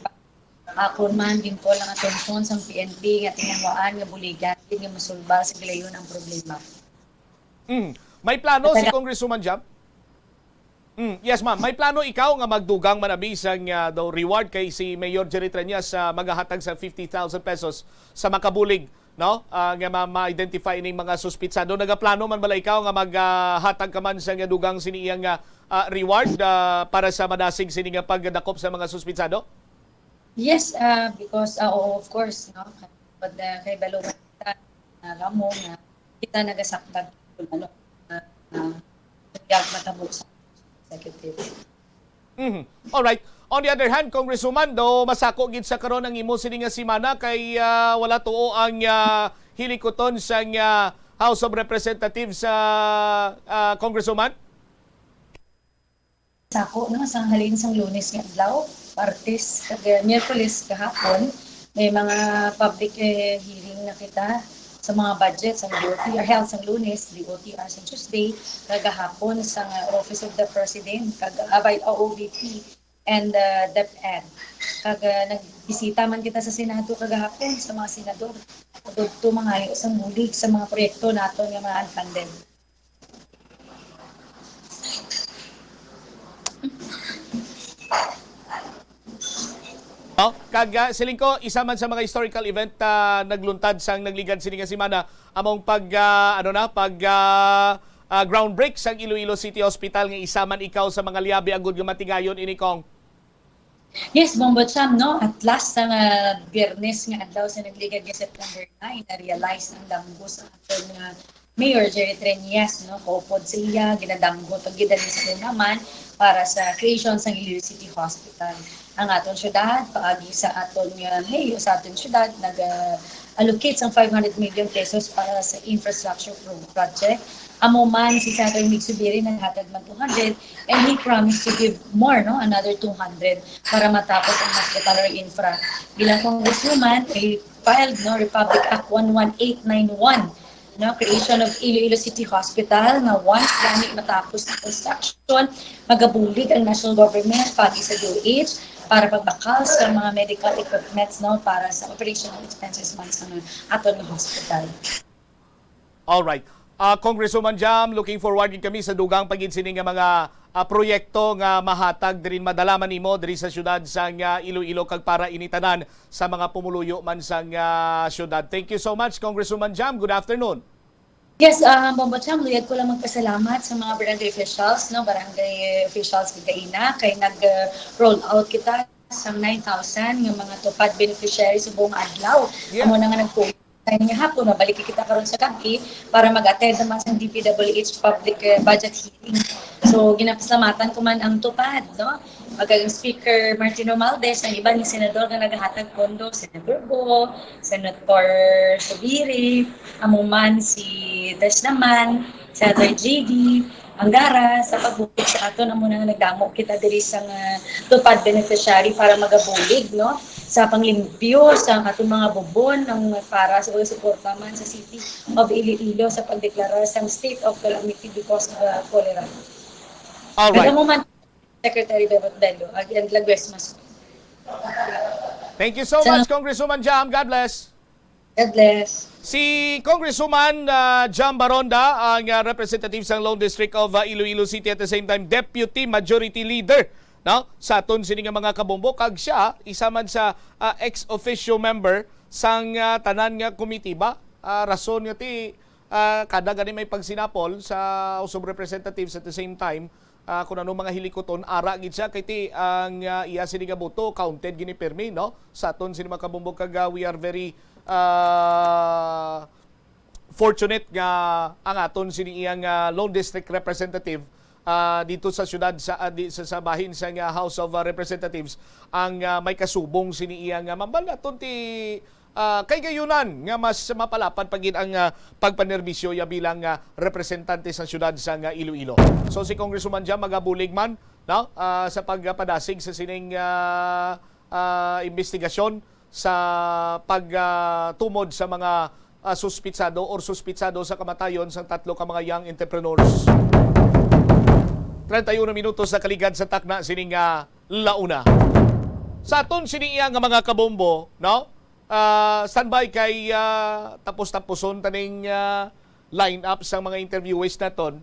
Akon man, ginkol ang atensyon sang P N P nga tinguhaan nga buligan gid nga masulbar sa gilayon ang problema. Mm. May plano si Congresswoman Jam? Mm, yes, ma'am. May plano ikaw nga magdugang man abi sang, ah, daw reward kay si Mayor Jerry Treñas, ah, magahatag sa fifty thousand pesos sa makabulig, no? Ah, nga ma-, ma-identify ining mga suspitsado. Nagaplano man bala ikaw nga maghatag ka man sa nga dugang sini iyang, ah, ah, reward, ah, para sa madasig sini nga pagdakop sa mga suspitsado? Yes, ah, because, ah, oo, of course, no? But, ah, kay balo man kita, ah, alam mo nga kita nagasakdag kung ano, ah, ah, kaya matabo sa executive. Mhm. Alright. On the other hand, Congresswoman, do masako gid sa karon ang imo sini nga semana kay, ah, wala tuo ang, ah, hilikuton sang, ah, House of Representatives sa, ah, Congresswoman? Sako, no, sang halin sang Lunes nga adlaw, Martes, kag, eh, Miyerkules gahapon, may mga public, eh, hearing na kita sa mga budget sang D O T R, health sang Lunes, D O T R sang Tuesday, kag gahapon sang, ah, Office of the President, kag, ah, by O O V P and, ah, DepEd. Kag, ah, nagbisita man kita sa Senado kagahapon sa mga senador. Pagudto mangayo sang bulig sa mga proyekto naton nga mga unfunded. Oh, kag ah, siling ko, isa man sa mga historical event ah, nagluntad sang nagligad sini nga semana among pag ah, ano na, pag ah, ah, groundbreak sang Iloilo City Hospital nga isa man ikaw sa mga liabi agud nga matigayon ini, Cong. Yes, Bombo Cham, no? At last, sa nga Biyernes nga adlaw sa nagligad nga September nine, na-realize ang damgo sa aton nga Mayor Jerry Treñas, no? Kaupod sa iya, ginadamgo pag gid sa naman para sa creation sang Iloilo City Hospital. Ang aton syudad, paagi sa aton nga mayor sa aton syudad, nag-allocate sang five hundred million pesos para sa infrastructure pro- project. Amo man si Senator Mig Subiri naghatag man two hundred, and he promised to give more, no, another two hundred para matapos ang hospital or infra. Bilang congresswoman, I filed, no, Republic Act one one eight nine one, no, creation of Iloilo City Hospital, na once gani matapos ang construction, magabulig ang national government pati sa D O H para pagbakal sa mga medical equipments, no, para sa operational expenses man sa aton nga hospital. Alright. Ah, Congresswoman Jam, looking forward gid kami sa dugang pa gid sini nga mga ah, proyekto nga mahatag diri, madala man nimo diri sa siyudad sang ah, Iloilo kag para ini tanan sa mga pumuluyo man sang ah, siyudad. Thank you so much, Congresswoman Jam. Good afternoon. Yes, uh, Bombo Cham, luyag ko lang magpasalamat sa mga barangay officials, no, barangay officials kagaina kay nag-roll out kita sang nine thousand nga mga TUPAD beneficiaries subong adlaw. Yeah. Amo na nga nagtuo tayo nga hapon, mabalik kita karon sa gabi para mag-attend naman sa D P W H public eh, budget hearing. So, ginapasalamatan ko man ang TUPAD, no? Pag ang Speaker Martin Romualdez, ang iban nga senador nga nagahatag pondo, Senator Go, Senator Subiri, amo man si Des naman, Senator J D, Angara, sa pagbulig sa aton, amo na nga nagdamo kita diri sa nga TUPAD beneficiary para magabulig, no, sa panglimpyo sa aton mga bubon, ang para sa pagsuporta man sa City of Iloilo sa pagdeklara sang state of calamity because of the cholera. All right. Nagamo man, Secretary Bebot Bello, ag and Laguesmas. Thank you so Sa- much, Congresswoman Jam. God bless. God bless. Si Congresswoman ah, Jam Baronda ang ah, representative sang Lone District of ah, Iloilo City, at the same time Deputy Majority Leader, no, sa aton sini nga mga kabombo, kag siya isa man sa ah, ex officio member sang ah, tanan nga komitiba. Ah, rason nga ti ah, kada gani may pagsinapol sa House of Representatives, at the same time ah, kung ano mga hilikuton, ara gid siya kay ti ang ah, iya sini nga boto counted gini pirmi, no, sa aton sini mga kabombo, kag ah, we are very ah, fortunate nga ang aton sini iyang ah, Lone District Representative ah, dito sa siyudad sa ah, di, sa, sa bahin sa nga House of ah, Representatives ang ah, may kasubong sini iyang ah, mambal naton ti ah, kay gayunan nga mas mapalapad pa gid ang ah, pagpanerbisyo ya bilang ah, representante sa siyudad sa nga Iloilo. So si Congresswoman Jam magabulig man, no, ah, sa pagpadasig sa sining ah, ah, investigasyon sa pagtumod sa mga ah, suspitsado or suspitsado sa kamatayon sang tatlo ka mga young entrepreneurs. Treinta y uno minutos na kaligad sa takna sining ah, launa. Sa aton sini iya nga mga kabombo, no? Ah, standby kay ah, tapos-tapuson taning ah, lineup sang mga interviewees naton,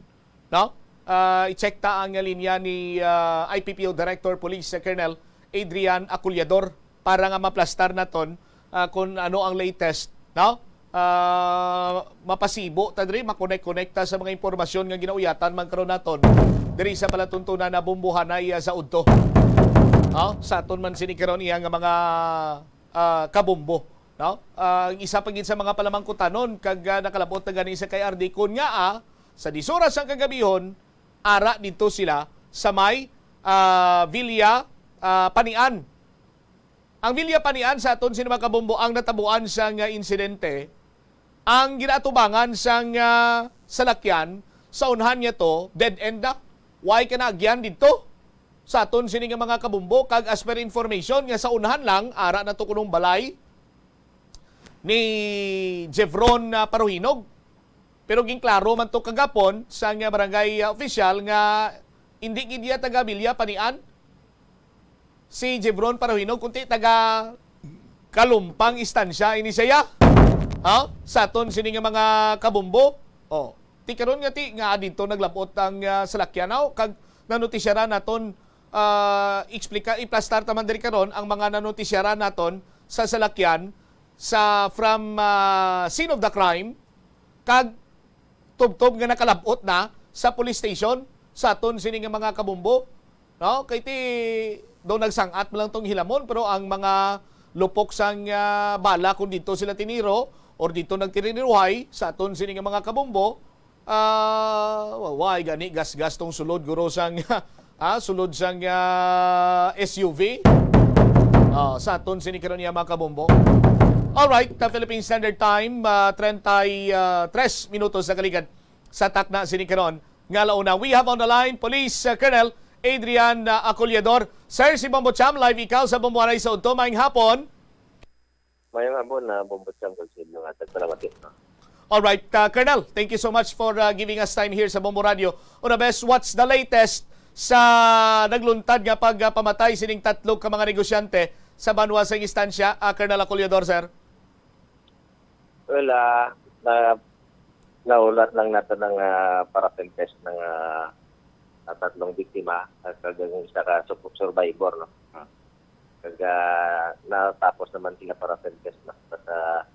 no? Ah, i-check ta ang linya ni ah, I P P O Director Police, ah, Colonel Adrian Acollador para nga maplastar naton ah, kung ano ang latest, no? Ah, mapasibo ta diri, makonek-konekta sa mga impormasyon nga ginauyatan man karon naton diri sa palatuntunan na bombohanay ah, sa udto. no? Sa aton man sini karon iya nga mga, ah, kabombo, no? Ah, ang isa pa gid sa mga palamangkutanon kag, ah, nakalabot na gani sa kay R D kun nga, ah, sa diyes oras sang kagabihon, ara didto sila sa may, ah, Villa, ah, Panian. Ang Villa Panian sa aton sini mga kabombo ang natabuan sang, ah, insidente. Ang ginaatubangan sang, ah, salakyan sa unhan niya to, dead end na. Why ka na agyan didto? Sa aton sini nga mga kabombo, kag as per information nga sa unhan lang, ara na to kunong balay ni Jevron, ah, Paruhinog. Pero ginklaro man to kagapon sa nga barangay, ah, opisyal nga hindi gid iya taga Villa Panian si Jevron Paruhinog, kundi taga Kalumpang Estancia ini siya. Ha? Sa aton sini nga mga kabombo. Oh, ti karon nga ti nga dito naglabot ang, ah, salakyan, aw, kag nanotisyaran naton, ah, explika, iplastar ta man diri karon ang mga nanotisyaran naton sa salakyan sa from, ah, scene of the crime kag tubtob nga nakalabot na sa police station sa aton sini nga mga kabombo, no? Kay ti do nagsangat man lang tong hilamon, pero ang mga lupok sang, ah, bala kung dito sila tiniro or dito nagtiniruhay sa aton sini nga mga kabombo, ah, wa-, why gani gasgas tong sulod guro sang, ah, sulod sang, ah, S U V? Ah, sa aton sini karon niya mga kabombo. All right, the Philippine Standard Time, ah, treinta y tres minutos na kaligad sa takna sini karon nga launa. We have on the line Police, uh, Colonel Adrian, uh, Acollidor. Sir, si Bombo Cham, live ikaw sa Bombo Anay sa Udto. Maayong hapon. Maayong hapon na Bombo Cham, kag sa inyo nga tagpalawatin, no? All right, uh, Colonel, thank you so much for, uh, giving us time here sa Bombo Radio. Una bes, what's the latest sa nagluntad nga pagpamatay sining tatlo ka mga negosyante sa banwa sa Estancia, uh, Colonel Acollidor, sir? Well, ah, na, nahulat lang nato ng, ah, paraffin test ng, ah, ah, tatlong biktima, ah, kag ang isa ka su-, survivor, no? Ah. Kag, ah, natapos naman sila paraffin test, no? But, ah,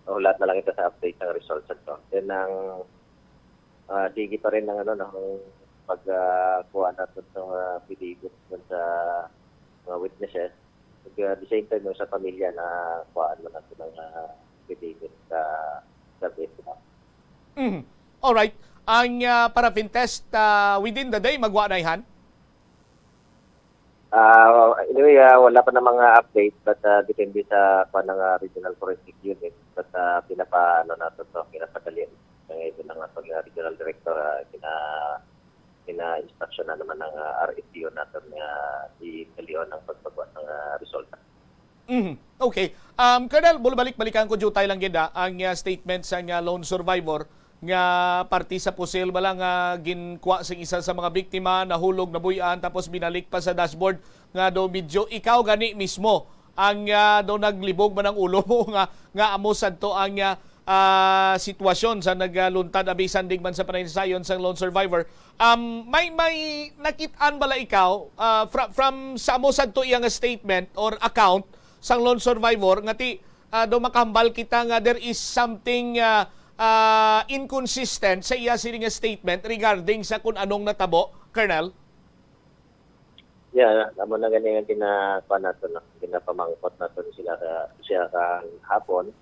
nahulat na lang ito sa update ng results ato. Then, ang, ah, sige pa rin ang, ano, no, ang pag, ah, kuha natin sa mga affidavit dun sa mga witnesses. Kag, ah, the same time, yung sa pamilya na kuhaan man nato ng, ah, affidavit sa, sa biktima. Mhm. Alright. Ang, ah, paraffin test, ah, within the day, magwa na, Han? Ah, anyway, ah, wala pa na mga update, but, ah, depende sa kuha ng, ah, Regional Forensic Unit. But, ah, pinapa-, ano nato to, pinapadali. Kaya ito na nga pag, ah, Regional Director, ah, pina-, pina-instruction na naman ng, ah, R F U natin nga i-, dalion ang pagpagwa ng, ah, resulta. Mhm. Okay. Um, Colonel, bulbalik-balikan ko, jutay lang gid, ah, ang, ah, statement sa nga lone survivor nga parte sa pusil bala nga ginkuha sing isa sa mga biktima, nahulog, nabuy-an, tapos binalik pa sa dashboard nga do medyo ikaw gani mismo ang, ah, do naglibog man ang ulo mo nga, nga amo sadto ang, ah, ah, sitwasyon sa nagluntad, abi, sandig man sa panaysayon sang lone survivor. Um, may, may nakit-an bala ikaw, ah, fra-, from sa amo sadto iya nga statement or account sang lone survivor nga ti, ah, do makahambal kita nga there is something, ah, ah, inconsistent sa iya sini nga statement regarding sa kun anong natabo, Colonel? Yeah, amo na gani nga gina-, kuwan nato, no? Ginapamangkot nato sila ka, siya kahapon.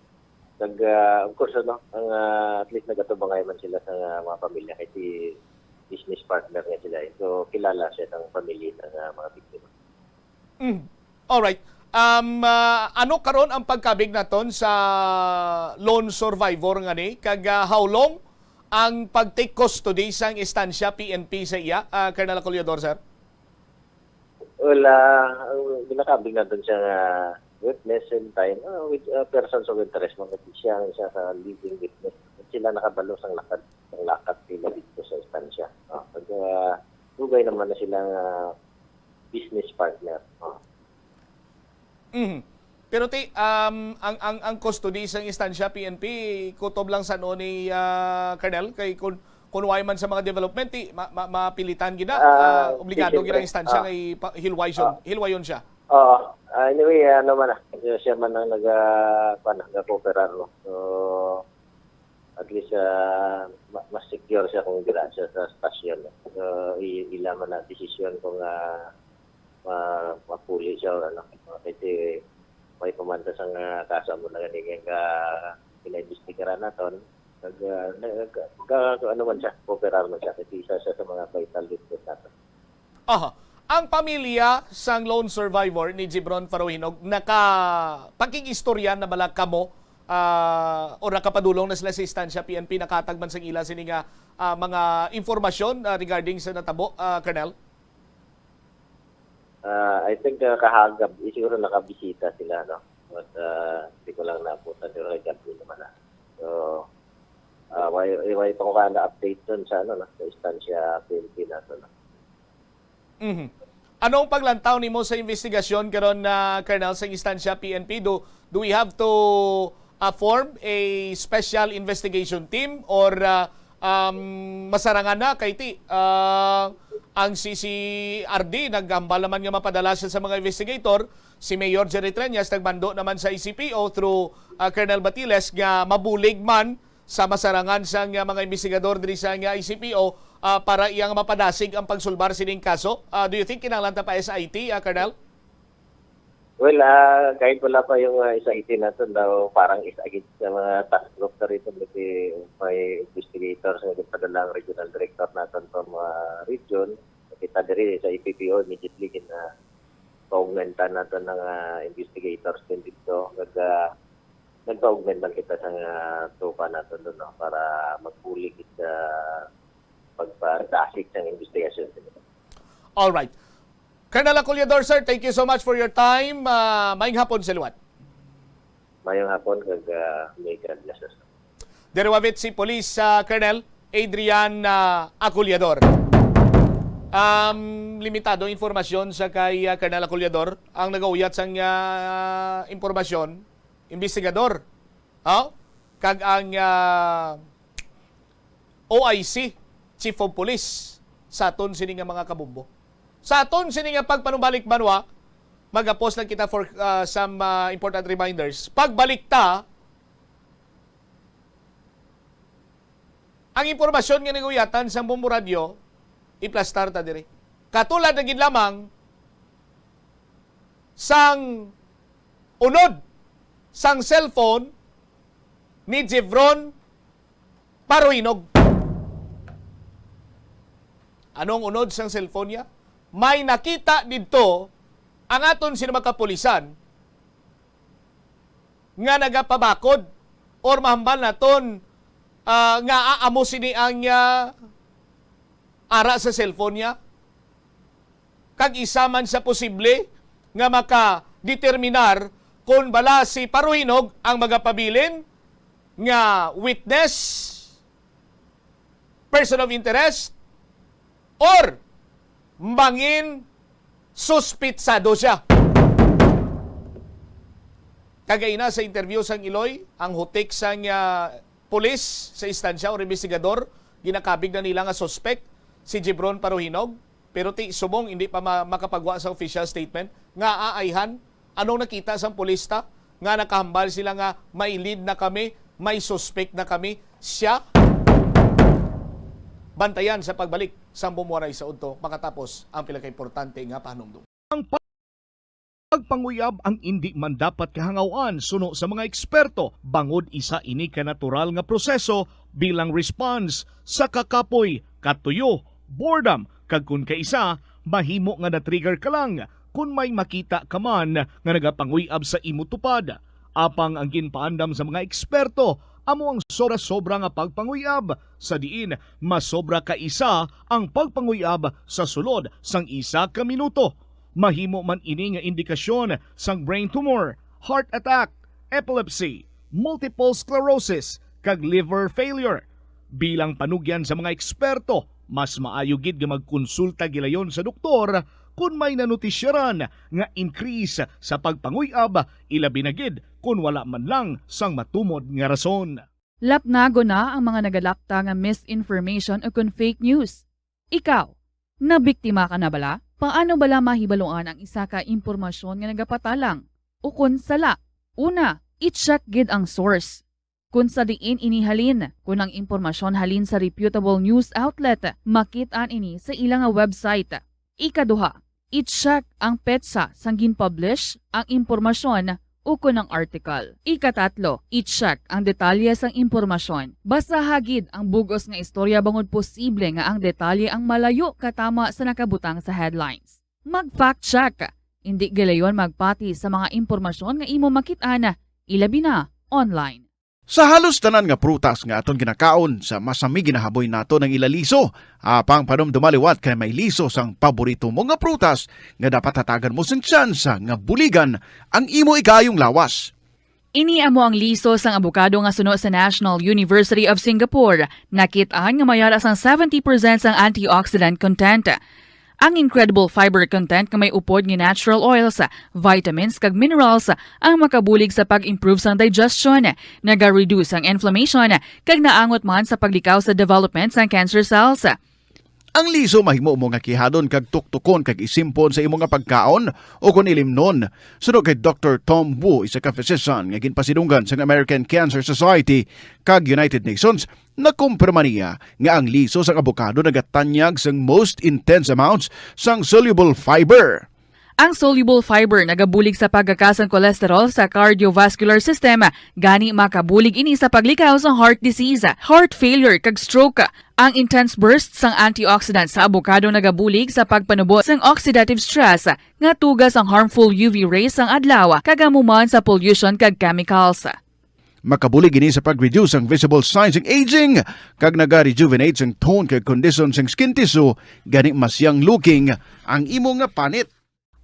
Nag, ah, of course, ano, ang, ah, at least nagatubangay man sila sa, ah, mga pamilya kay si business partner nga sila, eh. So, kilala siya ng pamilya ng, ah, mga biktima. Mm. Alright. Um, ah, ano karon ang pagkabig naton sa lone survivor nga ni? Kag, ah, how long ang pag-take custody sang Estancia P N P sa iya, ah, Colonel Acollidor, sir? Well, ah, ang ginakabig naton siya nga witness and time, ah, with, ah, persons of interest, mga siya ang isa ka living witness. At sila nakabalo sang lakad, sang lakad nila dito sa Estancia. Ah, pag, ah, dugay naman na sila nga business partner. Ah. Mhm. Pero ti, um, ang, ang, ang custody sang Estancia P N P, kutob lang sa ni, ah, Colonel, kay kun, kun way man sa mga development, ti, ma-, ma-, mapilitan gid na, ah, Ah, obligado gid ang siyempre. Estancia Ah. Kay pa-, hilwayon, Ah. Hilwayon siya. Oo. Ah, anyway, ano man na, siya, siya man ang nag-, ah, kuwan, nag-cooperar, no? So, at least, ah, ma-, mas secure siya kung dira siya sa stasyon, no? So, i-, ila man na desisyon kung, ah, ma-, mapuli siya or ano. Kasi may pamanta sa nga kaso mo na gani nga pinaimbestigaran naton. Nag, ah, nag, nag, ano man siya, kooperar man siya. Kasi isa siya sa mga vital witness naton. Aha. Ang pamilya sang lone survivor ni Jibron Farohinog, nakapakig-istorya na bala kamo, ah, o nakapadulong na sila sa istansya P N P, nakatag man sang ila sini nga, ah, mga impormasyon, ah, regarding sa natabo, ah, Colonel? Ah, I think, ah, kahagab, eh, siguro nakabisita sila, no? But, ah, di ko lang naabutan, pero kahagab din naman na. So, ah, way, way pa ko ka na-update dun sa, ano, no? Sa istansya P N P nato, no? Mhm. Anong paglantaw nimo sa investigasyon karon, ah, Colonel, sa istansya P N P? Do, do we have to, ah, form a special investigation team or, ah, um, masarangan na kay ti, ah, ang C C R D naghambal naman nga mapadala siya sa mga investigator, si Mayor Jerry Treñas nagmando naman sa I C P O through, ah, Colonel Batiles nga mabulig man sa masarangan sang, ah, mga investigador diri sa nga I C P O, ah, para iyang mapadasig ang pagsulbar sining kaso. Ah, do you think kinahanglan ta pa S I T, ah, Colonel? Well, ah, kahit wala pa yung, ah, S I T naton daw, parang isa gid sa mga task group na rito, kasi may investigators nga ginpadala ang regional director naton from, ah, region. Kita diri sa I P P O, immediately gina-augmentan naton ng, ah, investigators din dito. Nag, ah, nagpa-augment man kita sa, ah, tropa naton doon, no, para magbulig sa pagpadasig sang investigasyon. All right. Colonel Acollidor, sir, thank you so much for your time. Ah, maayong hapon sa liwat. Mayong hapon, kag, ah, may God bless us. Derewavit si Police, ah, Colonel Adrian, ah, Acollidor. Um, limitado informasyon sa kay, ah, Colonel Acollidor. Ang nagauyat sang, ah, impormasyon, investigador. Ha? Kag ang, ah, O I C, Chief of Police, sa aton sini nga mga kabombo. Sa aton sini nga pagpanumbalik banwa, magapos lang kita for, ah, some, ah, important reminders. Pagbalik ta, ang impormasyon nga naguyatan sang Bombo Radyo, iplastar ta diri. Katulad na gid lamang sang unod sang cellphone ni Jevron Paruhinog. Anong unod sang cellphone niya? May nakita didto ang aton sini mga kapulisan nga nagapabakod or mahambal naton, ah, nga amo sini ang, ah, ara sa cellphone niya. Kag isa man sa posible nga makadeterminar kon bala si Paruhinog ang magapabilin nga witness, person of interest, or mangin suspitsado siya. Kagaina sa interview sang Iloy, ang hutik sang, ah, pulis sa istansya o investigador, ginakabig na nila nga suspek si Jibron Paruhinog, pero ti subong hindi pa ma-, makapagwa sa official statement nga aayhan. Anong nakita sang pulis ta nga nakahambal sila nga may lead na kami, may suspek na kami? Siya? Bantayan sa pagbalik sang Bumuaray sa udto makatapos ang pila ka importante nga pahanumdom. Ang pagpanguyab ang indi man dapat kahangaw-an suno sa mga eksperto, bangod isa ini ka natural nga proseso bilang response sa kakapoy, katuyo, boredom, kag kon kaisa, mahimo nga na-trigger ka lang kon may makita ka man nga nagapanguy-ab sa imo tupad. Apang ang ginpaandam sa mga eksperto amo ang sobra-sobra nga pagpanguy-ab, sa diin masobra ka isa ang pagpanguy-ab sa sulod sang isa ka minuto. Mahimo man ini nga indikasyon sang brain tumor, heart attack, epilepsy, multiple sclerosis, kag liver failure. Bilang panugyan sa mga eksperto, mas maayo gid nga magkonsulta gilayon sa doktor kon may nanotisyaran nga increase sa pagpanguy-ab, ilabi na gid kon wala man lang sang matumod nga rason. Lapnagon na ang mga nagalapta nga misinformation ukon fake news. Ikaw, nabiktima ka na bala? Paano bala mahibaluan ang isa ka impormasyon nga nagapatalang ukon sala? Una, i-check gid ang source. Kon sa diin ini halin, kon ang impormasyon halin sa reputable news outlet, makit-an ini sa ila nga website. Ikaduha, I-check ang petsa sang gin-publish ang impormasyon ukon ang article. Ikatatlo, i-check ang detalye sang impormasyon. Basaha gid ang bug-os nga istorya bangod posible nga ang detalye ang malayo katama sa nakabutang sa headlines. Mag-fact check. Indi gilayon magpati sa mga impormasyon nga imo makit-an, ilabi na online. Sa halos tanan nga prutas nga aton ginakaon, sa masami ginahaboy naton ang ila liso. Apang panumduma liwat kay may liso sang paborito mo nga prutas nga dapat hatagan mo sing tsansa nga buligan ang imo ikaayong lawas. Ini amo ang liso sang abokado nga suno sa National University of Singapore. Nakit-an nga may ara sang seventy percent sang antioxidant content. Ang incredible fiber content nga may upod nga natural oils, vitamins, kag minerals ang makabulig sa pag-improve sang digestion, naga-reduce ang inflammation, kag naangot man sa paglikaw sa development sang cancer cells. Ang liso mahimo mo nga kihadon kag tuktukon kag isimpon sa imo nga pagkaon o kon ilimnon. Suno kay Doktor Tom Wu, isa ka physician nga ginpasidunggan sang American Cancer Society kag United Nations, nakumpirma niya nga ang liso sang abokado nagatanyag sang most intense amounts sang soluble fiber. Ang soluble fiber nagabulig sa pagkaka sang cholesterol sa cardiovascular system, gani makabulig ini sa paglikaw sa heart disease, heart failure, kag stroke. Ang intense burst sang antioxidant sa abokado nagabulig sa pagpanubo sang oxidative stress nga tuga sang harmful U V rays sang adlaw, kag amo man sa pollution kag chemicals. Makabulig ini sa pag-reduce sang visible signs sang aging, kag naga-rejuvenate sang tone kag kondisyon sang skin tissue, gani mas young looking ang imo nga panit.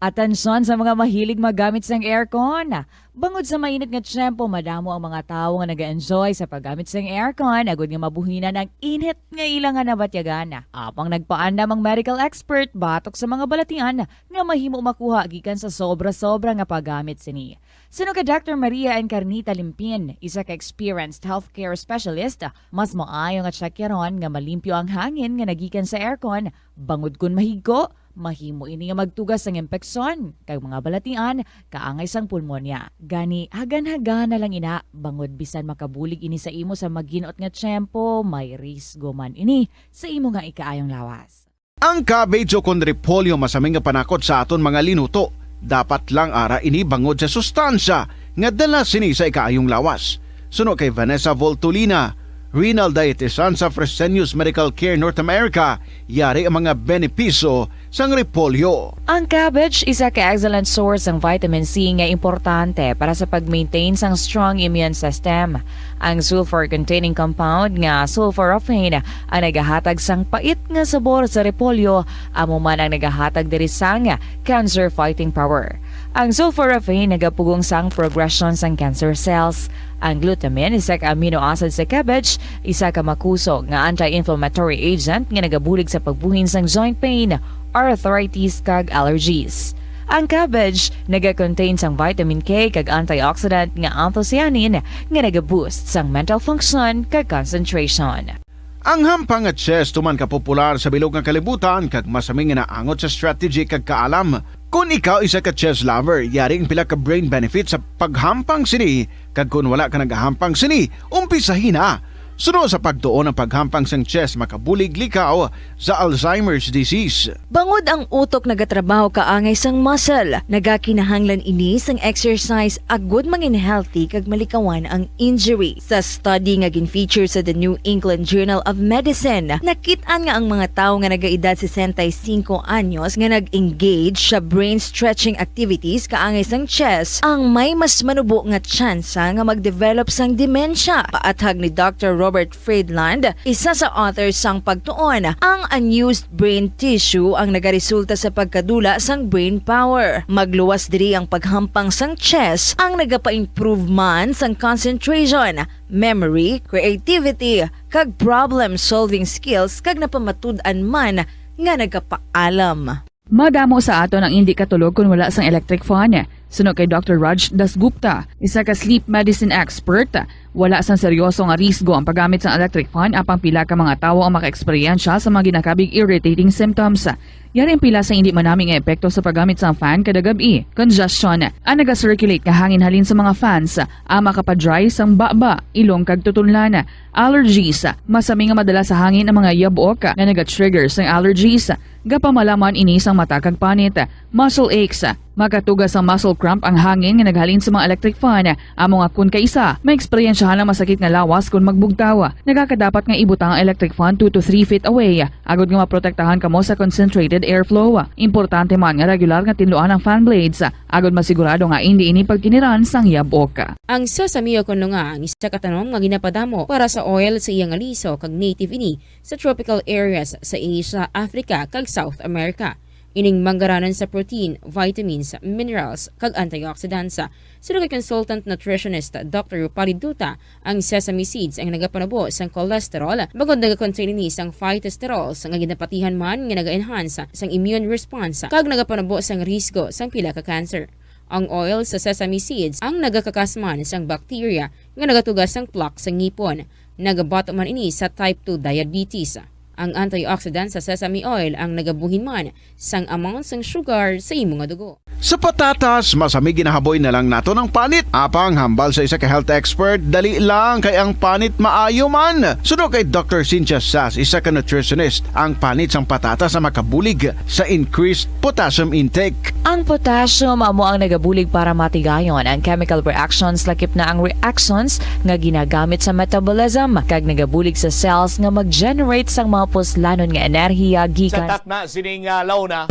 Atensyon sa mga mahilig magamit sang aircon. Bangod sa mainit nga tiyempo, madamo ang mga tawo nga naga-enjoy sa paggamit sang aircon agod nga mabuhinan ang init nga ila nga nabatyagan. Apang nagpaandam ang medical expert batok sa mga balatian nga mahimo makuha gikan sa sobra-sobra nga paggamit sini. Suno kay Doctor Maria Encarnita Limpin, isa ka experienced healthcare specialist, mas maayo nga tsakyaron nga malimpyo ang hangin nga nagikan sa aircon, bangod kon mahigko, mahimo ini nga magtuga sang impeksyon kag mga balatian kaangay sang pulmonya. Gani, hagan-hagana lang ina, bangod bisan makabulig ini sa imo sa magin-ot nga tiyempo, may risgo man ini sa imo nga ikaayong lawas. Ang cabbage o kon repolyo masami nga panakot sa aton mga linuto. Dapat lang ara ini bangod sa sustansya nga dala sini sa ikaayong lawas. Suno kay Vanessa Voltolina, renal dietitian sa Fresenius Medical Care North America, yari ang mga benepisyo sang repolyo. Ang cabbage isa ka excellent source sang vitamin C nga importante para sa pag-maintain sang strong immune system. Ang sulfur-containing compound nga sulforaphane ang nagahatag sang pait nga sabor sa repolyo, amo man ang nagahatag diri sang cancer-fighting power. Ang sulforaphane nagapugong sang progression sang cancer cells. Ang glutamine, isa ka amino acid sa cabbage, isa ka makusog nga anti-inflammatory agent nga nagabulig sa pagbuhin sang joint pain, arthritis, kag allergies. Ang cabbage naga-contain sang vitamin K kag antioxidant nga anthocyanin nga naga-boost sang mental function kag concentration. Ang hampang nga chess tuman ka popular sa bilog nga kalibutan kag masami nga naangot sa strategy kag kaalam. Kon ikaw isa ka chess lover, yari ang pila ka brain benefits sa paghampang sini, kag kon wala ka nagahampang sini, umpisahi na. Suno sa pagtuon, ang paghampang sang chess makabulig likaw sa Alzheimer's disease. Bangod ang utok nagatrabaho kaangay sang muscle, nagakinahanglan ini sang exercise agud mangin healthy kag malikawan ang injury. Sa study nga gin-feature sa The New England Journal of Medicine, nakit-an nga ang mga tawo nga nagaedad sesenta y cinco anyos nga nag-engage sa brain stretching activities kaangay sang chess ang may mas manubo nga tsansa nga mag-develop sang demensya. Paathag ni Doctor Robert Friedland, isa sa author sang pagtuon, ang unused brain tissue ang nagaresulta sa pagkadula sang brain power. Magluwas diri ang paghampang sang chess ang nagapa-improve man sang concentration, memory, creativity, kag problem-solving skills, kag napamatud-an man nga nagapaalam. Madamo sa aton ang indi katulog kon wala sang electric fan. Suno kay Doctor Raj Dasgupta, isa ka sleep medicine expert, Wala sang seryoso nga risgo ang paggamit sang electric fan, apang pila ka mga tawo ang makaeksperyensya sa mga ginakabig irritating symptoms. Yari ang pila sa indi manami nga epekto sa paggamit sang fan kada gab-i. Congestion. Ang naga-circulate nga hangin halin sa mga fans ang makapa-dry sang baba, ilong kag tutunlan. Allergies. Masami nga madala sa hangin ang mga yabok nga naga-trigger sang allergies. Gapamalaman ini sang mata kag panit. Muscle aches. Makatuga sang muscle cramp ang hangin nga naghalin sa mga electric fan. Amo nga kon kaisa, maeksperiensyahan ang masakit nga lawas kon magbugtaw. Nagakadapat nga ibutang ang electric fan two to three feet away, agod nga maprotektahan kamo sa concentrated airflow. Importante man nga regular nga tinluan ang fan blades, agod masigurado nga indi ini pagkiniran sang yabok. Ang sesame o kon nga ang isa ka tanom nga ginapadamo para sa oil sa iya nga liso kag native ini sa tropical areas sa Asia, Africa, kag South America. Ining manggaranan sa protein, vitamins, minerals, kag antioxidants. Suno kay consultant nutritionist Doctor Rupali Duta, ang sesame seeds ang nagapanubo sang cholesterol, bangod nagakontain ini sang phytosterols nga ginapatihan man nga naga-enhance sang immune response kag nagapanubo sang risgo sang pila ka cancer. Ang oil sa sesame seeds ang nagakakas man sang bacteria nga nagatuga sang plaque sa ngipon. Nagabato man ini sa type two diabetes. Ang antioxidant sa sesame oil ang nagabuhin man sang amount sang sugar sa imo nga dugo. Sa patatas, masami ginahaboy na lang naton ang panit. Apang hambal sa isa ka health expert, dali lang kay ang panit maayo man. Suno kay Doctor Cynthia Sass, isa ka nutritionist, ang panit sang patatas ang makabulig sa increased potassium intake. Ang potassium amo ang nagabulig para matigayon ang chemical reactions, lakip na ang reactions nga ginagamit sa metabolism, kag nagabulig sa cells nga mag-generate sang mga puslanon nga enerhiya gikan Sa takna sining, ah, launa,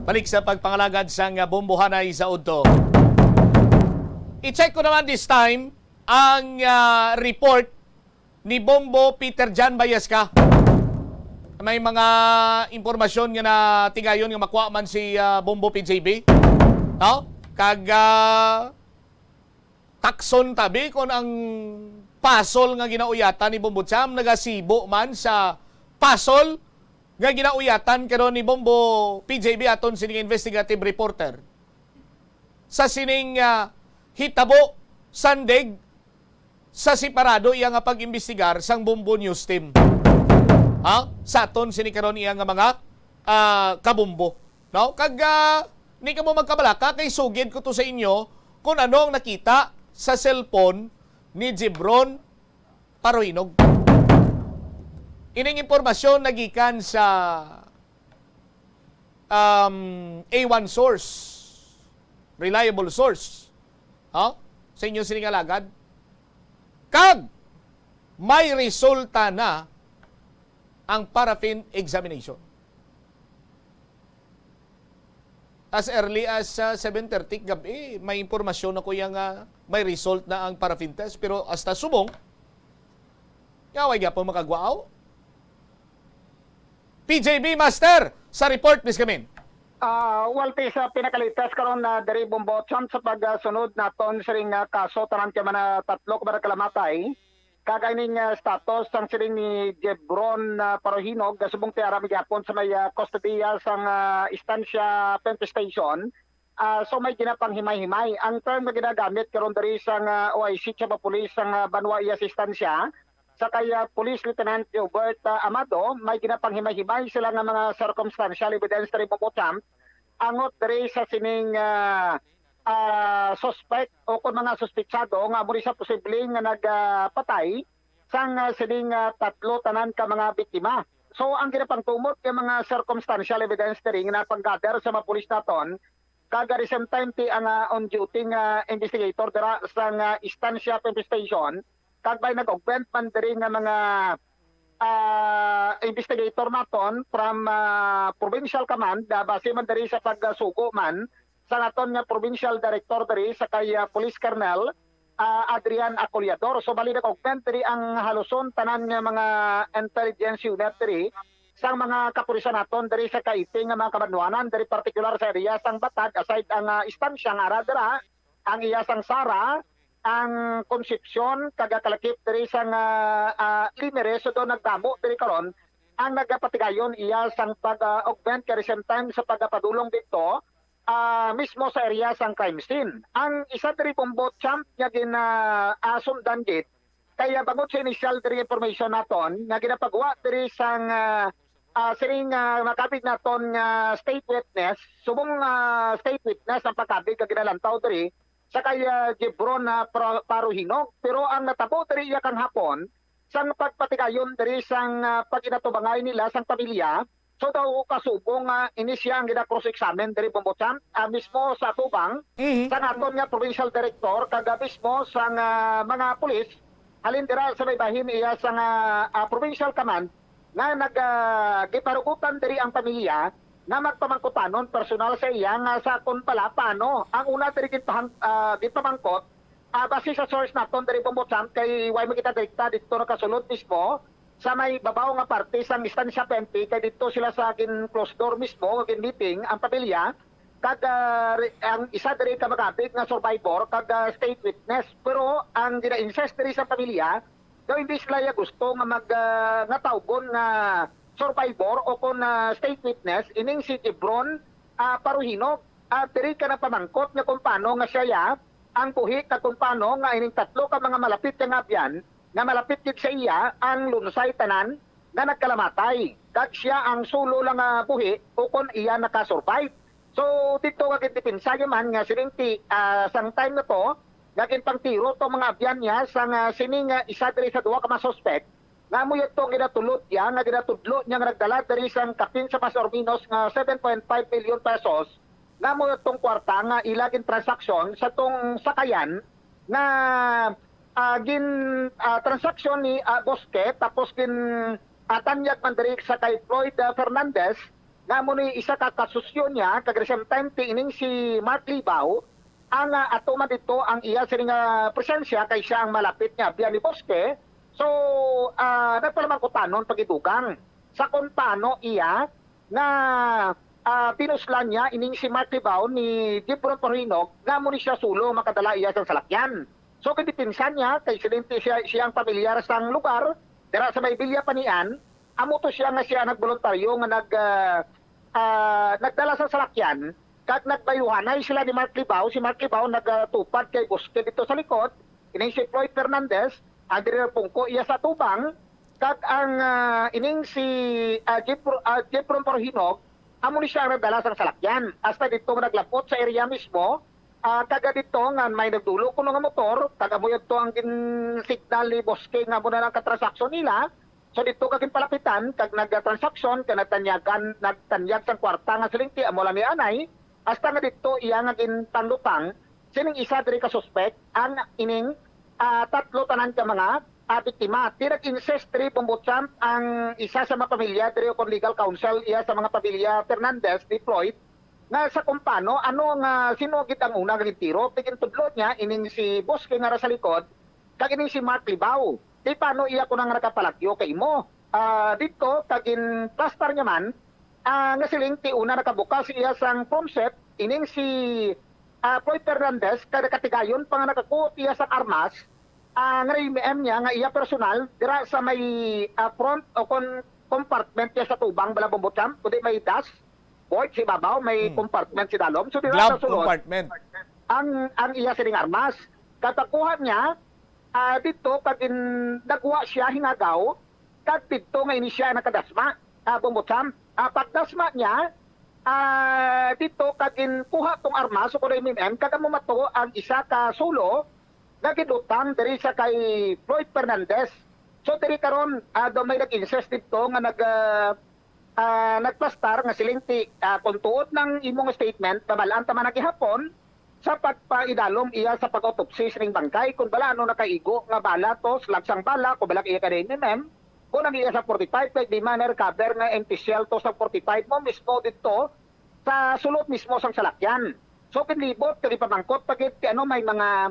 balik sa pagpangalagad sang, ah, bombohanay sa udto. I-check ko naman this time ang, ah, report ni Bombo Peter John Bayasca. May mga impormasyon nga natigayon nga makuha man si, ah, Bombo P J B. No? Kag, ah, takson tabi kon ang puzzle nga ginauyatan ni Bombo Cham nagasibo man sa puzzle nga ginauyatan karon ni Bombo P J B, aton sining investigative reporter. Sa sining, ah, hitabo, sandig, sa separado iya nga pag-imbestigar sang Bombo News Team. Ha? Sa aton sini karon iya nga mga, ah, kabombo. No? Kag, ah, ni kamo magkabalaka kay sugid ko to sa inyo kung ano ang nakita sa cellphone ni Jebron Parohinog. Ining impormasyon nagikan sa, um, A one source, reliable source, ha? Sa inyo sining alagad. Kag may resulta na ang paraffin examination. As early as, ah, seven thirty gabi, may impormasyon ako yang, ah, may result na ang paraffin test, pero hasta subong, nga way gyapon makagwaaw. P J B Master, sa report, Miss Kamin. Ah, Walter, sa pinakalitas karon na diri Bombo Cham sa pagsunod naton siring nga kaso, tanan ka man na tatlo ka man nakalamatay. Kag ining, ah, status sang siring ni Jebron, ah, Parohinog, ah, subong ti aram gyapon sa may, ah, kustodiya sang, ah, Estancia Pump Station. Ah, so may ginapanghimay-himay. Ang term nga ginagamit karon diri sang, ah, O I C, Chief of Police sang, ah, banwa iya sa Estancia, sa kay, ah, Police Lieutenant Gilbert, ah, Amado, may ginapanghimay-himay sila nga mga circumstantial evidence diri Bombo Cham angot diri sa sining, ah, ah, suspect o kon mga suspetsado nga amo ni sa posibleng nga nagpatay sang, ah, sining, ah, tatlo tanan ka mga biktima. So, ang ginapangtumot nga mga circumstantial evidence diri nga napang-gather sa mga pulis naton, kag at the same time ti ang, ah, on duty nga investigator dira sang, ah, Estancia Pump Station, kag may nag-augment man diri nga mga, ah, investigator naton from, ah, Provincial Command, ah, base man diri sa pagsugo man sa naton nga Provincial Director diri sa kay, ah, Police Colonel, ah, Adrian Acoleador. So, bali nag-augment diri ang haluson tanan nga mga intelligence unit diri sang mga kapulisan naton diri sa Caite nga mga kabanwanan, diri partikular sa area sang Batad, aside ang, ah, Estancia nga ara dira, ang iya sang Sara, ang Concepcion, kag kalakip diri sang, ah, ah, Linares. So, do nagdamo diri karon ang nagapatigayon iya sang pag, ah, augment kag the same time sa pagpadulong didto, ah, mismo sa area sang crime scene. Ang isa diri Bombo Cham nga gin, ah, ah, sundan gid Kaya bangod sa initial diri information naton nga ginapagwa diri sang ah, ah, sining ah, makabig naton nga state witness, subong ah, state witness ang pagkabig nga ginalantaw diri sa kay ah, Jebron ah, Pro- Paruhinog. Pero ang natabo diri iya kang hapon, sang pagpatigayon diri sang ah, pag-inatubangay nila sang pamilya, so daw kasubong nga ini siya ang gina-cross-examine diri, Bombo Champ, ah, mismo sa atubang Mhm. sang aton nga provincial director kag ah, mismo sang ah, mga pulis halin dira sa may bahin iya sang ah, ah, provincial command nga nag ah, giparugutan diri ang pamilya nga magpamangkutanon personal sa iya nga sa kon bala paano ang una diri ginpahang, ah, ginpamangkot. Ah, base sa source naton diri, Bombo Champ, kay way man kita direkta didto nakasulod mismo sa may babaw nga parte sang Estancia P N P, kay didto sila sa gin closed door mismo, gin meeting ang pamilya, kag ah, re- ang isa diri ka magabig nga survivor kag ah, state witness. Pero ang gina-insist diri sa pamilya, daw hindi sila ya gusto nga mag ah, nga tawgon nga survivor o kon ah, state witness ining si Jebron ah, Paruhinog. Ah, diri ka nagpamangkot nga kung paano nga siya ya ang buhi kag kung paano nga ining tatlo ka mga malapit nga abyan nga malapit gid sa iya ang lunsay tanan nga nagkalamatay, kag siya ang sulo lang nga buhi ukon iya naka-survive. So dito nga gindepensa niya man nga sining ti ah, sang time na to nga ginpangtiro to mga abyan niya sang ah, sining ah, isa diri sa duha ka mga suspect nga amo yadto ang ginatulod niya nga ginatudlo niya nga nagdala diri sang kapin sa mas or minus nga seven point five million pesos, nga amo yadtong kwarta nga ila gin transaksyon sa tong sakayan nga ah, gin ah, transaksyon ni ah, Bosque, tapos gin ah, tanyag man diri sa kay Floyd ah, Fernandez, nga amo ni isa ka kasusyo niya kag the same time ti ining si Mark Libao, ang ah, ato man dito ang iya sini nga presensya kay siya ang malapit nga abyan ni Bosque. So ah, nagpalamangkutanon pagidugang sa kung paano iya nga ah, pinuslan niya ining si Mark Libao ni Jebron Paruhinog nga amo ni siya sulo makadala iya sang salakyan. So kay depensa niya kay silenti siya, siya ang pamilyar sang lugar dira sa may Villa Panian, amo to siya nga siya nagboluntaryo nga nag ah, ah, nagdala sa salakyan kag nagbayuhanay sila ni Mark Libao. Si Mark Libao nagatupad kay Bosque dito sa likod, ining si Floyd Fernandez ang diri pungko iya sa tubang, kag ang ah, ining si ah, Jebro, ah, Jebron Paruhinog amo ni siya ang nagdala sang salakyan. Hasta dito nga naglabot sa area mismo, ah, kag dito nga may nagdulo kuno nga motor, kag amo yadto ang gin-signal ni Bosque nga amo na lang ka transaksyon nila. So dito ka ginpalapitan kag nagtransaksyon kag nagtanyagan, nagtanyag sang kwarta nga siling ti amo lang ni anay, hasta nga dito iya nga ginpanlutang sining isa diri ka suspek ang ining ah, tatlo tanan ka mga ah, biktima. Ti nag-insist diri, Bombo Champ, ang isa sa mga pamilya diri, o kon legal counsel iya sa mga pamilya Fernandez ni Floyd, nga sa kumpano ano nga sino gid ang una nga gintiro. Ti gintudlo niya ining si Bosque nga ra sa likod kag ining si Mark Libao. Ti paano iya ko nang nakapalagyo kay imo? Ah, dito kag ginplastar niya man ah, nga siling ti una nakabukas iya sang phone set ining si ah, Floyd Fernandez kag nakatigayon pa nga nakakuot iya sang armas ah, nga M M niya nga iya personal dira sa may ah, front o kon compartment niya sa tubang bala, Bombo Champ, kundi may dashboard sa ibabaw, may Hmm. compartment sa dalom. So dira Glove sa sulod, compartment. Ang ang iya sining armas. Kag pagkuha niya ah, dito kag in, nagwa siya hingagaw kag dito nga ini siya nakadasma, ah, Bombo Champ. Ah, pagdasma niya ah, dito kag ginkuha tong armas o kuno M M M kag amo mato ang isa ka sulo nga gidutang diri sa kay Floyd Fernandez. So diri karon ah, daw may nag-insist dito nga nag ah, ah, nagplastar nga siling ti ah, kung tuod nang imong statement, mabal-an ta man na gihapon sa pagpaidalom iya sa pag-autopsy sining bangkay kung bala ano nakaigo nga bala to, slugs sang bala, kung bala iya ka M M M, kung ang iya sa forty-five kay di man na-recover nga empty shell to sa forty-five mo mismo dito sa sulod mismo sang salakyan. So ginlibot kag ipamangkot pa gid ti ano may mga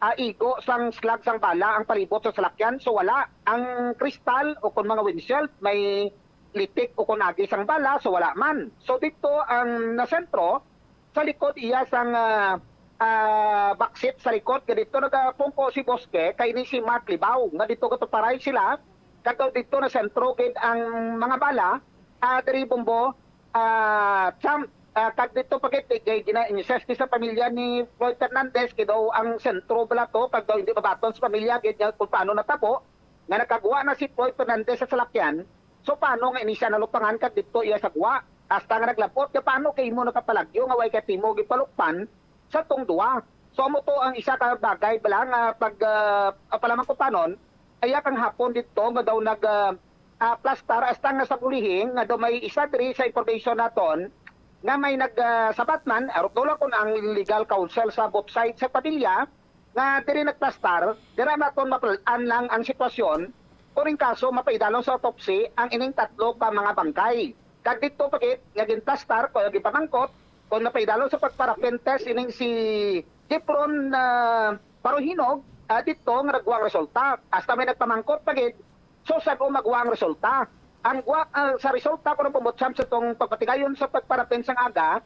ah, igo sang slug sang bala ang palibot sa salakyan. So wala ang kristal o kon mga windshield may litik o kon agi sang bala, so wala man. So dito ang nasentro sa likod iya sang ah, ah, backseat sa likod nga dito nagapungko si Bosque kay ni si Mark Libao nga dito gatuparay sila kag daw dito nasentro gid ang mga bala ah, diri, Bombo, ah, Champ. Ah, kag dito pa gid, kay gina-insist ni sa pamilya ni Floyd Fernandez, kay daw ang sentro bala to, kag daw hindi mabaton sa pamilya gid nga kung paano natabo, nga nakagwa na si Floyd Fernandez sa salakyan. So, paano nga ini siya nalupangan kag dito iya sa gwa? Hasta nga naglabot, nga paano kay imo nakapalagyo nga way ka timo gipalukpan sa tong duwa? So, amo to ang isa ka bagay bala nga pag, ah, ah, pala man kung panon, iya kang hapon dito nga daw nag, ah, ah, plastar, hasta nga sa bulihing nga daw may isa diri sa information naton nga may nag, ah, sabat man, arot daw lang kung ang legal counsel sa both sides sa pamilya, nga diri nagplastar, dira naton mapal-an lang ang sitwasyon, kung in kaso mapaidalon sa autopsy ang ining tatlo ka mga bangkay. Kag dito pa gid nga ginplastar o ginpamangkot, kung napaidalon sa pagparapin test ining si Jefron, ah, Paruhinog, ah, dito nga nagwa ang resulta. Hasta may nagpamangkot pa gid, so sa ko magwa ang resulta. Ang gwa, ah, sa resulta ko ng pumutsyam sa tong pagpatigayon sa pagparapin sang aga,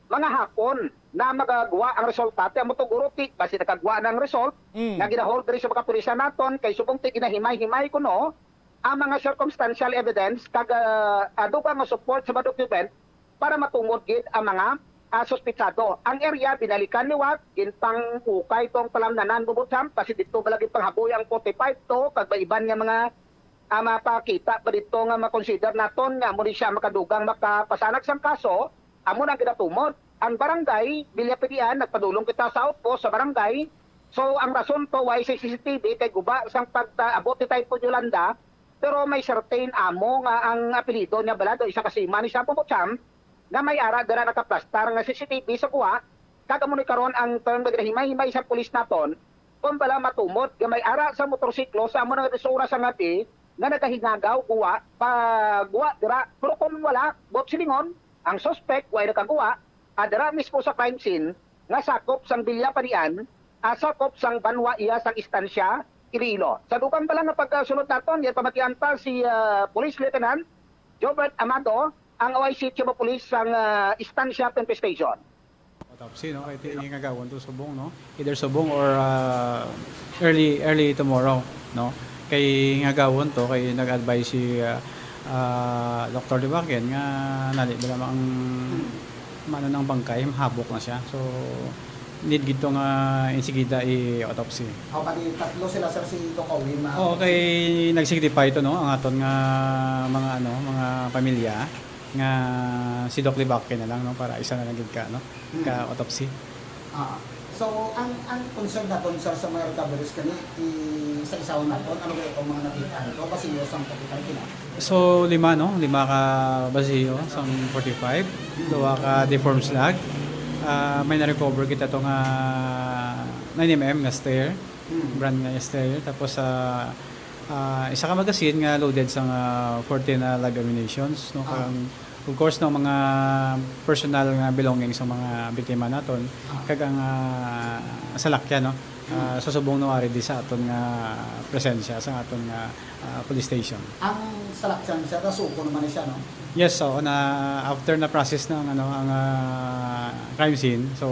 mga hapon na magagwa ang resulta. Ti amo to, guro, ti basi nakagwa na ang result Mm. nga ginahold diri sa mga pulisan naton, kay subong ti ginahimay-himay kuno ang mga circumstantial evidence kag, ah, ah, dugang nga support sa mga document para matumod gid ang mga, ah, suspitsado. Ang area binalikan liwat, ginpangukay tong palamnanan, bubutang, basi dito ba lagi panghaboy ang forty-five to kag may iban nga mga, ah, mapakita pa dito nga makonsider naton nga amo ni siya makadugang makapasanag sang kaso. Amo na ang ginatumod. Ang barangay Villa Pedian, nagpadulong kita sa outpost sa barangay. So, ang rason to, why sa C C T V, kay guba sang pagtaabot ni Typhoon Yolanda, pero may certain amo nga ang apelyido niya bala, do isa ka seaman ni Shampoo Champ, nga may ara dira nakaplastar nga C C T V sa kuha, kag amo ni karon ang term nga ginahimay-himay sa pulis naton, kung bala matumod nga may ara sa motorsiklo sa amo nga oras sa ngabi nga nagahingagaw guwa, pa guwa dira. Pero kung wala, buot silingon, ang suspect way nakaguwa, ah, dira mismo sa crime scene nga sakop sang Villa Padian, ah, sakop sang banwa iya sang Estancia, Iloilo. Sa dugang pa lang nga pagkasunod naton, yan pamatian pa si, ah, Police Lieutenant Jobert Amado, ang O I C Chief of Police sang, ah, Estancia Pump Station. Autopsy, no? Kay ti-, hingagawon to subong, no? Either subong or, ah, early, early tomorrow, no? Kay hingagawon to, kay nag-advise si, ah, ah, Doktor Liwaken nga nali ba lamang maano ng bangkay, mahabok na siya. So, need gid to nga insigida i-autopsy. O, bali, tatlo sila, sir, si Doc Owen, ah, Oo, kay nag-signify to, no? Ang aton nga mga, ano, mga pamilya nga si Doc Libaque na lang, no? Para isa na lang gid ka, no? Hmm. Ka autopsy. Ah. So, ang, ang concern naton, sir, sa mga recoveries kani, i-isa-isahon naton, ano ba itong mga nakita nito? Basiyo sang kapitan kina? So, lima, no? Lima ka basiyo sang forty-five, duha ka deformed slug. Ah, may na-recover kita to nga nine M M nga stair, Hmm. brand nga stair. Tapos, ah, ah, isa ka magazine nga loaded sang, ah, fourteen na live ammunitions, no? Ah. Kag, of course, no, mga personal nga belongings sa mga biktima naton, Ah. kag ang, ah, salakyan, no? Hmm. Ah, sa subong, no, ari di sa aton nga presensya, sa aton nga, ah, police station. Ang salakyan, sir, nasuko naman ni siya, no? Yes, so, na, after na process na ang, ano, ang, ah, crime scene, so,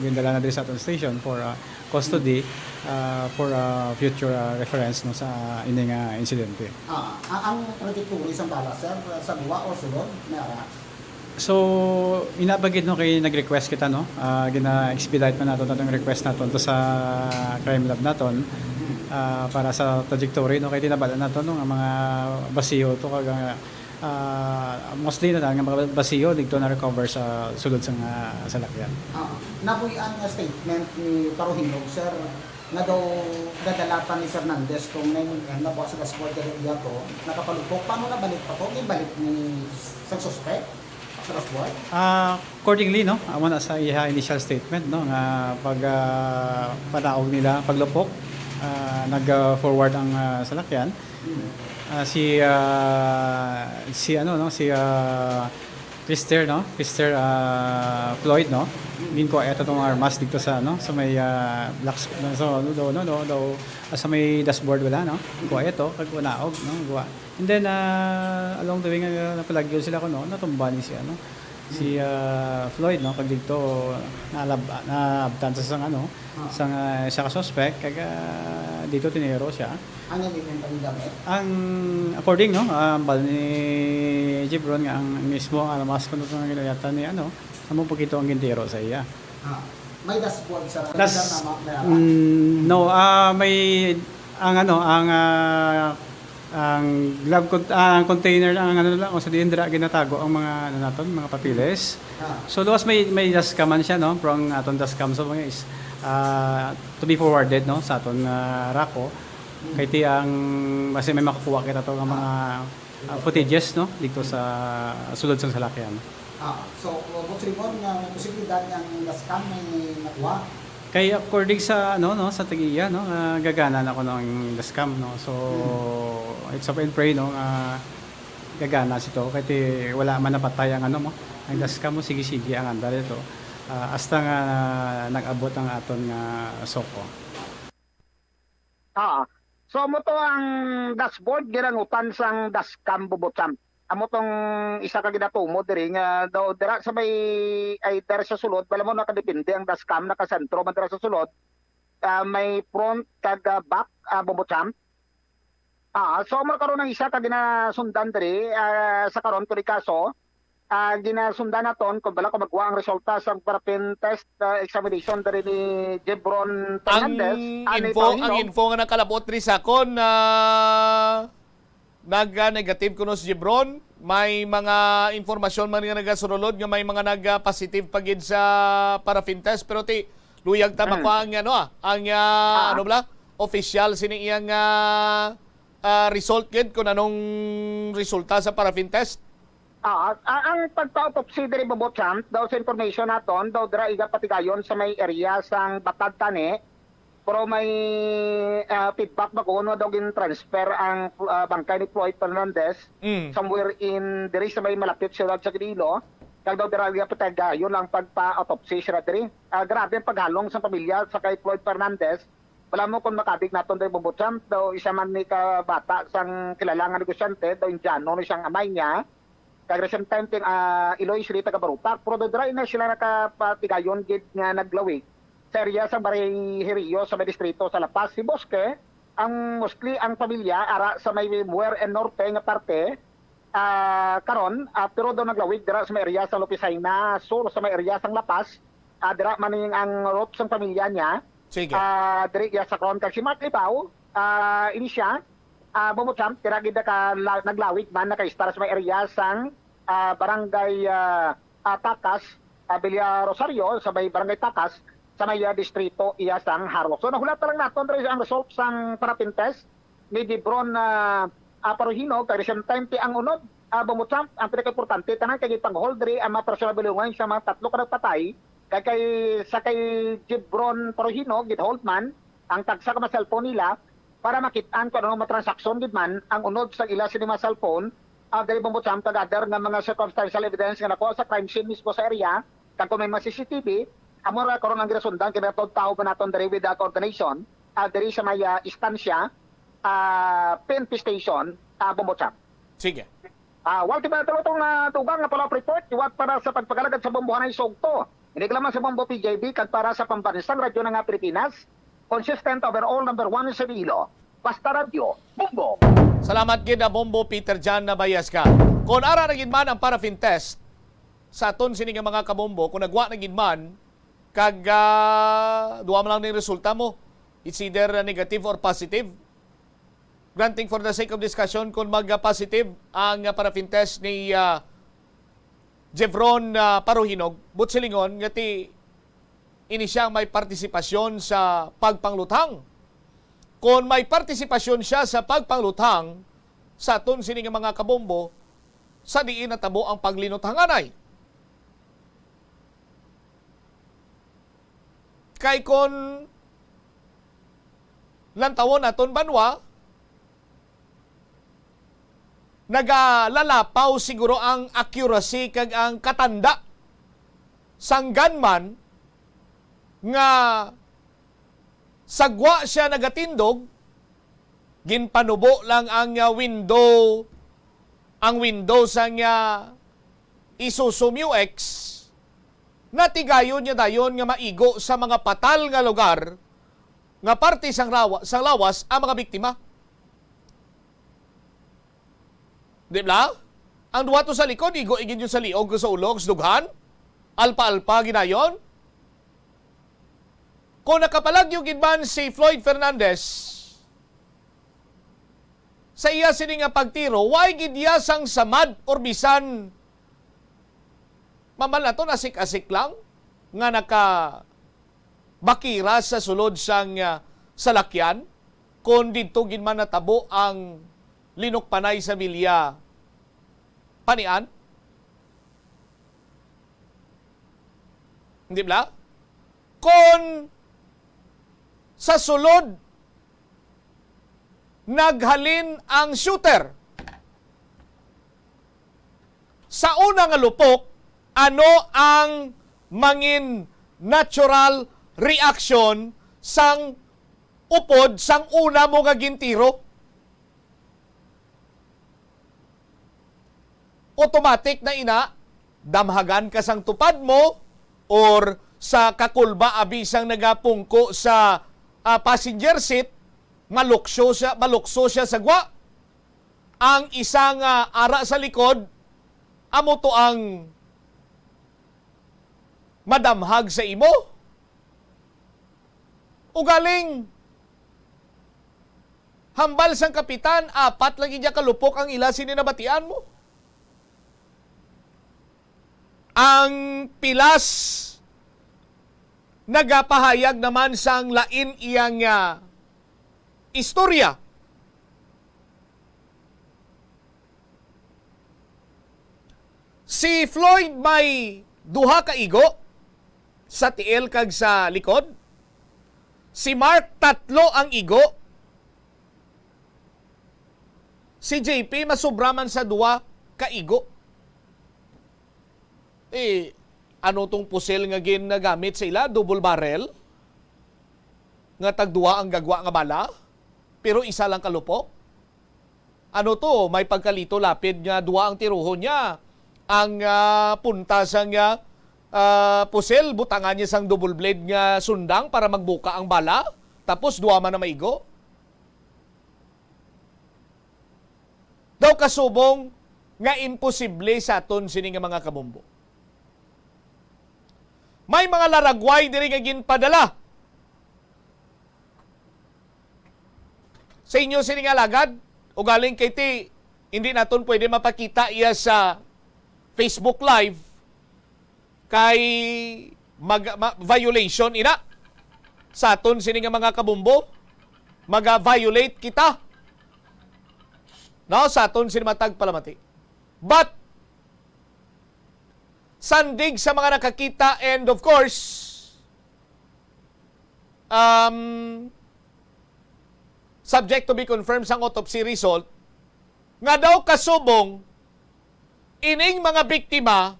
gindala na diri sa aton station for, ah, custody, ah, for, ah, future, ah, reference, no, sa ini nga insidente. Ah, a-, ang trajectory sang bala, sir, sa guwa o sulod, may ara? So, ina pa gid, no, kay nag-request kita, no, ah, gina-expedite man nato atong request nato to sa crime lab naton, ah, para sa trajectory, no, kay tinabala nato, no, nga mga basiyo to kag, ah, ah, mostly na lang nga mga basiyo dito na-recover sa sulod sa nga salakyan. Ah, nabuy-an nga statement ni Paruhinog, sir, nga daw gadala pa ni Fernandez tong nine M M na po sa dashboard, kaya iya to, nakapalupok. Paano nabalik pa to? May balik ni sa suspect sa dashboard? Ah, accordingly, no, amo na sa iya initial statement, no, nga pag, ah, panaog nila, paglupok, ah, nag, ah, forward ang, ah, salakyan. Hmm. Ah, si, ah, si ano, no, si, ah, Mister, no, Mister, ah, Floyd, no, Hmm. ginkuha ito tong armas dito sa, ano, sa may, ah, black sc-, no, so, no, no, no, no, ah, sa may dashboard wala, no, ginkuha ito, kag panaog, no, guwa. And then, ah, along the way nga napalagyo sila kuno, natumba ni siya, no? Si, ah, Floyd, no, kag dito nalab-, naabtan sa sang, ano, Ah. sang, ah, isa ka suspect, kag, ah, dito tiniro siya. Ano yun yung pagdamit? Ang, according, no, ah, ang bal ni Jebron nga ang mismo ang armas kuno nga ginuyatan ni, ano, amo pagkito ang gintiro sa iya. Ah, may dashboard sa Das- radar na ma-, may armas? Mm, no, ah, may, ang, ano, ang, ah, ang glove cont-, ah, ang container, ang, ano lang, kung sa diin dira ginatago ang mga, ano naton, mga papeles. Ah. So, luwas may, may dashcam man siya, no? Pero ang aton dashcam sa mga is, ah, to be forwarded, no, sa aton, ah, RACO. Hmm. Kay ti ang, basi may makakuha kita to nga mga, ah, footages, no, dito sa sulod sang salakyan. Ah, so, uh, Boss Raymond, nga may posibilidad nga ang dashcam may nakuha? Kay according sa, ano, no, sa tag-iya, no, ah, gagana na kuno ang dashcam, no. So, Hmm. it's hope and pray, no, nga gagana sito kay ti wala man napatay ang, ano, mo, ang Hmm. dashcam mo, sige-sige ang andar ito, ah, hasta nga nag-abot ang aton nga SOCO. Ah, so amo to ang dashboard, ginangutan sang dashcam, Bobotsam. Amo tong isa ka ginatumod diri nga daw dira sa may, ay, dira sa sulod, bala mo, nakadepende ang dashcam, nakasentro man dira sa sulod, ah, may front kag, ah, back, ah, Bobotsam. Ah, so amo karon ang isa ka ginasundan diri, ah, sa karon, kung di kaso, ah, ginasundan naton kung bala ko magkuha ang resulta sa paraffin test, ah, examination diri ni Jebron Ang Fernandez, ah, ni info, ang Paulino. info nga nakalabot diri sa akon, ah, nag, ah, negative kuno si Jebron. May mga impormasyon man nga nagasurulod nga may mga nag, ah, positive pa gid sa paraffin test. Pero ti, luyag ta Mm. makuha ang, ano, ah, ang, ah, Ah. ano bala? Official sini iyang, ah, ah, result gid kung anong resulta sa paraffin test. Ah, ah, ang pagpa-autopsy diri, Bobotsam, daw sa information naton, daw dira iya patigayon sa may area sang Batad tani, pero may, ah, feedback ba kuno daw gin-transfer ang, ah, bangkay ni Floyd Fernandez Mm. somewhere in diri sa may malapit siyudad sa Iloilo, kag daw dira iya patigayon ang pagpa-autopsy sila diri. Ah, grabe ang paghalong sa pamilya sa kay Floyd Fernandez. Wala mo kung makabig naton diri, Bobotsam, daw isa man ni ka bata sang kilala nga negosyante, daw Indiano ni siyang amay niya. Kag recent time ting, ah, Iloy City, taga Barupak. Pero dodra na sila nakapatigayon gid nga naglawig sa area sa Barangay Hirio sa may distrito sa La Paz. Si Bosque, ang mostly ang pamilya ara sa may Muer and Norte nga parte, ah, karon, ah, pero daw naglawig dira sa may area sa Lupisaina Sur, sa may area sang La Paz. Ah, dira man ning ang root sang pamilya niya. Sige. Ah, diri iya sa karon kag si Mark Libao, ah, ini siya, ah, Bobotsam, dira gid ka la-, naglawig man, naka-stay sa may area sang, ah, barangay, ah, ah, Takas, ah, Villa Rosario, sa may barangay Takas, sa may, ah, distrito iya sang Jaro. So, nahulat na lang naton diri ang result sang paraffin test ni Jebron, ah, ah, Paruhino, kag recent time ti ang unod, ah, Bobotsam, ang pinakaimportante tanan kay gipang-hold diri ang mga personal belongings sa mga tatlo ka nagpatay, kay, kay sa kay Jebron Paruhino, gid-hold man ang tagsa ka mga cellphone nila para makit-an kung anong mga transaksyon gid man ang unod sa ila sini mga cellphone, ah, diri, Bobotsam, kag other nga mga circumstantial evidence nga nakuha sa crime scene mismo sa area, kag kung may mga C C T V, amo ra karon ang ginasundan kay may tawo ba naton diri with the coordination, ah, diri sa may, ah, istansya, ah, P N P station, ah, Bobotsam. Sige. Ah, Walter Bartolo tong, ah, tugang nga follow-up report, liwat para sa pagpagalagad sa bombohanay sa Ugto. Ini ka lamang sa Bombo P J B kag para sa pambansang radyo na nga Pilipinas, consistent overall number one sa Iloilo. Basta Radyo, Bombo! Salamat gid, ah, Bombo Peter John Nabayas ka. Kon ara na gid man ang paraffin test sa aton sini nga mga kabombo, kung nagwa na gid man, kag, ah, duha man lang ning resulta mo, it's either, ah, negative or positive. Granting for the sake of discussion, kung mag-positive ang, ah, paraffin test ni, ah, Jevron, ah, Paruhinog, but silingon nga ti ini siya may partisipasyon sa pagpangluthang. Kon may partisipasyon siya sa pagpangluthang sa aton sini nga mga kabombo, sa diin natabo ang paglinuthanganay. Kay kon lantawon naton banwa, nagalalapaw siguro ang accuracy kag ang katanda sang gunman nga sagwa siya nagatindog, ginpanubo lang ang, ah, window, ang window sang, ah, Isuzu Mu X, natigayon niya dayon nga maigo sa mga patal nga lugar nga parte sang rawa-, sang lawas ang mga biktima. Di ba? Ang duha to sa likod, igo igid yun sa liog o sa ulo, sa dughan. Alpa-alpa ginayon. Kung nakapalagyo gid man si Floyd Fernandez sa iya sini nga pagtiro, way gid iya sang samad or bisan mamal na to, nasik-asik lang nga nakabakira sa sulod sang, ah, salakyan, kon didto gid man natabo ang linukpanay sa Villa Panian? Di ba? Kon sa sulod naghalin ang shooter, sa una nga lupok, ano ang mangin natural reaction sang upod sang una mo nga gintiro? Automatic na ina, damhagan ka sang tupad mo or sa kakulba abi sang nagapungko sa, ah, passenger seat, malukso siya, malukso siya sa gwa. Ang isa nga ara sa likod, amo to ang madamhag sa imo. Ugaling, hambal sang kapitan, apat lang gid ya ka lupok ang ila sini nabatian mo. Ang pilas nagapahayag naman sang lain iya nga istorya. Si Floyd may duha ka igo sa tiil kag sa likod. Si Mark, tatlo ang igo. Si J P, masubra man sa duha ka igo. Eh, ano tong pusil nga ginagamit sa ila? Double barrel? Nga tagduha ang gagwa nga bala? Pero isa lang ka lupok? Ano to? May pagkalito lapid nga duha ang tiruhon niya. Ang, ah, punta sang, ah, ah, pusil, butangan niya sang double blade nga sundang para magbuka ang bala. Tapos duha man na maigo. Daw kasubong nga imposible sa aton sini nga mga kabombo. May mga laragway diri nga ginpadala sa inyo sini nga alagad. Ugaling kay ti, hindi naton pwede mapakita iya sa Facebook Live. Kay mag-, ma-, violation ina sa aton sini nga mga kabombo. Maga-violate kita, no, sa aton sini matag palamati. But sandig sa mga nakakita, and of course, um, subject to be confirmed sang autopsy result, nga daw kasubong ining mga biktima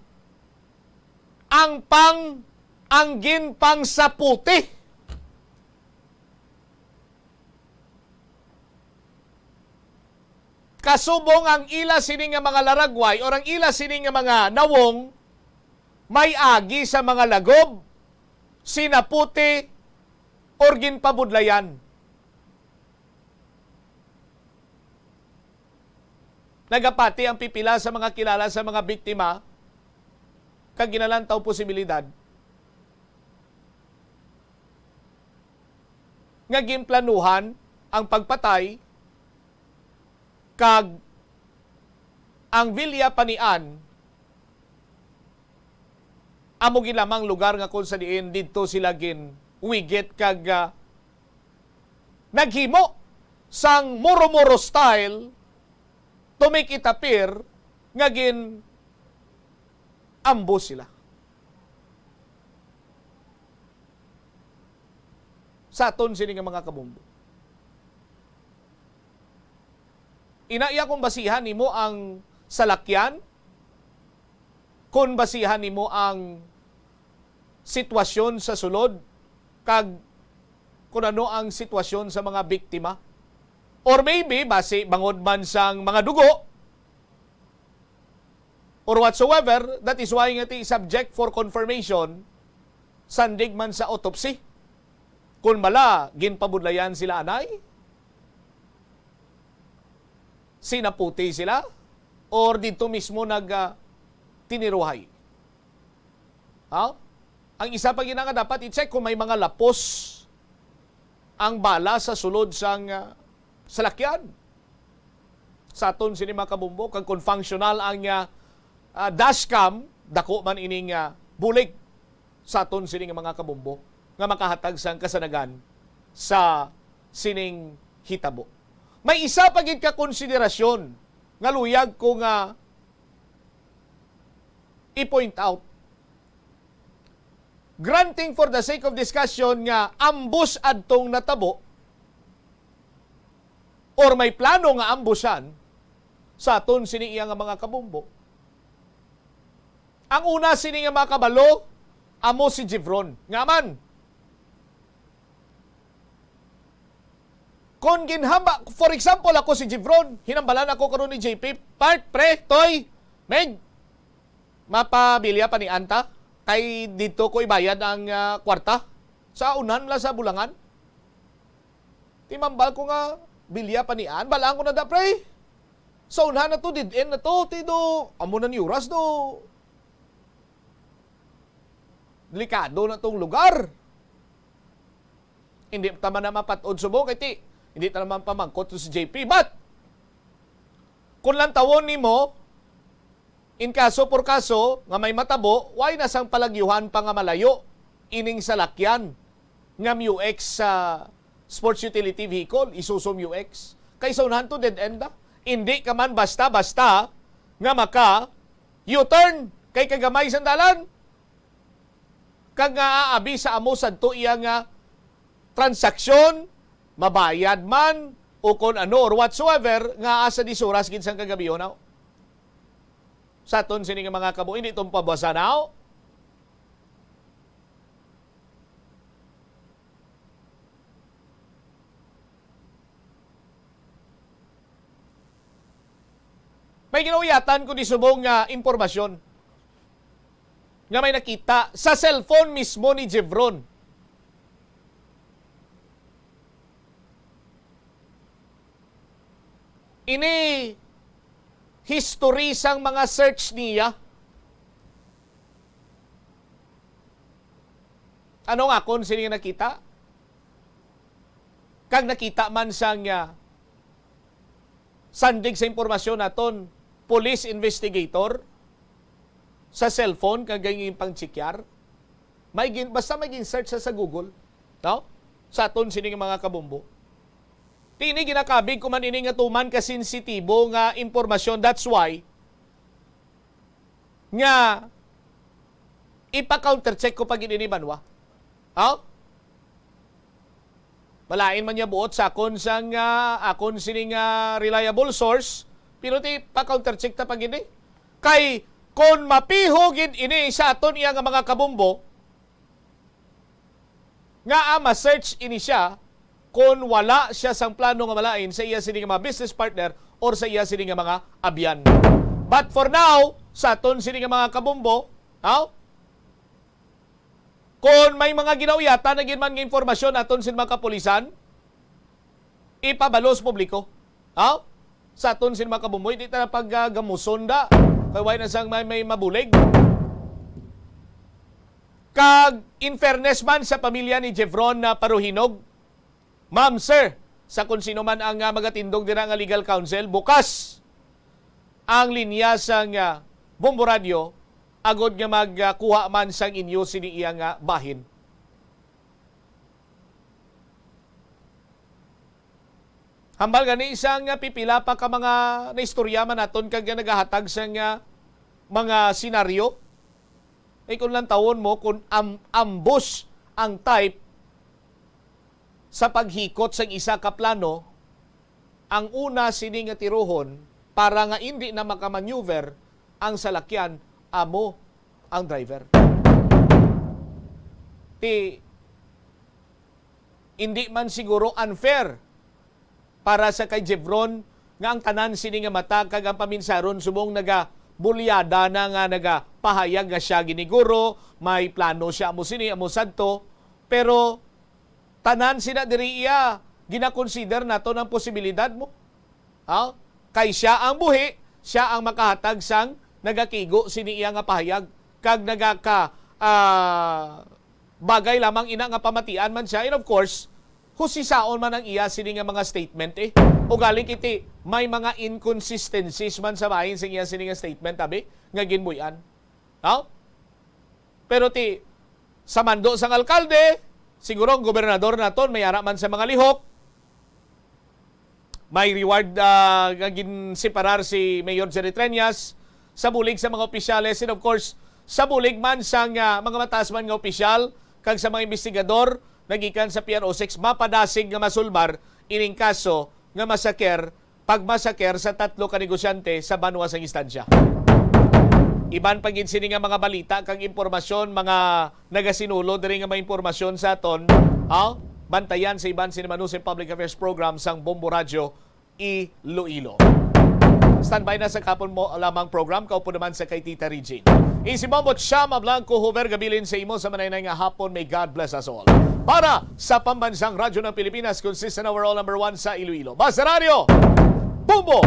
ang pang-, ang ginpangsaputi. Kasubong ang ila sini nga mga laragway or ang ila sini nga mga nawong may agi sa mga lagob, sinaputi, or ginpabudlayan. Nagapati ang pipila sa mga kilala sa mga biktima kag ginalantaw posibilidad nga ginplanuhan ang pagpatay kag ang Villa Panian amo gid lamang lugar nga kung sa diin didto sila ginwigit kag, ah, naghimo sang Moro-Moro style to make it appear nga gin-ambush sila. Sa aton sini nga mga kabombo. Ina iya kung basihan nimo ang salakyan, kung basihan nimo ang sitwasyon sa sulod, kag kung ano ang sitwasyon sa mga biktima. Or maybe, basi bangod man sang mga dugo, or whatsoever. That is why nga ti subject for confirmation, sandig man sa autopsy. Kung bala, ginpabudlayan sila anay, sinaputi sila, or dito mismo nag, ah, tiniruhay. Ha? Ang isa pa gina nga dapat i-check kung may mga lapos ang bala sa sulod sang, ah, salakyan. Sa aton sini mga kabombo, kag kung functional ang, ah, ah, dashcam, dako man ining, ah, bulig sa aton sini nga mga kabombo nga makahatag sang kasanagan sa sining hitabo. May isa pa gid ka konsiderasyon nga luyag ko nga i-point out. Granting for the sake of discussion nga ambush adtong natabo or may plano nga ambushan sa aton sini iya nga mga kabombo. Ang una sini nga mga kabalo, amo si Jevron. Nga man, kung ginhamba, for example, ako si Jevron, hinambalan ako karon ni J P, "Part, pre, Toy, Meg, mapabilya pa ni Anta, kay dito ko ibayad ang, ah, kwarta sa unan la sa bulangan." Timambal ko nga, "Bilya pa ni An? Balaan ko na da, pre. Sa unhan na to, dead end na to. Ti do, amo na ni oras do. Delikado na tong lugar." Hindi ta man na mapat-od subong kay ti, hindi ta naman pamangkot to si J P. But, kung lantawon nimo, in kaso por kaso nga may matabo, why na sang palagyuhan pa nga malayo ining salakyan nga M U X sa sports utility vehicle, Isuzu M U X? Kay sa unahan to dead end na. Hindi ka man basta-basta nga maka U-turn kay kagamay sang dalan. Kag nga aabi sa amo sadto iya nga transaksyon, mabayad man o kon ano or whatsoever, nga asa dis oras gid sang kagabi, no? Sa aton sini nga mga kabo, hindi tong pabasa, no? May ginauyatan ko ni subong nga impormasyon nga may nakita sa cellphone mismo ni Jevron. Ini history sang mga search niya. Ano nga kon sini nga nakita? Kag nakita man sang, ah, sandig sa impormasyon naton, police investigator sa cellphone kag gani pang-checkar. May gin-, basta may gin-search sa, sa Google, no? Sa aton sini nga mga kabombo. Ti ini ginakabig ko man ini nga tuman ka sensitibo nga impormasyon. That's why nga ipa-countercheck ko pa gid ini, banwa. Aw? Malain man niya buot sa akon sang, ah, akon sini nga reliable source, pero ti pa-countercheck ta pa gid ni. Kay kon mapiho gid ini sa aton iya nga mga kabombo, nga, ah, ma-search ini siya kon wala siya sang plano nga malain sa iya sini nga mga business partner or sa iya sini nga mga abyan. But for now, sa aton sini nga mga kabombo, aw, kon may mga ginauyatan na gid man nga impormasyon aton sin mga kapulisan, ipabalo sa publiko. Aw? Sa aton sin mga kabombo, di ta na pag, ah, gamuson da. Kay way na sang may, may mabulig. Kag in fairness man sa pamilya ni Jevron na Paruhinog, ma'am, sir, sa kung sino man ang, ah, magatindog dira nga legal counsel, bukas ang linya sang, ah, Bombo Radio agod nga magkuha man sang inyo sini iya nga bahin. Hambal gani sang pipila pa ka mga naistorya man naton kag nagahatag sang, ah, mga senaryo. Eh, kung lantawon mo, kung am-, ambush ang type sa paghikot sang isa ka plano, ang una sini nga tiruhon para nga indi na makamaneuver ang salakyan, amo ang driver. Ti, indi man siguro unfair para sa kay Jevron nga ang tanan sini nga mata kag ang paminsaron subong naga-, bulyada na nga nagapahayag nga siya giniguro, may plano siya amo sini, amo sadto, pero tanan sina diri iya ginakonsider nato ng posibilidad mo. Ha? Kay siya ang buhi, siya ang makahatag sang nagakigo sini iya nga pahayag kag nagaka ah, bagay lamang ina nga pamatian man siya. And of course, husisaon man ang iya sini nga mga statement eh. Ugaling kiti may mga inconsistencies man sa bahin sing iya sini nga statement, abi, nga ginbuy-an. No? Pero ti sa mando sang alkalde, siguro ang gobernador naton may ara man sa mga lihok, may reward ah, nga ginseparar si Mayor Jerry Treñas sa bulig sa mga opisyales, and of course sa bulig man sang ah, mga mataas man nga opisyal kag sa mga investigador nagikan sa P R O six mapadasig nga masulbar ining kaso nga masaker, pagmasaker sa tatlo ka negosyante sa banwa sang Estancia. Iban pa gid sini nga mga balita kag impormasyon, mga nagasinulod diri nga mga impormasyon sa aton, ha? Bantayan sa iban sini Manusay Public Affairs Program sang Bombo Radyo Iloilo. Standby na sa kahapon mo lamang program, kaupo naman sa kay Tita Regine. Isi Bombo Chama Blanco Hover gabilin sa imo sa manayna nga hapon. May God bless us all. Para sa Pambansang Radyo ng Pilipinas, consistent overall number one sa Iloilo. Basta Radyo, Bombo!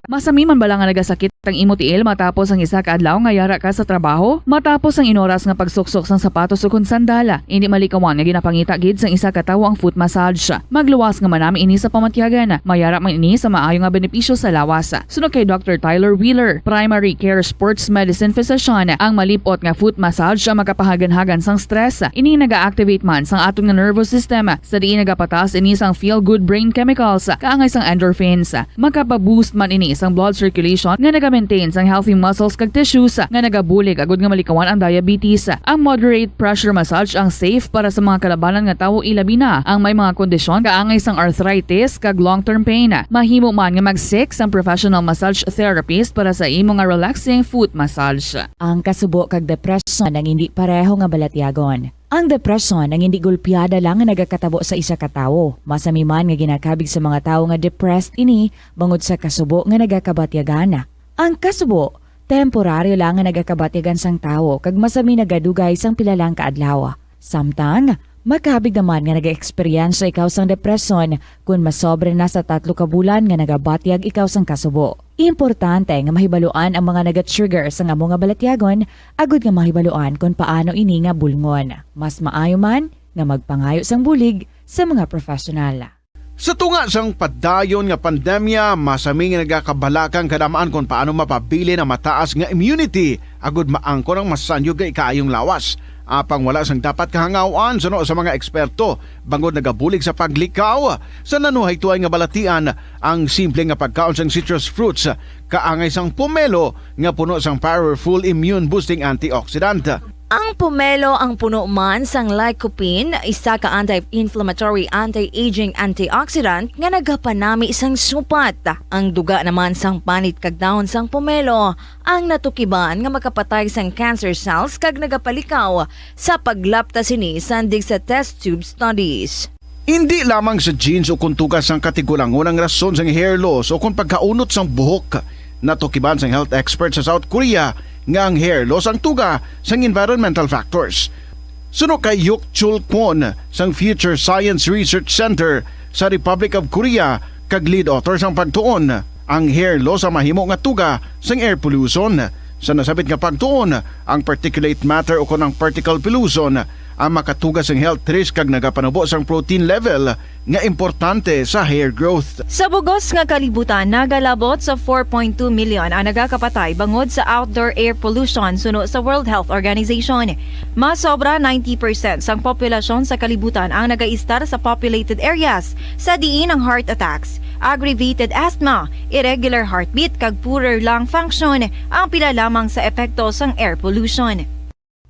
Masami man bala nga nagasakit ang imo tiil matapos ang isa ka adlaw nga yara ka sa trabaho? Matapos ang inoras nga pagsuksok sang sapatos ukon sandal, indi malikawan nga ginapangita gid sang isa ka tawo ang foot massage. Magluwas nga manami ini sa pamatyagan. Mayara man ini sa maayo nga benepisyo sa lawas. Suno kay Doctor Tyler Wheeler, primary care sports medicine physician, ang malip-ot nga foot massage ang makapahaganhagan sang stress. Ini naga-activate man sang aton nga nervous system, sa diin nagapataas ini sang feel-good brain chemicals kaangay sang endorphins. Makapa-boost man ini sang blood circulation nga naga-maintain sang healthy muscles kag tissues nga nagabulig agud nga malikawan ang diabetes. Ang moderate pressure massage ang safe para sa mga kalabanan nga tawo, ilabi na ang may mga kondisyon kaangay sang arthritis kag long-term pain. Mahimo man nga mag-seek sang professional massage therapist para sa imo nga relaxing foot massage. Ang kasubo kag depresyon ang indi pareho nga balatyagon. Ang depresyon ang indi gulpiada lang nga nagakatabo sa isa ka tawo. Masami man nga ginakabig sa mga tawo nga depressed ini bangod sa kasubo nga nagakabatyagan. Ang kasubo, temporaryo lang nga nagakabatyagan sang tawo kag masami nagadugay sang pila lang ka adlaw. Samtang, makabig naman nga nag-eksperyensya ikaw sang depresyon kon masobra na sa tatlo ka bulan nga nagabatyag ikaw sang kasubo. Importante nga mahibaluan ang mga naga-trigger sang amo nga balatyagon agud nga mahibaluan kon paano ini nga bulngon. Mas maayo man nga magpangayo sang bulig sa mga professional. Sa tunga sang padayon nga pandemya, masami nga nagakabalaka ang kadam-an kon paano mapabilin ang mataas nga immunity agud maangkon ang masanyog nga ikaayong lawas. Apang wala sang dapat kahangaw-an suno sa mga eksperto bangod nagabulig sa paglikaw sa nanuhaytoay nga balatian ang simple nga pagkaon sang citrus fruits kaangay sang pomelo nga puno sang powerful immune boosting antioxidant. Ang pomelo ang puno man sang lycopene, isa ka anti-inflammatory, anti-aging antioxidant nga nagapanami sang supat. Ang duga naman sang panit kag dahon sang pomelo ang natukiban nga makapatay sang cancer cells kag nagapalikaw sa paglapta sini sandig sa test tube studies. Indi lamang sa genes o kon tuga sang katigulangon ang rason sang hair loss o kon pagkaunot sang buhok. Natukiban sang health expert sa South Korea nga ang hair loss ang tuga sang environmental factors. Suno kay Yuk Chul Kwon sang Future Science Research Center sa Republic of Korea kag lead author sang pagtuon, ang hair loss ang mahimo nga tuga sang air pollution. Sa nasabit nga pagtuon, ang particulate matter ukon ang particle pollution ang makatuga sang health risk kag nagapanubo sang protein level nga importante sa hair growth. Sa bugos nga kalibutan, nagalabot sa four point two million ang nagakapatay bangod sa outdoor air pollution suno sa World Health Organization. Masobra ninety percent sang populasyon sa kalibutan ang nagaistar sa populated areas, sa diin ang heart attacks, aggravated asthma, irregular heartbeat kag poorer lung function ang pila lamang sa epekto sang air pollution.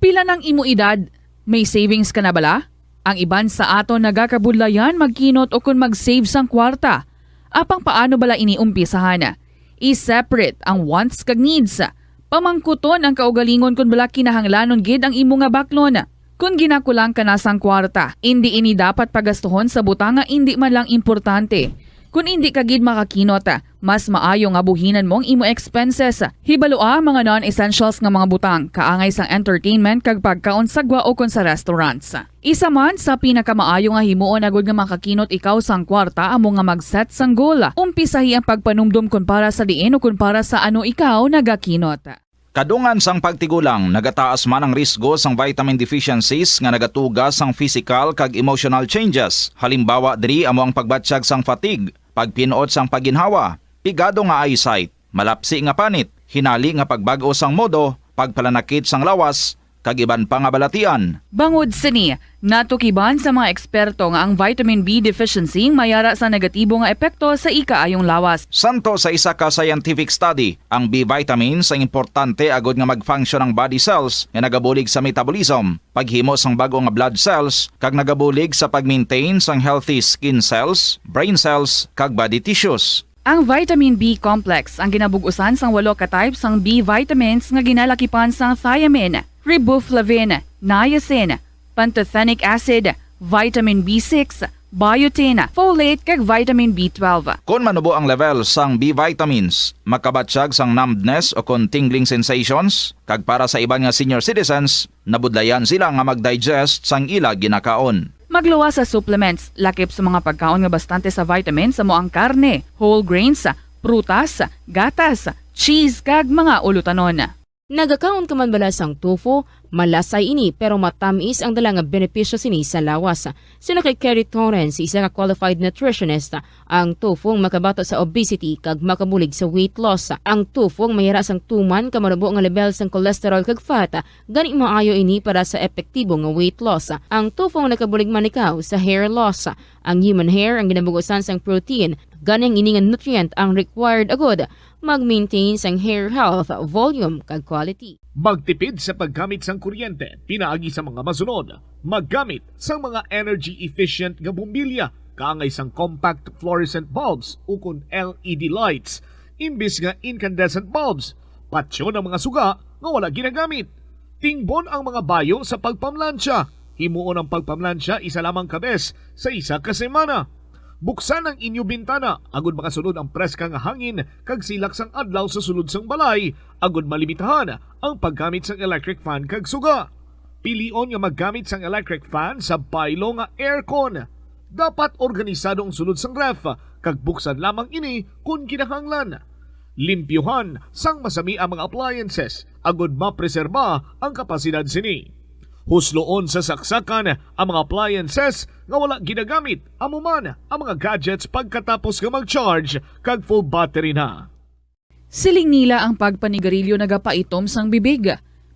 Pila nang imo edad? May savings ka na bala? Ang iban sa aton nagakabudlayan magkinot ukon mag-save sang kwarta. Apang paano bala ini umpisahan? I-separate ang wants kag needs. Pamangkuton ang kaugalingon kon bala kinahanglanon gid ang imo nga baklon. Kon ginakulang ka na sang kwarta, indi ini dapat pagastuhon sa butang nga indi man lang importante. Kon indi ka gid makakinot, Mas maayo nga buhinan mo ang imo expenses. Hibalua ang mga non-essentials nga mga butang, kaangay sang entertainment kag pagkaon sa gwa ukon sa restaurants. Isa man sa pinakamaayo nga himuon agud nga makakinot ikaw sang kwarta amo nga mag-set sang goal. Umpisahi ang pagpanumdom kon para sa diin o kon para sa ano ikaw nagakinot. Kadungan sang pagtigulang, nagataas man ang risgo sang vitamin deficiencies nga nagatuga sang physical kag emotional changes. Halimbawa diri amo ang pagbatyag sang fatigue, pagpin-ot sang pagginhawa, pigado nga eyesight, malapsi nga panit, hinali nga pagbag-o sang modo, pagpalanakit sang lawas, kag iban pa nga balatian. Bangod sini, natukiban sa mga eksperto nga ang vitamin B deficiency may ara sa negatibo nga epekto sa ikaayong lawas. Santo sa isa ka scientific study, ang B vitamins ang importante agud nga mag-function ang body cells nga nagabulig sa metabolism, paghimo sang bag-o nga blood cells, kag nagabulig sa pag-maintain sang healthy skin cells, brain cells, kag body tissues. Ang vitamin B complex ang ginabug-usan sang walo ka type sang B vitamins nga ginalakipan sang thiamine, riboflavin, niacin, pantothenic acid, vitamin B six, biotin, folate, kag vitamin B twelve. Kon manubo ang level sang B vitamins, makabatyag sang numbness o kon tingling sensations, kag para sa iban nga senior citizens, nabudlayan sila nga mag-digest sang ila ginakaon. Magluwas sa supplements, lakip sa mga pagkaon nga bastante sa vitamins amo ang karne, whole grains, prutas, gatas, cheese, kag mga ulutanon. Nagakaon ka man bala sang tofu? Malasay ini, pero matamis ang dala nga benepisyo sini sa lawas. Suno kay Kerry Torrens, isa ka qualified nutritionist, ang tofu ang makabato sa obesity kag makabulig sa weight loss. Ang tofu ang mayara sang tuman ka manubo nga level sang cholesterol kag fat, gani maayo ini para sa epektibo nga weight loss. Ang tofu ang nakabulig man ikaw sa hair loss. Ang human hair ang ginabugusan sang protein, gani ang ini nga nutrient ang required agud mag-maintain sang hair health, volume, kag quality. Magtipid sa paggamit sang kuryente pinaagi sa mga masunod. Maggamit sang mga energy-efficient nga bombilya, kaangay sang compact fluorescent bulbs ukon L E D lights, imbis nga incandescent bulbs. Patyon ang mga suga nga wala ginagamit. Tingbon ang mga bayo sa pagpamlansya. Himuon ang pagpamlansya isa lamang ka bes sa isa ka semana. Buksan ang inyo bintana agud makasulod ang preska nga hangin kag silak sang adlaw sa sulod sang balay, agud malimitahan ang paggamit sang electric fan kag suga. Pilion nga maggamit sang electric fan sa baylo nga aircon. Dapat organisado ang sulod sang ref, kag buksan lamang ini kon kinahanglan. Limpyuhan sang masami ang mga appliances agud mapreserba ang kapasidad sini. Husloon sa saksakan ang mga appliances nga wala ginagamit, amo man ang mga gadgets pagkatapos nga mag-charge kag full battery na. Siling nila ang pagpanigarilyo nagapaitom sang bibig.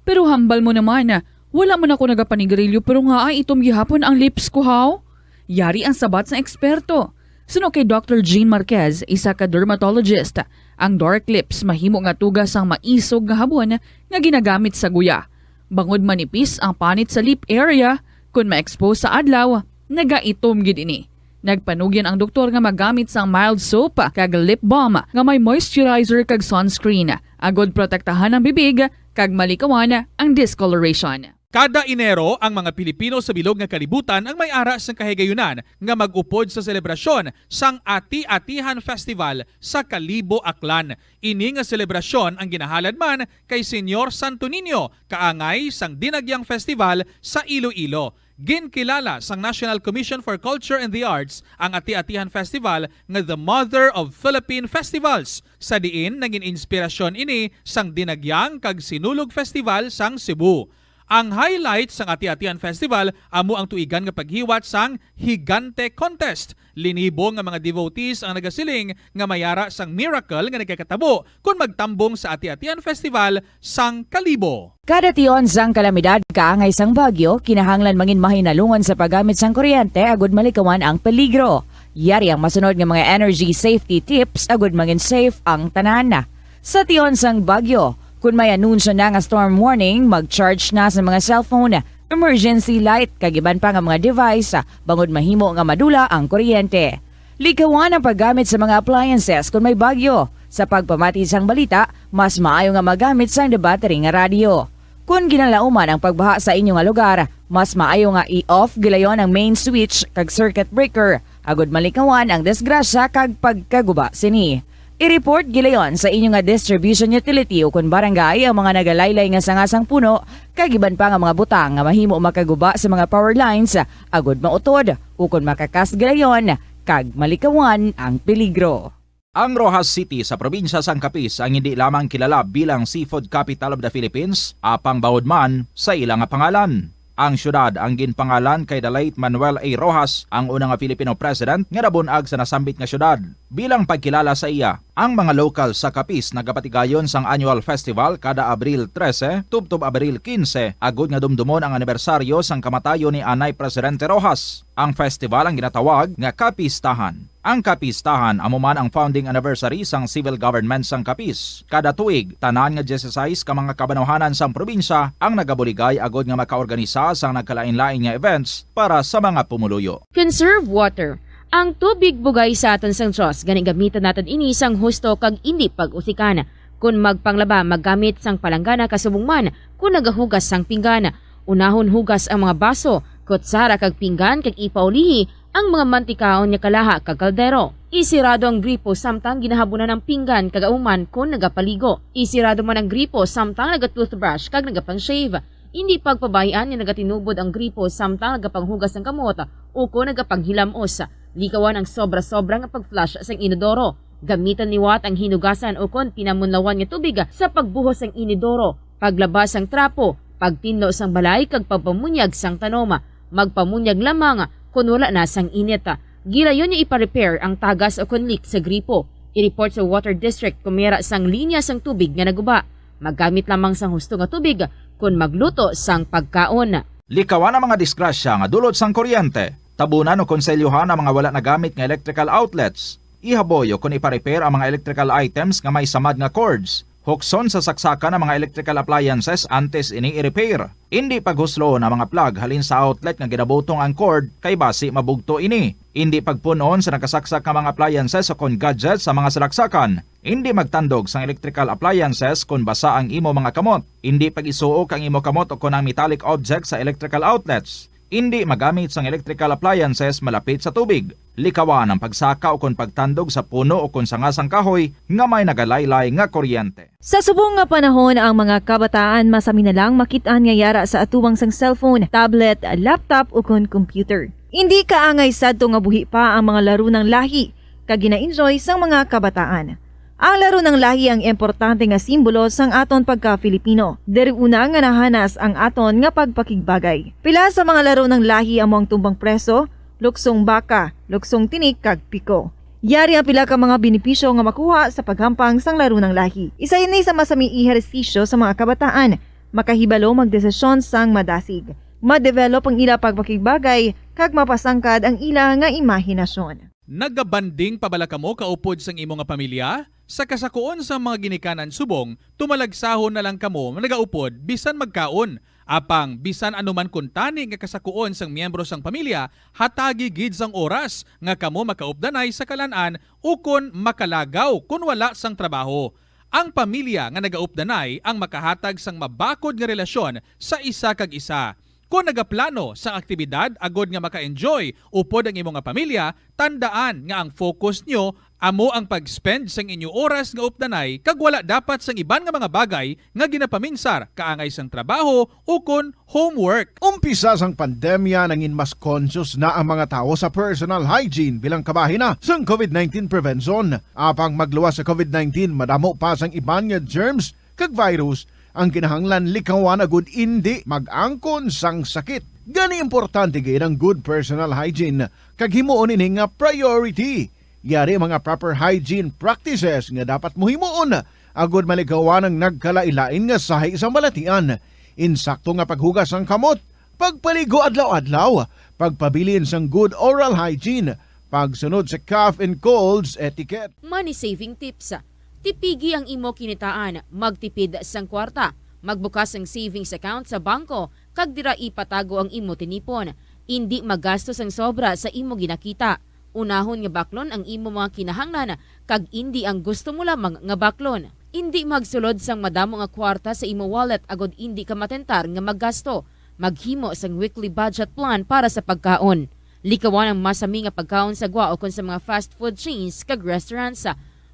Pero hambal mo naman, wala man ako nagapanigarilyo pero ngaa itom gihapon ang lips ko, haw? Yari ang sabat sang eksperto. Suno kay Doctor Jean Marquez, isa ka dermatologist, ang dark lips mahimo nga tuga sang maisog nga habon nga ginagamit sa guya. Bangod manipis ang panit sa lip area, kon ma-expose sa adlaw, nagaitom gid ini. Nagpanugyan ang doktor nga magamit sang mild soap kag lip balm nga may moisturizer kag sunscreen, agud protektahan ang bibig kag malikawan ang discoloration. Kada Enero, ang mga Pilipino sa bilog nga kalibutan ang may ara sang kahigayunan nga mag-upod sa selebrasyon sang Ati-Atihan Festival sa Kalibo, Aklan. Ini nga selebrasyon ang ginahalad man kay Señor Santo Niño, kaangay sang Dinagyang Festival sa Iloilo. Ginkilala sang National Commission for Culture and the Arts ang Ati-Atihan Festival nga the mother of Philippine festivals, sa diin nangin inspirasyon ini sang Dinagyang kag Sinulog Festival sang Cebu. Ang highlight sang Ati-Atihan Festival amo ang tuigan nga paghiwat sang Higante Contest. Linibo nga mga devotees ang nagasiling nga may ara sang miracle nga nagakatabo kon magtambong sa Ati-Atihan Festival sang Kalibo. Kada tion sang kalamidad kaangay sang bagyo, kinahanglan mangin mahinalungon sa paggamit sang kuryente agud malikawan ang peligro. Yari ang masunod nga mga energy safety tips agud mangin safe ang tanan. Sa tion sang bagyo, kon may anunsyo na nga storm warning, mag-charge na sa mga cellphone, emergency light, kag iban pa nga mga device, bangod mahimo nga madula ang kuryente. Likawan ang paggamit sa mga appliances kon may bagyo. Sa pagpamati sang balita, mas maayo nga magamit sang battery nga radyo. Kon ginalauman ang pagbaha sa inyo nga lugar, mas maayo nga i-off gilayon ang main switch kag circuit breaker, agud malikawan ang disgrasya kag pagkaguba sini. I-report gilayon sa inyo nga distribution utility o kon barangay ang mga nagalaylay nga sanga sang puno kag iban pa nga mga butang nga mahimo makaguba sa mga power lines, agud mautod ukon makakas gilayon kag malikawan ang peligro. Ang Roxas City sa probinsya sang Capiz ang hindi lamang kilala bilang seafood capital of the Philippines, apang bawod man sa ila nga pangalan. Ang siyudad ang ginpangalan kay the late Manuel A. Roxas, ang una nga Filipino president nga nabun-ag sa nasambit nga siyudad. Bilang pagkilala sa iya, ang mga lokal sa Capiz nagapatigayon sang annual festival kada Abril trese tubtob Abril kinse, agud nga dumdumon ang anibersaryo sang kamatayon ni anay Presidente Roxas. Ang festival ang ginatawag nga Kapistahan. Ang Kapistahan amo man ang founding anniversary sang civil government sang Capiz. Kada tuig, tanan nga dieciséis ka mga kabanwahanan sang probinsya ang nagabuligay agud nga makaorganisa sang nagkalain-lain nga events para sa mga pumuluyo. Conserve water. Ang tubig bugay sa aton sang Dios, gani gamitan naton ini sang husto kag indi pag-usikan. Kon magpanglaba, maggamit sang palanggana kasubong man kon nagahugas sang pinggan. Unahon hugas ang mga baso, kutsara kag pinggan kag ipaulihi ang mga mantikaon nga kalaha kag kaldero. Isirado ang gripo samtang ginahabunan ang pinggan kag auman kon nagapaligo. Isirado man ang gripo samtang naga-toothbrush kag nagapang-shave. Indi pagpabay-an nga nagatinubod ang gripo samtang nagapanghugas sang kamot ukon nagapanghilamos. Likawan ang sobra-sobra nga pag-flush sang inodoro. Gamitan liwat ang hinugasan ukon pinamunlawan nga tubig sa pagbuhos sang inodoro, paglaba sang trapo, pagtinlo sang balay kag pagpamunyag sang tanom. Magpamunyag lamang kon wala na sang init. Gilayon nga ipa-repair ang tagas ukon leak sa gripo. I-report sa water district kon may ara sang linya sang tubig nga naguba. Maggamit lamang sang husto nga tubig kon magluto sang pagkaon. Likawan ang mga disgrasya nga dulot sang kuryente. Tabunan o konselyohan ang mga wala nagamit nga electrical outlets. Ihaboy o kon ipa-repair ang mga electrical items nga may samad nga cords. Hukson sa saksakan ang mga electrical appliances antes ini i-repair. Indi paghusloon ang mga plug halin sa outlet nga ginabutong ang cord kay basi mabugto ini. Indi pagpun-on sa nakasaksak nga mga appliances o kon gadgets sa mga salaksakan. Indi magtandog sang electrical appliances kon basa ang imo mga kamot. Indi pag-isuok ang imo kamot o kon ang metallic object sa electrical outlets. Indi magamit sang electrical appliances malapit sa tubig. Likawan ang pagsaka o kon pagtandog sa puno o kon sanga sang kahoy nga may nagalaylay nga kuryente. Sa subong nga panahon, ang mga kabataan masami na lang makit-an nga yara sa atubangan sang cellphone, tablet, laptop, o kon computer. Indi kaangay sadto nga buhi pa ang mga laro nang lahi kag gina-enjoy sang mga kabataan. Ang laro nang lahi ang importante nga simbolo sang aton pagka-Filipino. Diri una nga nahanas ang aton nga pagpakigbagay. Pila sa mga laro nang lahi amo ang tumbang preso, luksong baka, luksong tinik, kag piko. Yari ang pila ka mga benepisyo nga makuha sa paghampang sang laro nang lahi. Isa ini sa masami ehersisyo sa mga kabataan. Makahibalo magdesisyon sang madasig. Ma-develop ang ila pagpakigbagay kag mapasangkad ang ila nga imahinasyon. Nagabanding pa bala kamo kaupod sang imo nga pamilya? Sa kasakuon sang mga ginikanan subong, tumalagsahon na lang kamo nagaupod bisan magkaon. Apang bisan ano man kuntani nga kasakuon sang miyembro sang pamilya, hatagi gid sang oras nga kamo makaupdanay sa kalan-an ukon makalagaw kon wala sang trabaho. Ang pamilya nga nagaupdanay ang makahatag sang mabakod nga relasyon sa isa kag isa. Kon nagaplano sang aktibidad agod nga maka-enjoy upod ang imo nga pamilya, tandaan nga ang focus nyo amo ang pag-spend sang inyo oras nga updanay kag wala dapat sang iban nga mga bagay nga ginapaminsar kaangay sang trabaho ukon homework. Umpisa sang pandemya, nangin mas conscious na ang mga tawo sa personal hygiene bilang kabahin na sang covid nineteen prevention. Apang magluwas sa covid nineteen, madamo pa sang iban nga germs kag virus ang kinahanglan likawan agud indi mag-angkon sang sakit. Gani, importante gid ang good personal hygiene kag himuon ini nga priority. Yari ang mga proper hygiene practices nga dapat mo himuon agud malikawan ang nagkalain-lain nga sahi sang balatian. Insakto nga paghugas sang kamot, pagpaligo adlaw-adlaw, pagpabilin sang good oral hygiene, pagsunod sa cough and colds etiquette. Money saving tips. Tipigi ang imo kinitaan, magtipid sang kwarta, magbukas sang savings account sa bangko, kag dira ipatago ang imo tinipon. Indi magasto sang sobra sa imo ginakita. Unahon nga baklon ang imo mga kinahanglan, kag indi ang gusto mo lamang nga baklon. Indi magsulod sang madamo nga kwarta sa imo wallet agod indi ka matentar nga maggasto. Maghimo sang weekly budget plan para sa pagkaon. Likawan ang masami nga pagkaon sa gwa ukon sa mga fast food chains kag restaurants.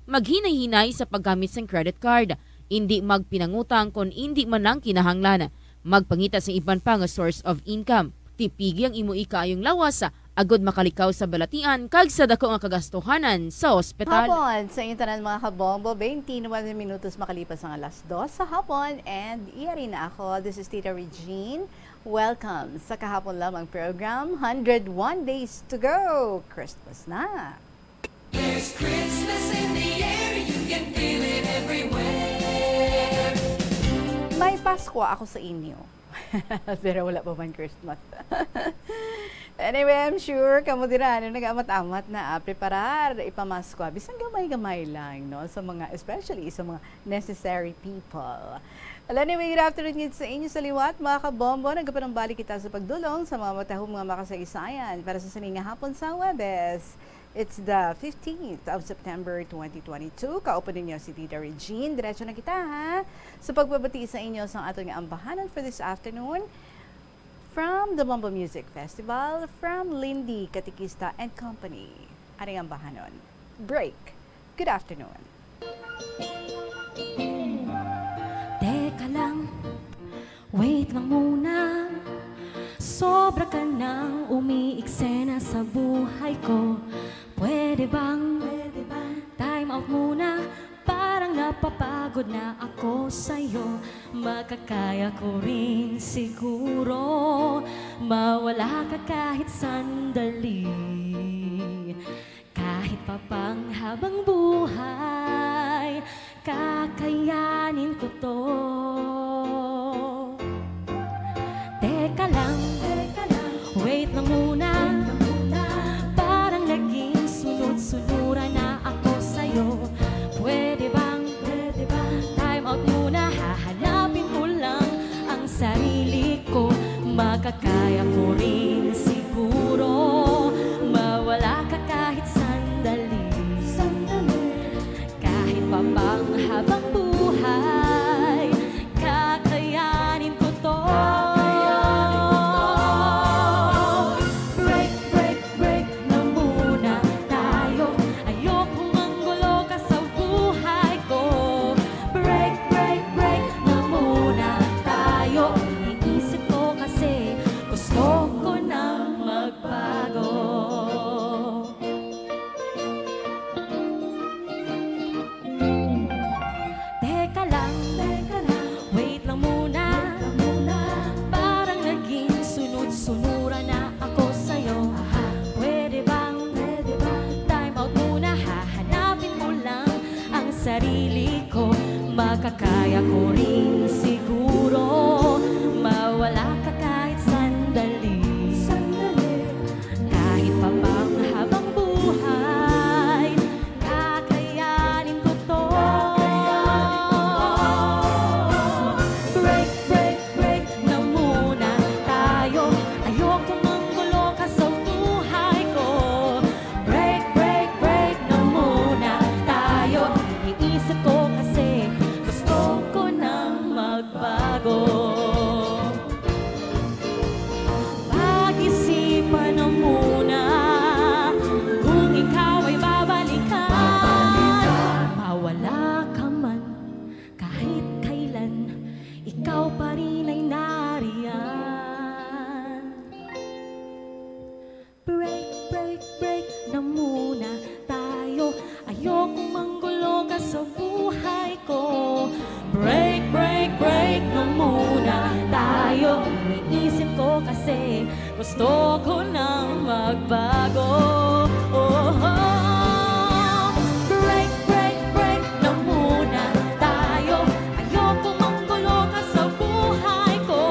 Maghinay-hinay sa paggamit sang credit card. Indi magpinangutang kon indi man lang kinahanglan. Magpangita sa iban pa nga source of income. Tipigi ang imo ikaayong lawas agod makalikaw sa balatian kag sa dako nga kagastuhanan sa ospital. Hapon sa inyo tanan, mga kabombo. Twenty-one minutos makalipas ang alas dos sa hapon, and yari na ako. This is Tita Regine. Welcome sa kahapon lamang program, Hundred One Days to Go. Christmas na! There's Christmas in the air, you can feel it everywhere. May Pasko ako sa inyo. Pero wala pa man Christmas. Anyway, I'm sure kamo dira, ano, nag-amat-amat na, ah, preparar, ipamaskwa. Bisan gamay-gamay lang, no? Sa mga, especially sa mga necessary people. Well, anyway, good afternoon gid sa inyo sa liwat, mga kabombo. Nagapanumbalik kita sa pagdulong sa mga matahom nga makasaysayan para sa sini nga hapon sa Huwebes. It's the fifteenth of September, twenty twenty-two. Kaupo ninyo si Tita Regine. Diretso na kita, ha? Sa pagpabati sa inyo sa aton nga ambahanan for this afternoon, from the Bombo Music Festival, from Lindy Katikista and Company. Aring ambahanon. Break. Good afternoon. Teka lang, wait lang muna. Sobra ka nang umiiksena sa buhay ko. Pwede bang, pwede bang time out muna? Parang napapagod na ako sa'yo. Makakaya ko rin siguro mawala ka kahit sandali. Kahit pa pang habang buhay, kakayanin ko 'to. Teka lang, teka lang, wait lang muna. Parang naging sunod-sunuran na ako sa'yo. Pwede bang, pwede bang time out muna? Hahanapin ko lang ang sarili ko. Makakaya ko rin siguro mawala ka kahit sandali. Sandali. Kahit pa pang habang buhay, kakayanin ko 'to. Break, break, break na muna tayo. Ayokong manggulo ka sa buhay ko. Break, break, break na muna tayo. Iniisip ko kasi gusto ko nang magbago. Teka lang, teka lang, wait lang muna. Parang naging sunod-sunuran na ako sa'yo. Pwede bang, pwede bang time out muna? Hahanapin ko lang ang sarili ko. Makakaya ko rin siguro mawala ka kahit sandali. Sandali. Kahit pa pang habang buhay, kakayanin ko 'to. Break, break, break na muna tayo. Ayokong manggulo ka sa buhay ko. Break, break, break na muna tayo. Iniisip ko kasi gusto ko nang magbago. Pag-isipan na muna kung ikaw ay babalikan. Mawala ka man kahit kailan, ikaw pa rin ay nariyan. Break, break, break na muna tayo. Ayokong manggulo ka sa buhay ko. Break, break, break na muna tayo. Iniisip ko kasi gusto ko nang magbago. Oh, break, break, break na muna tayo. Ayokong manggulo ka sa buhay ko.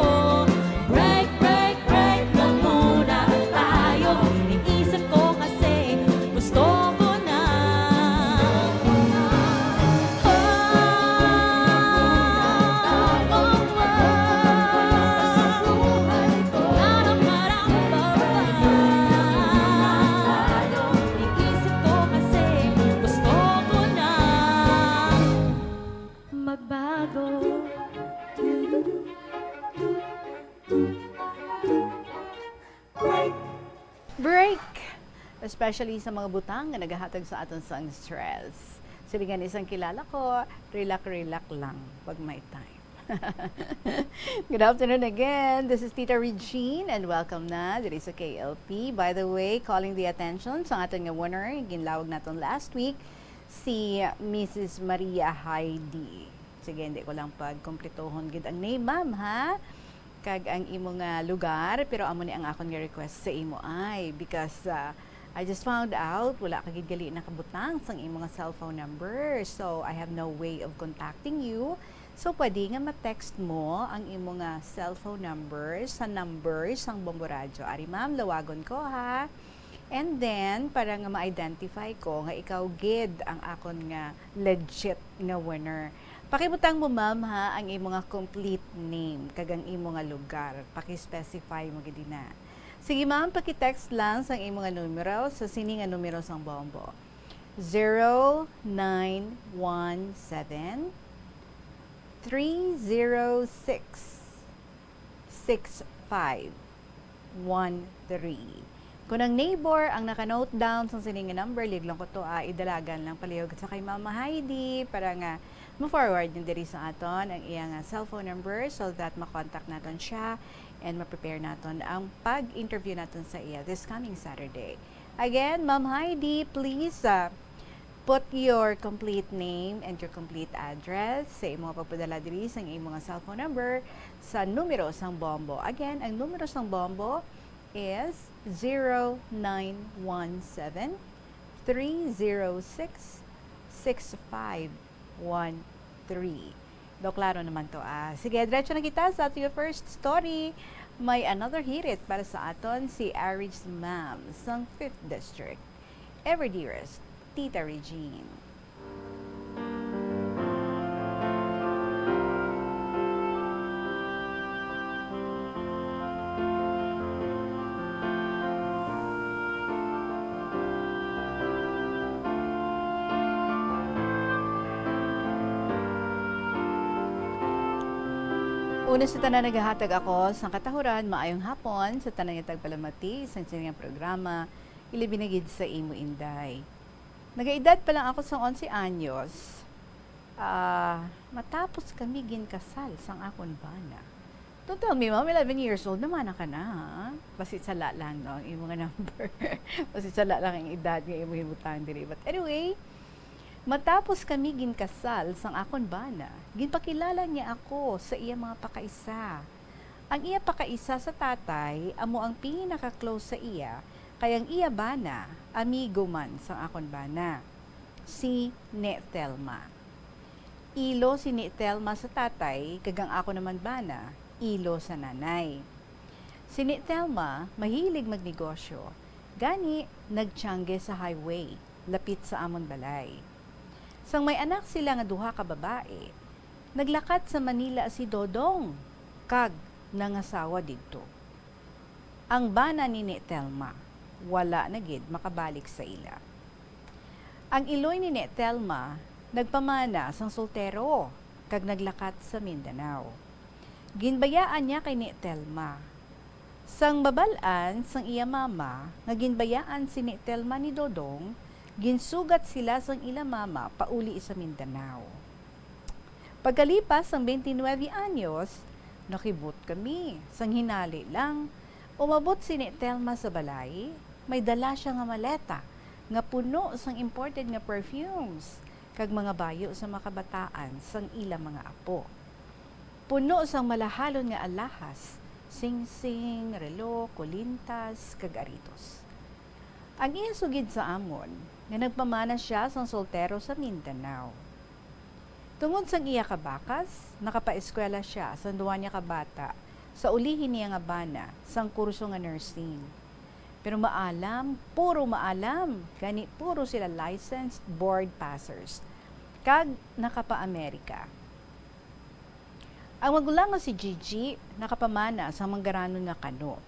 Break, break, break na muna tayo. Iniisip ko kasi gusto ko na. Oh, oh, oh. Harap-harap pa ba? Iniisip ko kasi gusto ko na magbago. Break! Especially sa mga butang nga nagahatag sa aton sang stress. Silingan isang kilala ko, relax-relax lang pag may time. Good afternoon again. This is Tita Regine and welcome na diri sa K L P. By the way, calling the attention sa aton nga winner, ginlawag naton last week, si Missus Maria Heidi. Sige, hindi ko lang pagkumpletohon gid ang name, ma'am, ha? Kag ang imo nga lugar, pero amo ni ang akon nga request sa imo ay, because, ah, I just found out, wala ka gid gali nakabutang sang imo nga cellphone number. So, I have no way of contacting you. So, pwede nga ma-text mo ang imo nga cellphone number sa number sang Bombo Radyo. Ari, ma'am, lawagon ko, ha? And then, para nga ma-identify ko nga ikaw gid ang akon nga legit nga winner, pakibutang mo, ma'am, ha, ang imo nga complete name kag ang imo nga lugar. Paki-specify mo gid na. Sige, ma'am, paki-text lang sang imo nga numero sa sini nga numero sang Bombo. Zero nine one seven, three zero six, six five one three. Kung ang neighbor ang naka-note down sang sini nga number, liog lang ko to, ah, idalagan lang palihog sa kay Mama Heidi para nga mo-forward niya diri sa aton ang iya nga cellphone number so that ma-contact naton siya and ma-prepare naton ang pag-interview naton sa iya this coming Saturday. Again, Ma'am Heidi, please, ah, put your complete name and your complete address sa imo nga pagpadala diri sang imo nga cellphone number sa numero sang Bombo. Again, ang numero sang Bombo is zero nine one seven, three zero six, six five one three. Do klaro naman to, ah. Sige, diretso na kita sa ato first story. May another hirit para sa aton si Aris Ma'am sang Fifth District. Ever dearest, Tita Regine. Una sa tanan, nagahatag ako sang katahuran, maayong hapon sa tanan nga tagpalamati sang sining programa, ilabi na gid sa imo, Inday. Nagaedad pa lang ako sa onse anyos, ah, matapos kami ginkasal sang akon bana. Don't tell me, ma'am, eleven years old naman na ka na, ha? Basi sala lang, no, ang imo nga number. Basi sala lang ang edad nga imo himutang diri. But anyway, matapos kami ginkasal sang akon bana, ginpakilala niya ako sa iya mga pakaisa. Ang iya pakaisa sa tatay amo ang pinaka-close sa iya, kay ang iya bana, amigo man sang akon bana, si Ne Telma. Ilo si Ne Telma sa tatay, kag ang ako naman bana, ilo sa nanay. Si Ne Telma mahilig magnegosyo, gani nagtiangge sa highway, lapit sa amon balay. Sang may anak sila nga duha ka babayi, naglakat sa Manila si Dodong kag nangasawa didto. Ang bana ni Ne Telma wala na gid makabalik sa ila. Ang iloy ni Ne Telma nagpamana sang soltero kag naglakat sa Mindanao. Ginbayaan niya kay Ne Telma. Sang mabal-an sang iya mama nga ginbayaan si Ne Telma ni Dodong, ginsugat sila sang ila mama pauli sa Mindanao. Pagkalipas sang twenty-nine anyos, nakibot kami. Sang hinali lang, umabot si Ne Telma sa balay, may dala siya nga maleta nga puno sang imported nga perfumes kag mga bayo sa mga kabataan sang ila mga apo. Puno sang malahalon nga alahas, singsing, relo, kulintas, kag aritos. Ang iya sugid sa amon nga nagpamana sia sang soltero sa Mindanao. Tungod sang iya kabakas, nakapaeskwela sia sang duha niya ka bata sa ulihi niya nga bana sang kurso nga nursing. Pero maalam, puro maalam, gani puro sila licensed board passers kag nakapa-Amerika. Ang magulang nga si Gigi nakapamana sang manggaranon nga kano.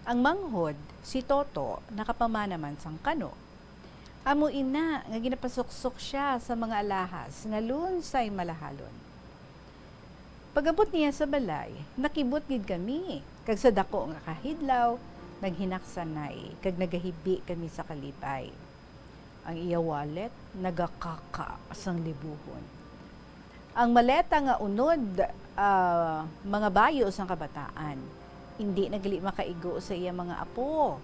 Ang manghod, si Toto, nakapamana man sang kano. Amo ina nga ginapasuksok sia sa mga alahas nga lunsay malahalon. Pag-abot niya sa balay, nakibot gid kami, kag sa daku nga kahidlaw, naghinaksanay kag nagahibi kami sa kalipay. Ang iya wallet nagakaka sang libuhon. Ang maleta nga unod, ah, mga bayo sang kabataan, indi na gali makaigo sa iya mga apo.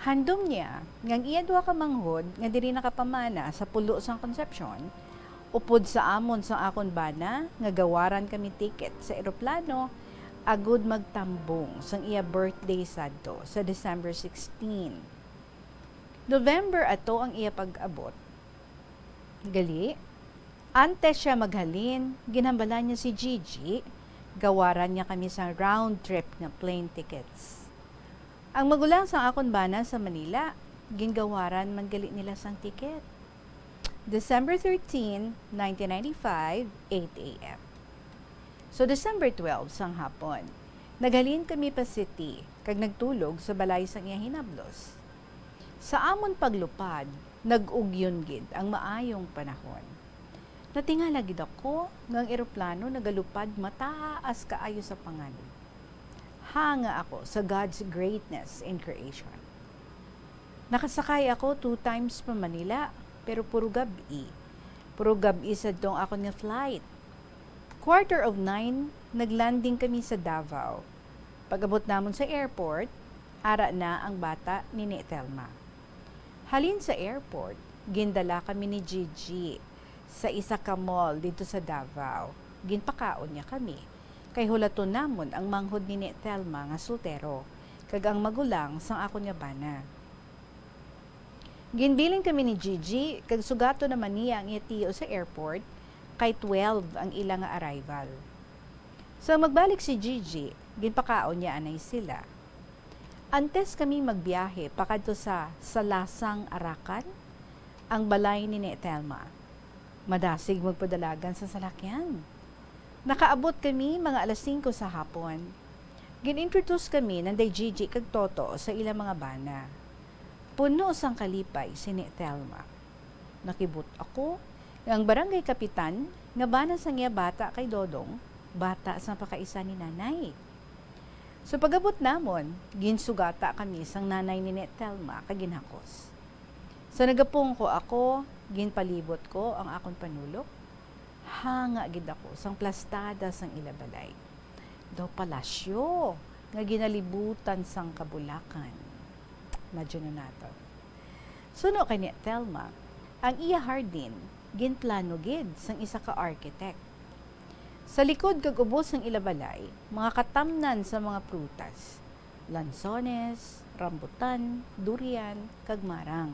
Handom niya nga ang iya duha ka manghod nga diri nakapamana sa Pulo sang Concepcion, upod sa amon sang akon bana nga gawaran kami ticket sa eroplano agud magtambong sang iya birthday sadto sa December sixteen. November ato ang iya pag-abot. Gali, antes siya maghalin, ginhambalan niya si Gigi, gawaran niya kami sang round trip nga plane tickets. Ang magulang sang akon bana sa Manila, gingawaran man gali nila sang ticket. December thirteen, nineteen ninety-five, eight a.m. So, December twelve sang hapon, naghalin kami pa city kag nagtulog sa balay sang iya hinablos. Sa amon paglupad, nag-ugyon gid ang maayong panahon. Natingala gid ako nga ang eroplano nagalupad mataas kaayo sa pangan. Hanga ako sa God's greatness in creation. Nakasakay ako two times pa Manila, pero puro gab-i. Puro gab-i sadto ang akon nga flight. Quarter of nine, nag-landing kami sa Davao. Pag-abot namon sa airport, ara na ang bata ni Ni Telma. Halin sa airport, gindala kami ni Gigi sa isa ka mall didto sa Davao. Ginpakaon niya kami, kay hulaton namon ang manghod ni Ni Telma nga soltero, kag ang magulang sang akon nga bana. Ginbilin kami ni Gigi, kag sugaton naman niya ang iya tiyo sa airport, kay twelve ang ila nga arrival. Sa magbalik si Gigi, ginpakaon niya anay sila. Antes kami magbiyahe pakadto sa Salasang Arakan, ang balay ni Ni Telma. Madasig magpadalagan sa salakyan. Nakaabot kami mga alas singko sa hapon. Gin-introduce kami nanday Gigi kag Toto sa ilang mga bana. Puno sang kalipay si Ni Telma. Nakibot ako nga ang barangay kapitan nga bana sang iya bata kay Dodong, bata sang pakaisa ni Nanay. Sa pag-abot namon, ginsugata kami sang nanay ni Ni Telma kag ginhakos. Sa nagapungko ako, ginpalibot ko ang akon panulok. Hanga gid ako sang plastada sang ila balay. Daw palasyo nga ginalibutan sang kabulakan. Imagine naton. Suno kay Ni Telma, ang iya hardin ginplano gid sang isa ka architect. Sa likod kag ubos sang ila balay, mga katamnan sa mga prutas, lansones, rambutan, durian, kag marang.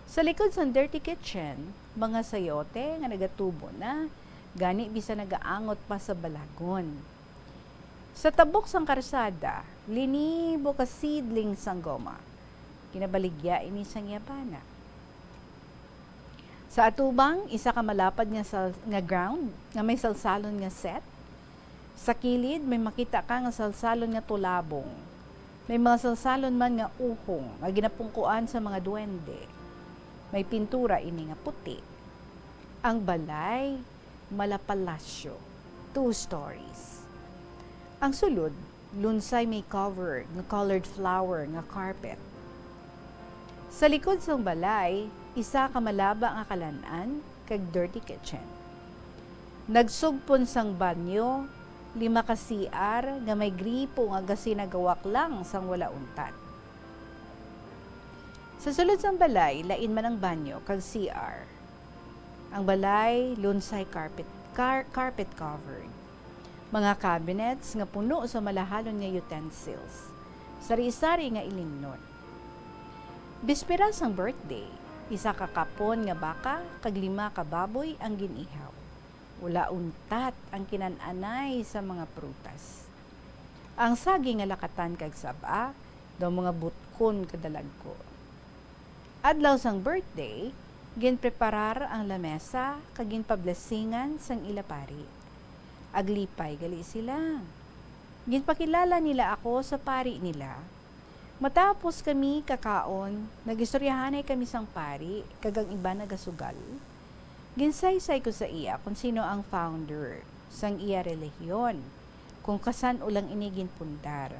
Sa likod sang dirty kitchen, mga sayote nga nagatubo na, gani bisan nagaangot pa sa balagon. Sa tabok sang karsada, linibo ka seedling sang goma. Kinabaligya ini sang iya bana. Sa atubang, isa ka malapad nga sal-, nga ground nga may salsalon nga set. Sa kilid, may makita ka nga salsalon nga tulabong. May mga salsalon man nga uhong nga ginapungkuan sa mga duwende. May pintura ini nga puti. Ang balay, malapalasyo, two stories. Ang sulod, lunsay may cover nga colored flower nga carpet. Sa likod sang balay, isa ka malaba nga kalan-an kag dirty kitchen. Nagsugpon sang banyo, lima ka C R nga may gripo nga gasinagawak lang sang wala untat. Sa sulod sang balay, lain man ang banyo kag C R. Ang balay, lunsay carpet, car-, carpet covered. Mga cabinets nga puno sa malahalon nga utensils. Sari-sari nga ilimnon. Bispera sang birthday, isa ka kapon nga baka kag lima ka baboy ang gin-ihaw. Wala untat ang kinan-anay sa mga prutas. Ang saging nga lakatan kag sab-a, daw mga butkon kadalagko. Adlaw sang birthday, ginpreparar ang lamesa kag ginpablesingan sang ila pari. Aglipay gali sila. Ginpakilala nila ako sa pari nila. Matapos kami kakaon, nag-istoryahanay kami sang pari kag ang iban nagasugal. Ginsaysay ko sa iya kon sino ang founder sang iya relihiyon, kon kasan-o lang ini ginpundar.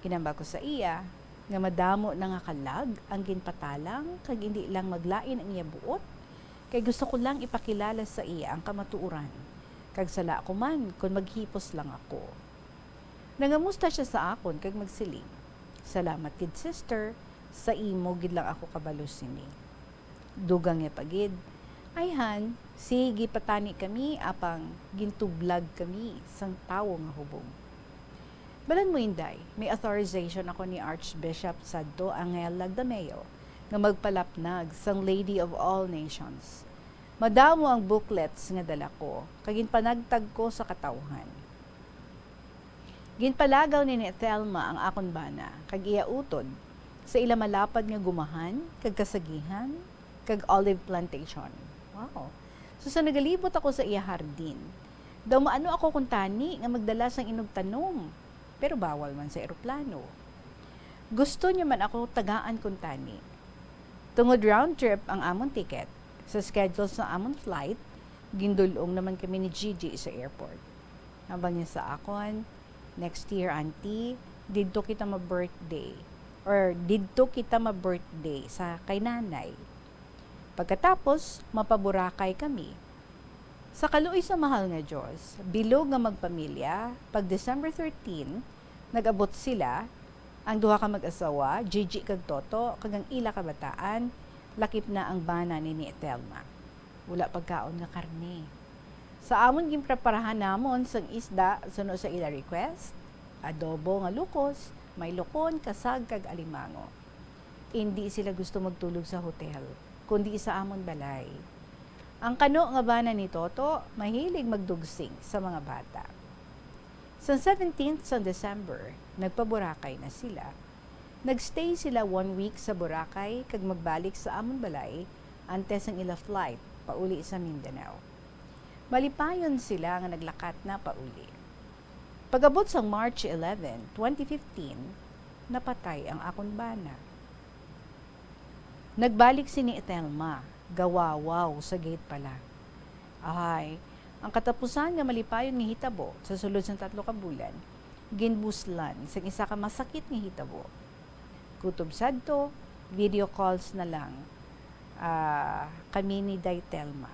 Ginhambal ko sa iya nga madamo na nga kalag ang ginpatalang, kag indi lang maglain ang iya buot, kay gusto ko lang ipakilala sa iya ang kamatuoran, kag sala ko man kon maghipos lang ako. Nangamusta sia sa akon kag magsiling, "Salamat gid, sister, sa imo gid lang ako kabalo sini." Dugang niya pa gid, "Ayhan, sige pa tani kami, apang gintublag kami sang tawo nga hubog." Balan mo, Inday, may authorization ako ni Archbishop Santo Angel Lagdameo nga magpalapnag sang Lady of All Nations. Madamo ang booklets nga dala ko, kag ginpanagtag ko sa katawhan. Ginpalagaw ni, ni Thelma ang akon bana kag iya utod sa ila malapad nga gumahan kag kasagihan kag olive plantation. Wow! So, sa nagalibot ako sa iya hardin, daw maano ako kuntani nga magdala sang inugtanom, pero bawal man sa eroplano. Gusto niya man ako tagaan kuntani. Tungod round trip ang amon ticket, sa schedule sa amon flight, gindul-ong naman kami ni Gigi sa airport. Ang bang niya sa akon, "Next year, auntie, didto kita ma-birthday, or didto kita ma-birthday sa kay nanay. Pagkatapos, mapaburakay kami." Sa kaluoy sa mahal nga Dios, bilog nga magpamilya, pag December thirteen, nag-abot sila, ang duha ka mag-asawa, Gigi kag Toto, kag ang ila ka bataan, lakip na ang bana ni, ni Thelma. Wala pagkaon nga karne. Sa amon ginpreparahan namon sang isda suno sa ila request, adobo nga lukos, may lukon, kasag, kag alimango. Indi sila gusto magtulog sa hotel, kundi sa amon balay. Ang kano nga bana ni Toto mahilig magdugsing sa mga bata. Sa seventeenth sa December, nagpaburakay na sila. Nagstay sila one week sa Boracay kag magbalik sa amon balay antes ang ila flight pauli sa Mindanao. Malipayon sila nga naglakat na pauli. Pag-abot sang March eleven, twenty fifteen, napatay ang akon bana. Nagbalik si ni Thelma, gawawaw sa gate pala. Ahay, ang katapusan nga malipayon nga hitabo sa sulod sang tatlo ka bulan, ginbuslan sang isa ka masakit nga hitabo. Kutob sadto, video calls na lang, ah, kami ni Day Thelma.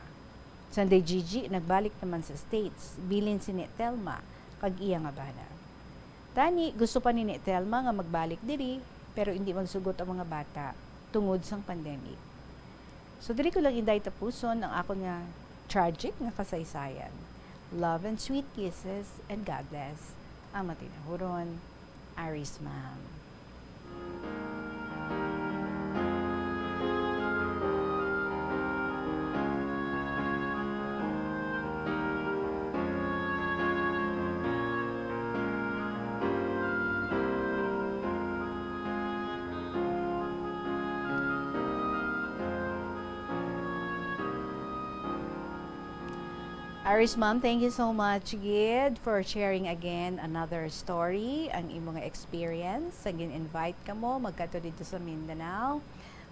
Sang Day Gigi nagbalik naman sa States, bilin si ni Thelma kag iya nga bana. Tani, gusto pa ni, ni Thelma nga magbalik diri, pero indi magsugot ang mga bata tungod sang pandemic. So, diri ko lang, Inday, tapuson ang akon nga tragic nga kasaysayan. Love and sweet kisses, and God bless. Ang matinahuron, Aris Ma'am. Aris Ma'am, thank you so much gid for sharing again another story, ang imo nga experience sa gin-invite kamo magkadto didto sa Mindanao.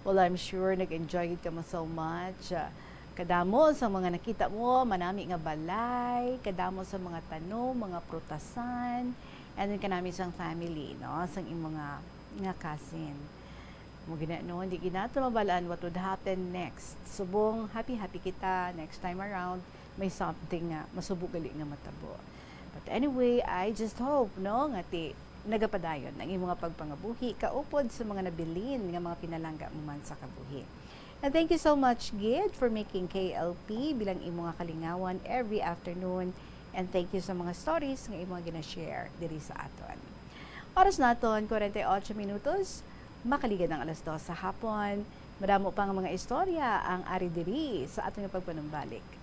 Well, I'm sure nag-enjoy gid kamo so much. Ah, kadamo sa mga nakita mo, manami nga balay, kadamo sa mga tanom, mga prutasan, and then kanami sang family, no, sang imo nga, nga cousin. Mo gina, no, hindi gid nato mabalaan what would happen next. Subong happy-happy kita next time around, may something nga masubo gali nga matabo. But anyway, I just hope, no, nga ti nagapadayon ang imo nga pagpangabuhi kaupod sa mga nabilin nga mga pinalangga mo man sa kabuhi. And thank you so much gid for making K L P bilang imo nga kalingawan every afternoon. And thank you sa mga stories nga imo nga gina-share diri sa aton. Oras naton, kwarenta y ocho minutos, makaligad ang alas dos sa hapon. Madamo pa nga mga istorya ang ari diri sa aton nga pagpanumbalik.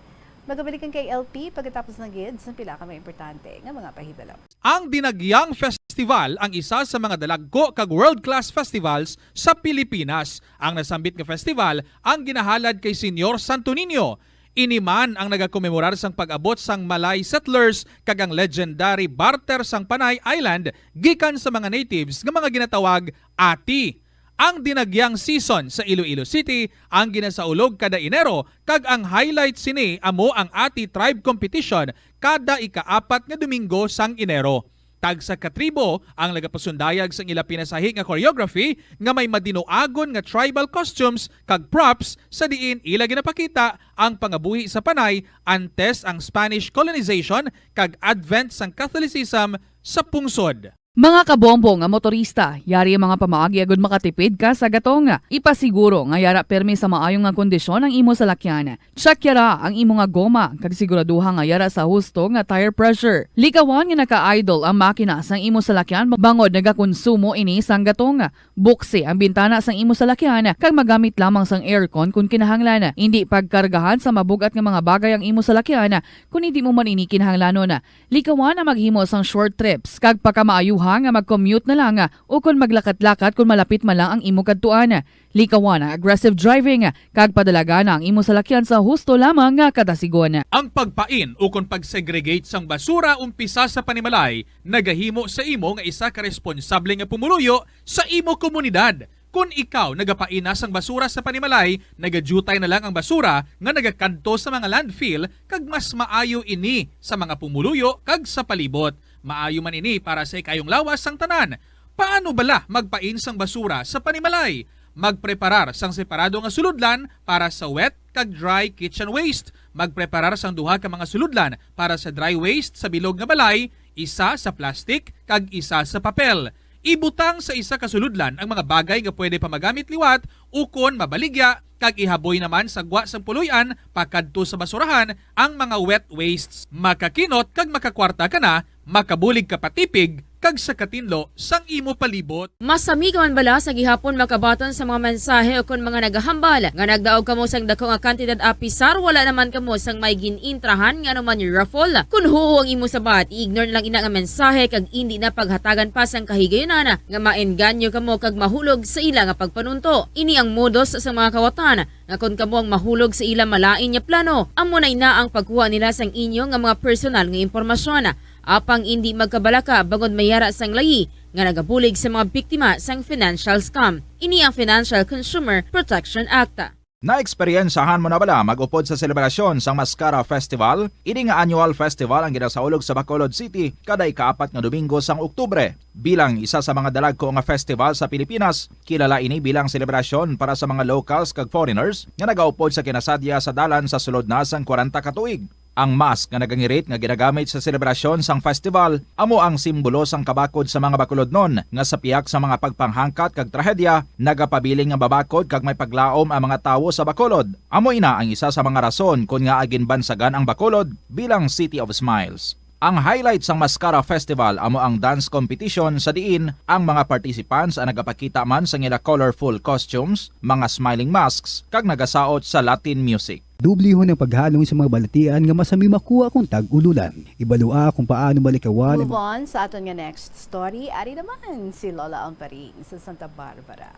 Magabalik ang K L P pagkatapos na gid sa pila ka mga importante nga mga pahibalo. Ang Dinagyang Festival ang isa sa mga dalagko kag world-class festivals sa Pilipinas. Ang nasambit nga festival ang ginahalad kay Señor Santo Niño. Ini man ang nagakomemorar sang pag-abot sang Malay settlers kag ang legendary barter sang Panay Island gikan sa mga natives nga mga ginatawag ati. Ang Dinagyang season sa Iloilo City ang ginasaulog kada Enero, kag ang highlight sini amo ang Ati Tribe Competition kada ika-apat nga Domingo sang Enero. Tagsa ka tribo ang nagapasundayag sang ila pinasahi nga choreography nga may madinuagon nga tribal costumes kag props, sa diin ila ginapakita ang pangabuhi sa Panay antes ang Spanish colonization kag advent sang Catholicism sa pungsod. Mga kabombo nga motorista, yari ang mga pamaagi agud makatipid ka sa gatong. Ipasiguro nga yara permi sa maayo nga kondisyon ang imo salakyan. Check yara ang imo nga goma kag siguraduha nga yara sa husto nga tire pressure. Likawan nga naka-idle ang makina sang imo salakyan bangod nagakonsumo ini sang gatong. Buksi ang bintana sang imo salakyan kag magamit lamang sang aircon kon kinahanglan. Indi pagkargahan sa mabugat nga mga bagay ang imo salakyan kon indi mo man ini kinahanglanon. Likawan ang maghimo sang short trips kag pakamaayuha nga mag-commute na lang ukon maglakat-lakat kon malapit man lang ang imo kadtuan. Likawan ang aggressive driving kag padalagana ang imo salakyan sa husto lamang nga kadasigon. Ang pagpain ukon pag-segregate sang basura umpisa sa panimalay nagahimo sa imo nga isa ka responsable nga pumuluyo sa imo komunidad. Kon ikaw nagapain na sang basura sa panimalay, nagadiutay na lang ang basura nga nagakadto sa mga landfill, kag mas maayo ini sa mga pumuluyo kag sa palibot. Maayo man ini para sa ikayong lawas sang tanan. Paano bala magpain sang basura sa panimalay? Magpreparar sang separado nga sulodlan para sa wet kag dry kitchen waste. Magpreparar sang duha ka mga sulodlan para sa dry waste sa bilog nga balay, isa sa plastic kag isa sa papel. Ibutang sa isa ka sulodlan ang mga bagay nga pwede pa magamit liwat ukon mabaligya, kag ihaboy naman sa gwa sang puloy-an pakadto sa basurahan ang mga wet wastes. Makakinot kag makakwarta ka na, makabulig ka patipig kag sa katinlo sang imo palibot. Masami ka man bala sa gihapon makabaton sa mga mensahe ukon mga nagahambal nga nagdaog kamo sang dako nga kantidad apisar wala naman kamo sang may gin-intrahan nga anuman raffle? Kon huo ang imo sabat, i-ignore na lang ina nga mensahe kag indi na paghatagan pa sang kahigayunan nga maengganyo kamo kag mahulog sa ila nga pagpanunto. Ini ang modus sa mga kawatan nga kon kamo ang mahulog sa ila malain nga plano, amo na ina ang pagkuha nila sang inyo nga mga personal nga impormasyon. Apang indi magkabalaka bangod may yara sang layi nga nagabulig sa mga biktima sang financial scam. Ini ang Financial Consumer Protection Act. Naeksperyensahan mo na bala mag-upod sa selebrasyon sang Mascara Festival? Ini nga annual festival ang ginasaulog sa Bacolod City kada ikaapat nga domingo sang Oktubre. Bilang isa sa mga dalagko nga festival sa Pilipinas, kilala ini bilang selebrasyon para sa mga locals kag foreigners nga nagaupod sa kinasadya sa dalan sa sulod na sang kwarenta ka tuig. Ang mask nga nagangirit nga ginagamit sa selebrasyon sang festival amo ang simbolo sang kabakod sa mga Bacolodnon nga sa pihak sa mga pagpanghangkat kag trahedya nagapabilin nga mabakod kag may paglaom ang mga tawo sa Bacolod. Amo ina ang isa sa mga rason kon ngaa ginbansagan ang Bacolod bilang City of Smiles. Ang highlight sang Mascara Festival amo ang dance competition sa diin ang mga participants ang nagapakita man sang ila colorful costumes, mga smiling masks, kag nagasaot sa Latin music. Dublihon ang paghalong sa mga balatian nga masami makuha kon tag-ululan. Ibalua kung paano malikawan. Move on sa aton nga next story. Ari naman si Lola Amparing sa Santa Barbara.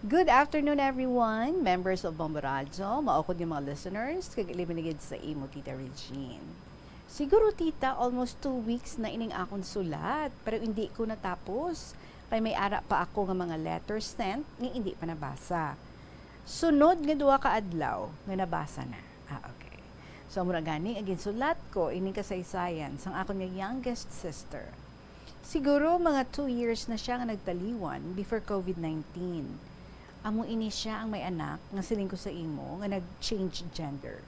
Good afternoon, everyone, members of Bombo Radyo, maukod nga mga listeners, kag ilabi na gid sa imo, Tita Regine. Siguro, Tita, almost two weeks na ining akon sulat, pero indi ko natapos, kay may ara pa ako nga mga letters sent nga indi pa nabasa. Sunod nga duha ka adlaw nga nabasa na. Ah, okay. So, amo na gani nga ginsulat ko ining kasaysayan sang akon nga youngest sister. Siguro mga two years na siya nga nagtaliwan before covid nineteen. Amo ini siya ang may anak nga siling ko sa imo nga nag-change gender.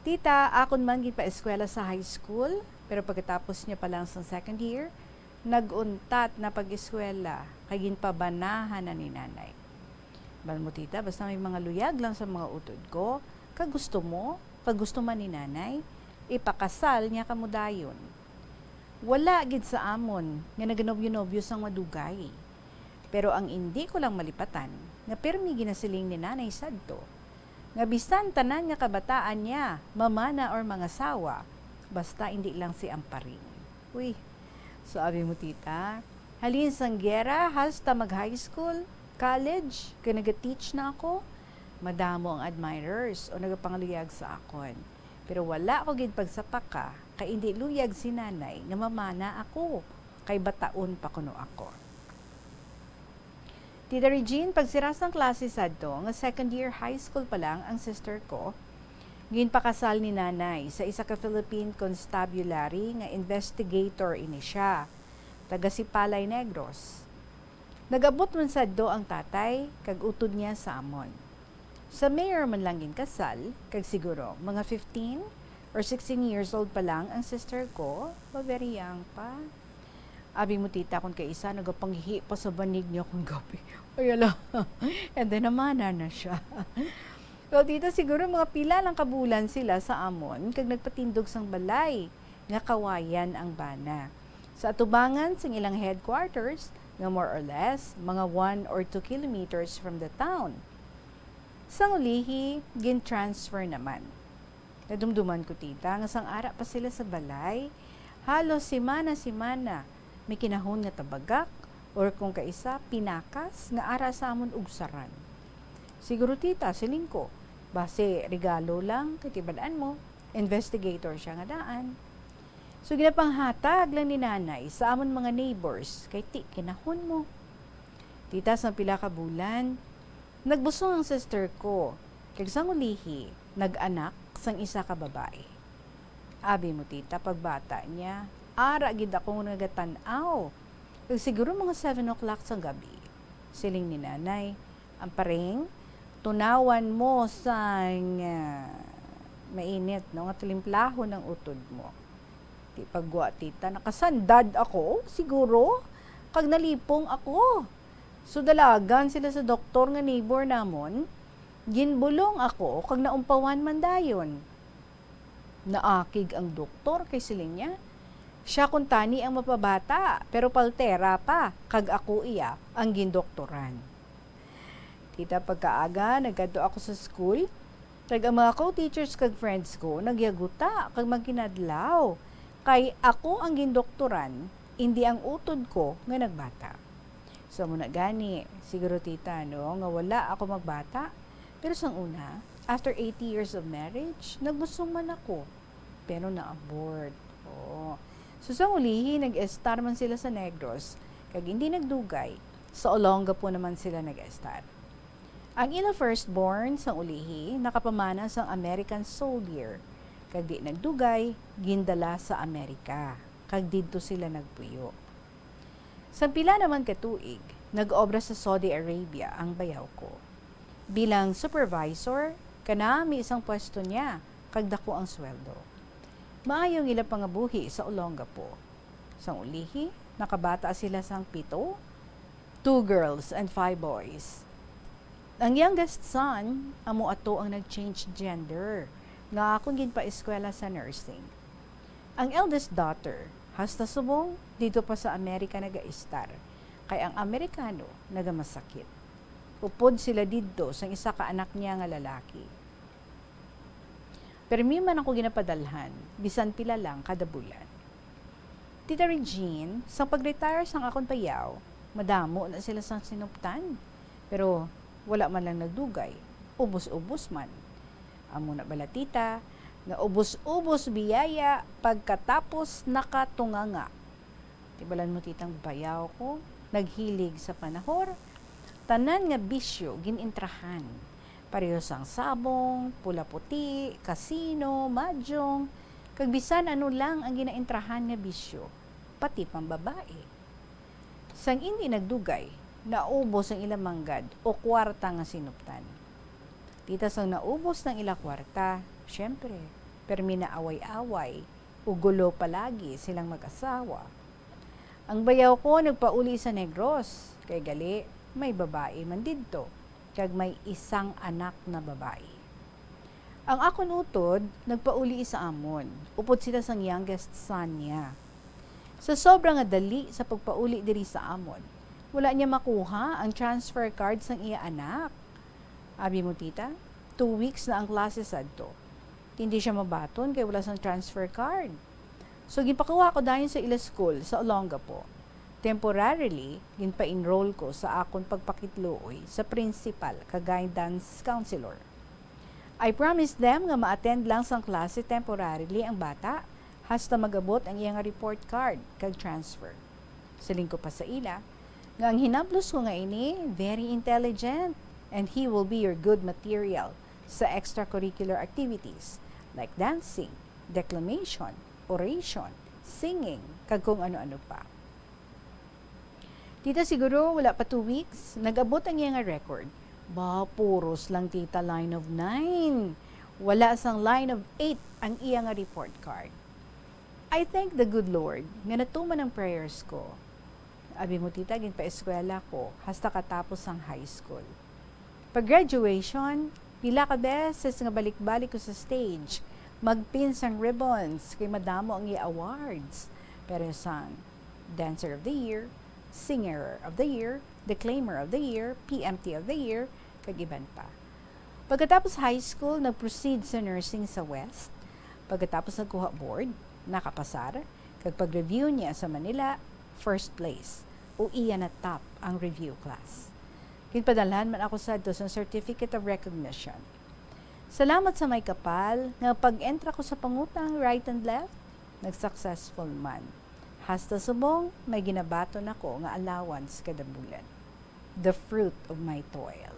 Tita, akon man ginpaeskwela sa high school, pero pagkatapos niya pa lang sang second year, nag-untat na pag-eskwela kay ginpabanahan na ni nanay. Bal mo, Tita, basta may mga luyag lang sa mga utod ko, kag gusto mo, kag gusto man ni nanay, ipakasal niya kamo dayon. Wala gid sa amon nga naganobyo-nobyo sang madugay. Pero ang indi ko lang malipatan, nga pirmi ginasiling ni nanay sadto, nga bisan tanan nga kabataan niya, mamana or mangasawa, basta indi lang si Amparing. Uy, so abi mo, Tita, halin sang giyera hasta mag-high school, college, kay naga-teach na ako, madamo ang admirers o nagapangaluyag sa akon. Pero wala ko gid pagsapaka, kay indi luyag si nanay nga mamana ako, kay bataon pa kuno ako. Tita Regine, pagsira sang klase sadto nga second year high school pa lang ang sister ko, ginpakasal ni nanay sa isa ka Philippine Constabulary nga investigator ini siya. taga Sipalay, Negros. Nag-abot man sadto ang tatay kag utod niya sa amon. Sa mayor man lang ginkasal, kag siguro mga fifteen or sixteen years old pa lang ang sister ko, ba, very young pa. Abi mo, tita, kon kaisa nagapanghihi pa sa banig niya kon gabi. Ay, ala. And then, namana na siya. Well, tita, siguro mga pila lang ka bulan sila sa amon, kag nagpatindog sang balay nga kawayan ang bana. Sa atubangan sang ilang headquarters, nga more or less, mga one or two kilometers from the town. Sang ulihi, gin-transfer naman. Nadumduman ko, tita, nga sang ara pa sila sa balay, halos simana-simana may kinahon nga tabagak, or kung kaisa, pinakas nga ara sa amon ugsaran. Siguro, tita, siling ko, basi regalo lang, kay tibal-an mo, investigator siya nga daan. So, ginapanghatag lang ni nanay sa amon mga neighbors, kay ti kinahon mo. Tita, sang pila ka bulan, nagbusong ang sister ko, kag sang ulihi, nag-anak sang isa ka babayi. Abi mo, tita, pagbata niya, ara gid ako nagatan-aw, kag siguro mga seven o'clock sang gabi. Siling ni nanay, "Ang paring, tunawan mo sang, ah, mainit, no, nga tilimplahon ang utod mo." Ti pagwa, tita, nakasandad ako, siguro, kag nalipong ako. So, dalagan sila sa doktor nga neighbor namon, ginbulong ako kag naumpawan man dayon. Naakig ang doktor kay siling niya, siya kuntani ang mapabata, pero paltera pa, kag ako iya ang gindoktoran. Tita, pagkaaga, nagkadto ako sa school, kag ang mga co-teachers kag friends ko nagyaguta kag magkinadlaw, kay ako ang gindoktoran, indi ang utod ko nga nagbata. So, amo na gani, siguro, tita, no, nga wala ako magbata. Pero sang una, after eighty years of marriage, nagbusong man ako. Pero na-abort. Oo. So, sang ulihi, nag-estar man sila sa Negros, kag indi nagdugay, sa Olongapo naman sila nag-estar. Ang ila firstborn sang ulihi nakapamana sang American soldier, kag di nagdugay, gindala sa Amerika, kag didto sila nagpuyo. Sang pila naman ka tuig, nag-obra sa Saudi Arabia ang bayaw ko. Bilang supervisor, kanami sang pwesto niya, kag dako ang sweldo. Maayo ang ila pangabuhi sa Olongapo. Sang ulihi, nakabata sila sang pito, two girls and five boys. Ang youngest son, amo ato ang nag-change gender, nga akon ginpaeskwela sa nursing. Ang eldest daughter, hasta subong, didto pa sa Amerika nagaistar, kay ang Amerikano nagamasakit. Upod sila didto sang isa ka anak niya nga lalaki. Permi man ako ginapadalhan, bisan pila lang kada bulan. Tita Regine, sang pag-retire sang akon bayaw, madamo na sila sang sinuptan. Pero wala man lang nagdugay, ubos-ubos man. Amo na bala, tita, nga ubos-ubos biyaya pagkatapos nakatunganga. Tibalan mo, tita, ang bayaw ko, naghilig sa panahor, tanan nga bisyo gin-entrahan. Pareho sang sabong, pula-puti, kasino, mahjong, kag bisan ano lang ang ginaentrahan nga bisyo, pati pambabae. Sang indi nagdugay, naubos ang ila manggad o kwarta nga sinuptan. Tita, sang naubos ang ila kwarta, siyempre, permi na away-away o gulo palagi silang mag-asawa. Ang bayaw ko nagpauli sa Negros, kay gali may babae man didto, kag may isang anak na babayi. Ang akon utod nagpauli sa amon, upod sila sang youngest son niya. Sa sobra nga dali sa pagpauli diri sa amon, wala niya makuha ang transfer card sang iya anak. Abi mo, tita, two weeks na ang klase sadto. Hindi siya mabaton kay wala sang transfer card. So, ginpakuha ko dayon sa ila school sa Olongapo. Temporarily, ginpa-enroll ko sa akon pagpakitluoy sa principal kag guidance counselor. I promised them nga ma-attend lang sang klase temporarily ang bata hasta mag-abot ang iya nga report card kag transfer. Siling ko pa sa ila nga ang hinablos ko nga ini very intelligent and he will be your good material sa extracurricular activities like dancing, declamation, oration, singing, kag kung ano-ano pa. Tita, siguro wala pa two weeks, nag-abot ang iya nga record. Ba, puros lang, tita, line of nine. Wala sang line of eight ang iya nga report card. I thank the good Lord nga natuman ang prayers ko. Abi mo, tita, ginpaeskwela ko hasta katapos sang high school. Pag graduation, pila ka beses nga balik-balik ko sa stage, magpin sang ribbons, kay madamo ang iya awards. Pero sang Dancer of the Year, Singer of the Year, Declaimer of the Year, P M T of the Year, kag iban pa. Pagkatapos high school, nag-proceed sa nursing sa West. Pagkatapos nagkuha board, nakapasar, kag pag-review niya sa Manila, first place, o iya na top ang review class. Ginpadalhan man ako sa dos ang Certificate of Recognition. Salamat sa may kapal nga pag-entra ko sa pangutang right and left, nag-successful man. Hasta subong may ginabaton ako nga allowance kada bulan. The fruit of my toil.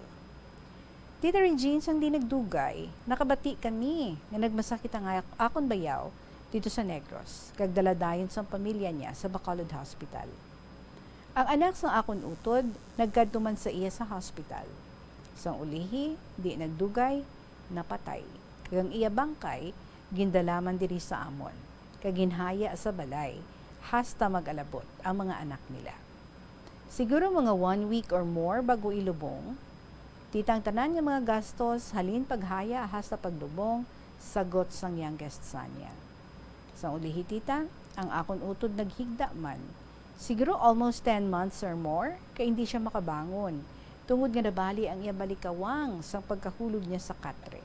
Tita Regine, sang di nagdugay, nakabati kami nga nagmasakit ang ak-, akon bayaw dito sa Negros, kag dala dayon sang pamilya niya sa Bacolod Hospital. Ang anak sang akon utod nagkadto man sa iya sa hospital. Sang ulihi, di nagdugay, napatay, kag ang iya bangkay gindala man diri sa amon, kag ginhaya sa balay hasta mag-alabot ang mga anak nila. Siguro mga one week or more bago ilubong. Tita, ang tanan nga mga gastos, halin paghaya hasta paglubong, sagot sang youngest sa niya. Sang ulihi, tita, ang akon utod naghigda man. Siguro almost ten months or more, kay hindi siya makabangon, tungod nga nabali ang iya balikawang sang pagkahulog niya sa katre.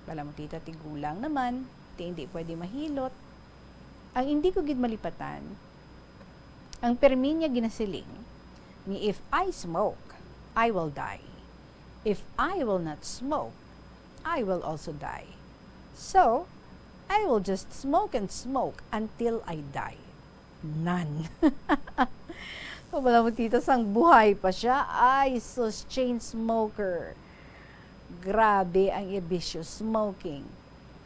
Bala mo, tita, tigulang naman, ti hindi pwede mahilot. Ang hindi ko gid malipatan, ang permi niya ginasiling, nga, "If I smoke, I will die. If I will not smoke, I will also die. So, I will just smoke and smoke until I die." Nan. So, bala mo, tita, sang buhay pa siya, ay sus, chain smoker. Grabe ang iya bisyo, smoking.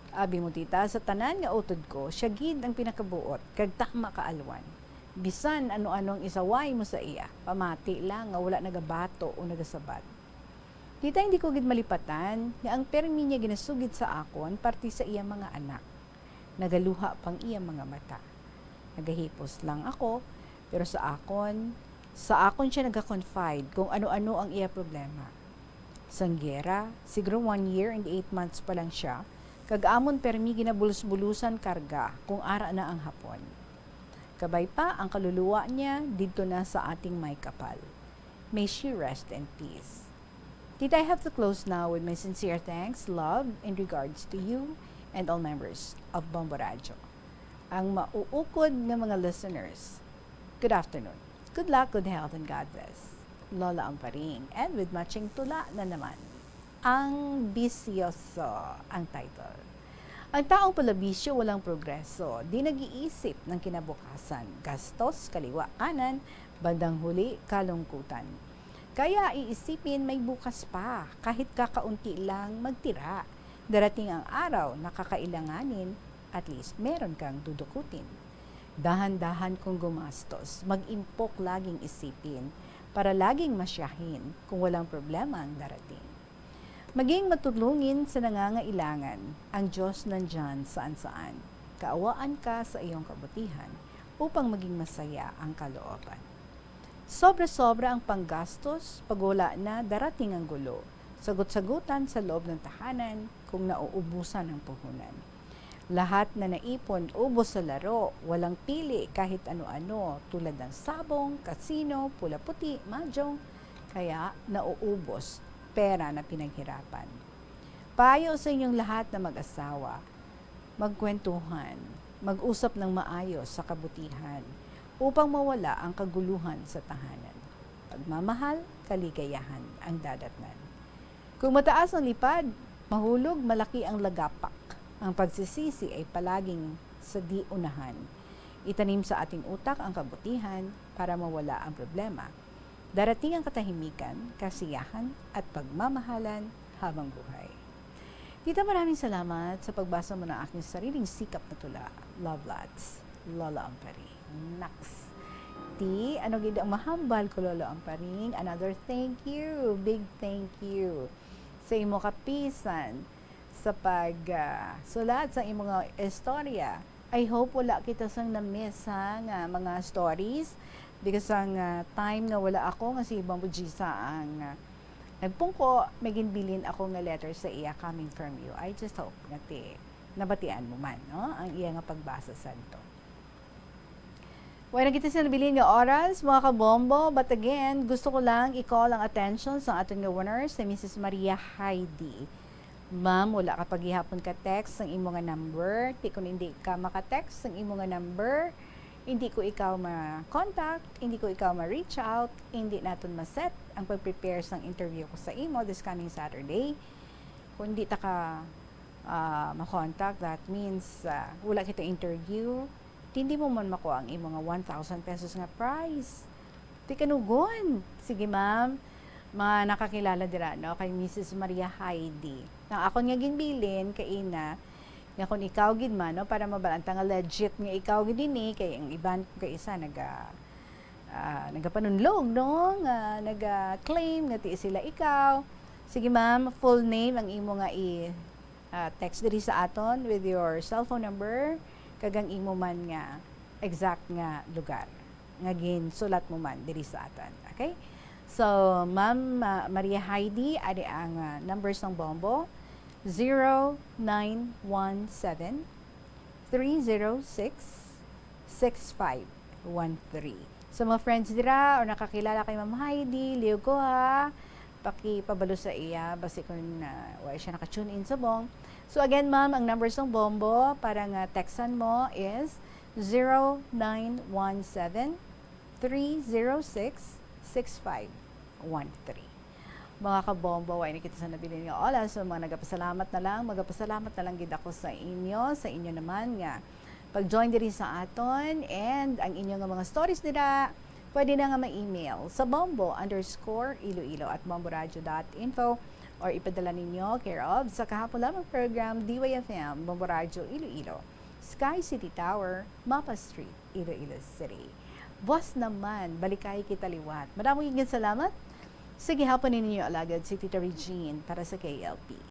Abi mo, tita, sa tanan nga utod ko, siya gid ang pinakabuot, kag tama ka alwan. Bisan ano-ano ang isaway mo sa iya, pamati lang nga wala nagabato o nagasabat. Tita, hindi ko gid malipatan nga ang permi niya ginasugid sa akon parte sa iya mga anak. Nagaluha pang iya mga mata. Nagahipos lang ako, pero sa akon, sa akon siya nagaconfide kung ano-ano ang iya problema. Sang giyera, siguro one year and eight months pa lang siya, kag amon permi ginabulos-bulusan karga kung ara na ang hapon. Kabay pa, ang kaluluwa niya didto na sa ating may kapal. May she rest in peace. Tita, I have to close now with my sincere thanks, love, and regards to you and all members of Bombo Radyo. Ang mauukod nga mga listeners, good afternoon. Good luck, good health, and God bless. Lola Amparing, and with matching tula na naman, Ang Bisyoso ang title. Ang taong palabisyo walang progreso, di nag-iisip ng kinabukasan, gastos kaliwa kanan, bandang huli kalungkutan. Kaya iisipin may bukas pa, kahit kakaunti lang magtira. Darating ang araw na kakailanganin, at least meron kang dudukutin. Dahan-dahan kung gumastos, mag-impok laging isipin, para laging masyahin kung walang problema ang darating. Maging matulungin sa nangangailangan, ang Diyos nandyan saan-saan. Kaawaan ka sa iyong kabutihan upang maging masaya ang kalooban. Sobra-sobra ang panggastos, pag wala na, darating ang gulo, sagot-sagutan sa loob ng tahanan kung nauubusan ang puhunan. Lahat na naipon, ubos sa laro, walang pili kahit ano-ano, tulad ng sabong, kasino, pula-puti, mahjong, kaya nauubos, pera na pinaghirapan. Payo sa inyong lahat na mag-asawa, magkwentuhan, mag-usap ng maayos sa kabutihan upang mawala ang kaguluhan sa tahanan. Pagmamahal, kaligayahan ang dadatnan. Kung mataas ang lipad, mahulog, malaki ang lagapak. Ang pagsisisi ay palaging sa di unahan. Itanim sa ating utak ang kabutihan para mawala ang problema. Darating ang katahimikan, kasiyahan, at pagmamahalan habang buhay. Tita, maraming salamat sa pagbasa mo ng aking sariling sikap na tula. Love lots, Lola Ampari. Naks. Di, ano gid ang mahambal ko, Lolo Amparing? Another thank you, big thank you sa imo kapisan sa pag, ah, sulat sa imo nga istorya. I hope wala kita sang na-miss, ha, nga mga stories, because ang, ah, time nga wala ako, nga si Bombo Gisa ang, ah, nagpungko, may ginbilin ako nga letter sa iya coming from you. I just hope nga ti nabatian mo man, no, ang iya nga pagbasa sadto. Wala na kita sa nabilin nga oras, mga kabombo, but again, gusto ko lang i-call ang attention sa aton nga winner, si Missus Maria Heidi. Ma'am, wala ka pa gihapon ka text ang imo nga number. Ti kun hindi ka maka-text ang imo nga number, hindi ko ikaw ma-contact, hindi ko ikaw ma-reach out, hindi naton ma-set ang pag-prepare sang interview ko sa imo this coming Saturday. Kung hindi ta ka, ah, ma-contact, that means, ah, wala kita interview. Hindi mo man makuha ang imo nga one thousand pesos nga prize. Ti kanugon. Sige, ma'am. Mga nakakilala dira, no, kay Missus Maria Heidi. Ang akon nga ginbilin kaina, nga kung ikaw gid man, no, para mabalanta nga legit nga ikaw gid ini, kay ang iban kay isa naga, ah, nagapanunlog, no, nga naga-claim nga ti sila ikaw. Sige, ma'am, full name ang imo nga i, ah, text diri sa aton with your cellphone number kag ang imo man nga exact nga lugar nga ginsulat mo man diri sa aton. Okay? So, Ma'am, ah, Maria Heidi, ari ang, ah, number sang Bombo, zero nine one seven, three zero six, six five one three. So, mga friends dira, or nakakilala kay Ma'am Heidi, liog ko ha, pakipabalo sa iya, basi kung, ah, wa siya naka-tune in subong. So, again, ma'am, ang number sang Bombo para nga textan mo is zero nine one seven, three zero six, six five one three. Mga kabombo, way na kita sa nabilin nga oras. So, mga nagapasalamat na lang, magapasalamat na lang gid ako sa inyo, sa inyo naman nga pag-join diri sa aton, and ang inyo nga mga stories dira, pwede na nga ma-email sa bombo underscore iloilo at bomboradio dot info, or ipadala ninyo care of sa kahapon lamang program, D Y F M, Bombo Radio Iloilo, Sky City Tower, Mapa Street, Iloilo City. Buwas naman, balikay kita liwat. Madamo gid salamat. Sa gihapon ninyo alagad si Tita Regine para sa K L P.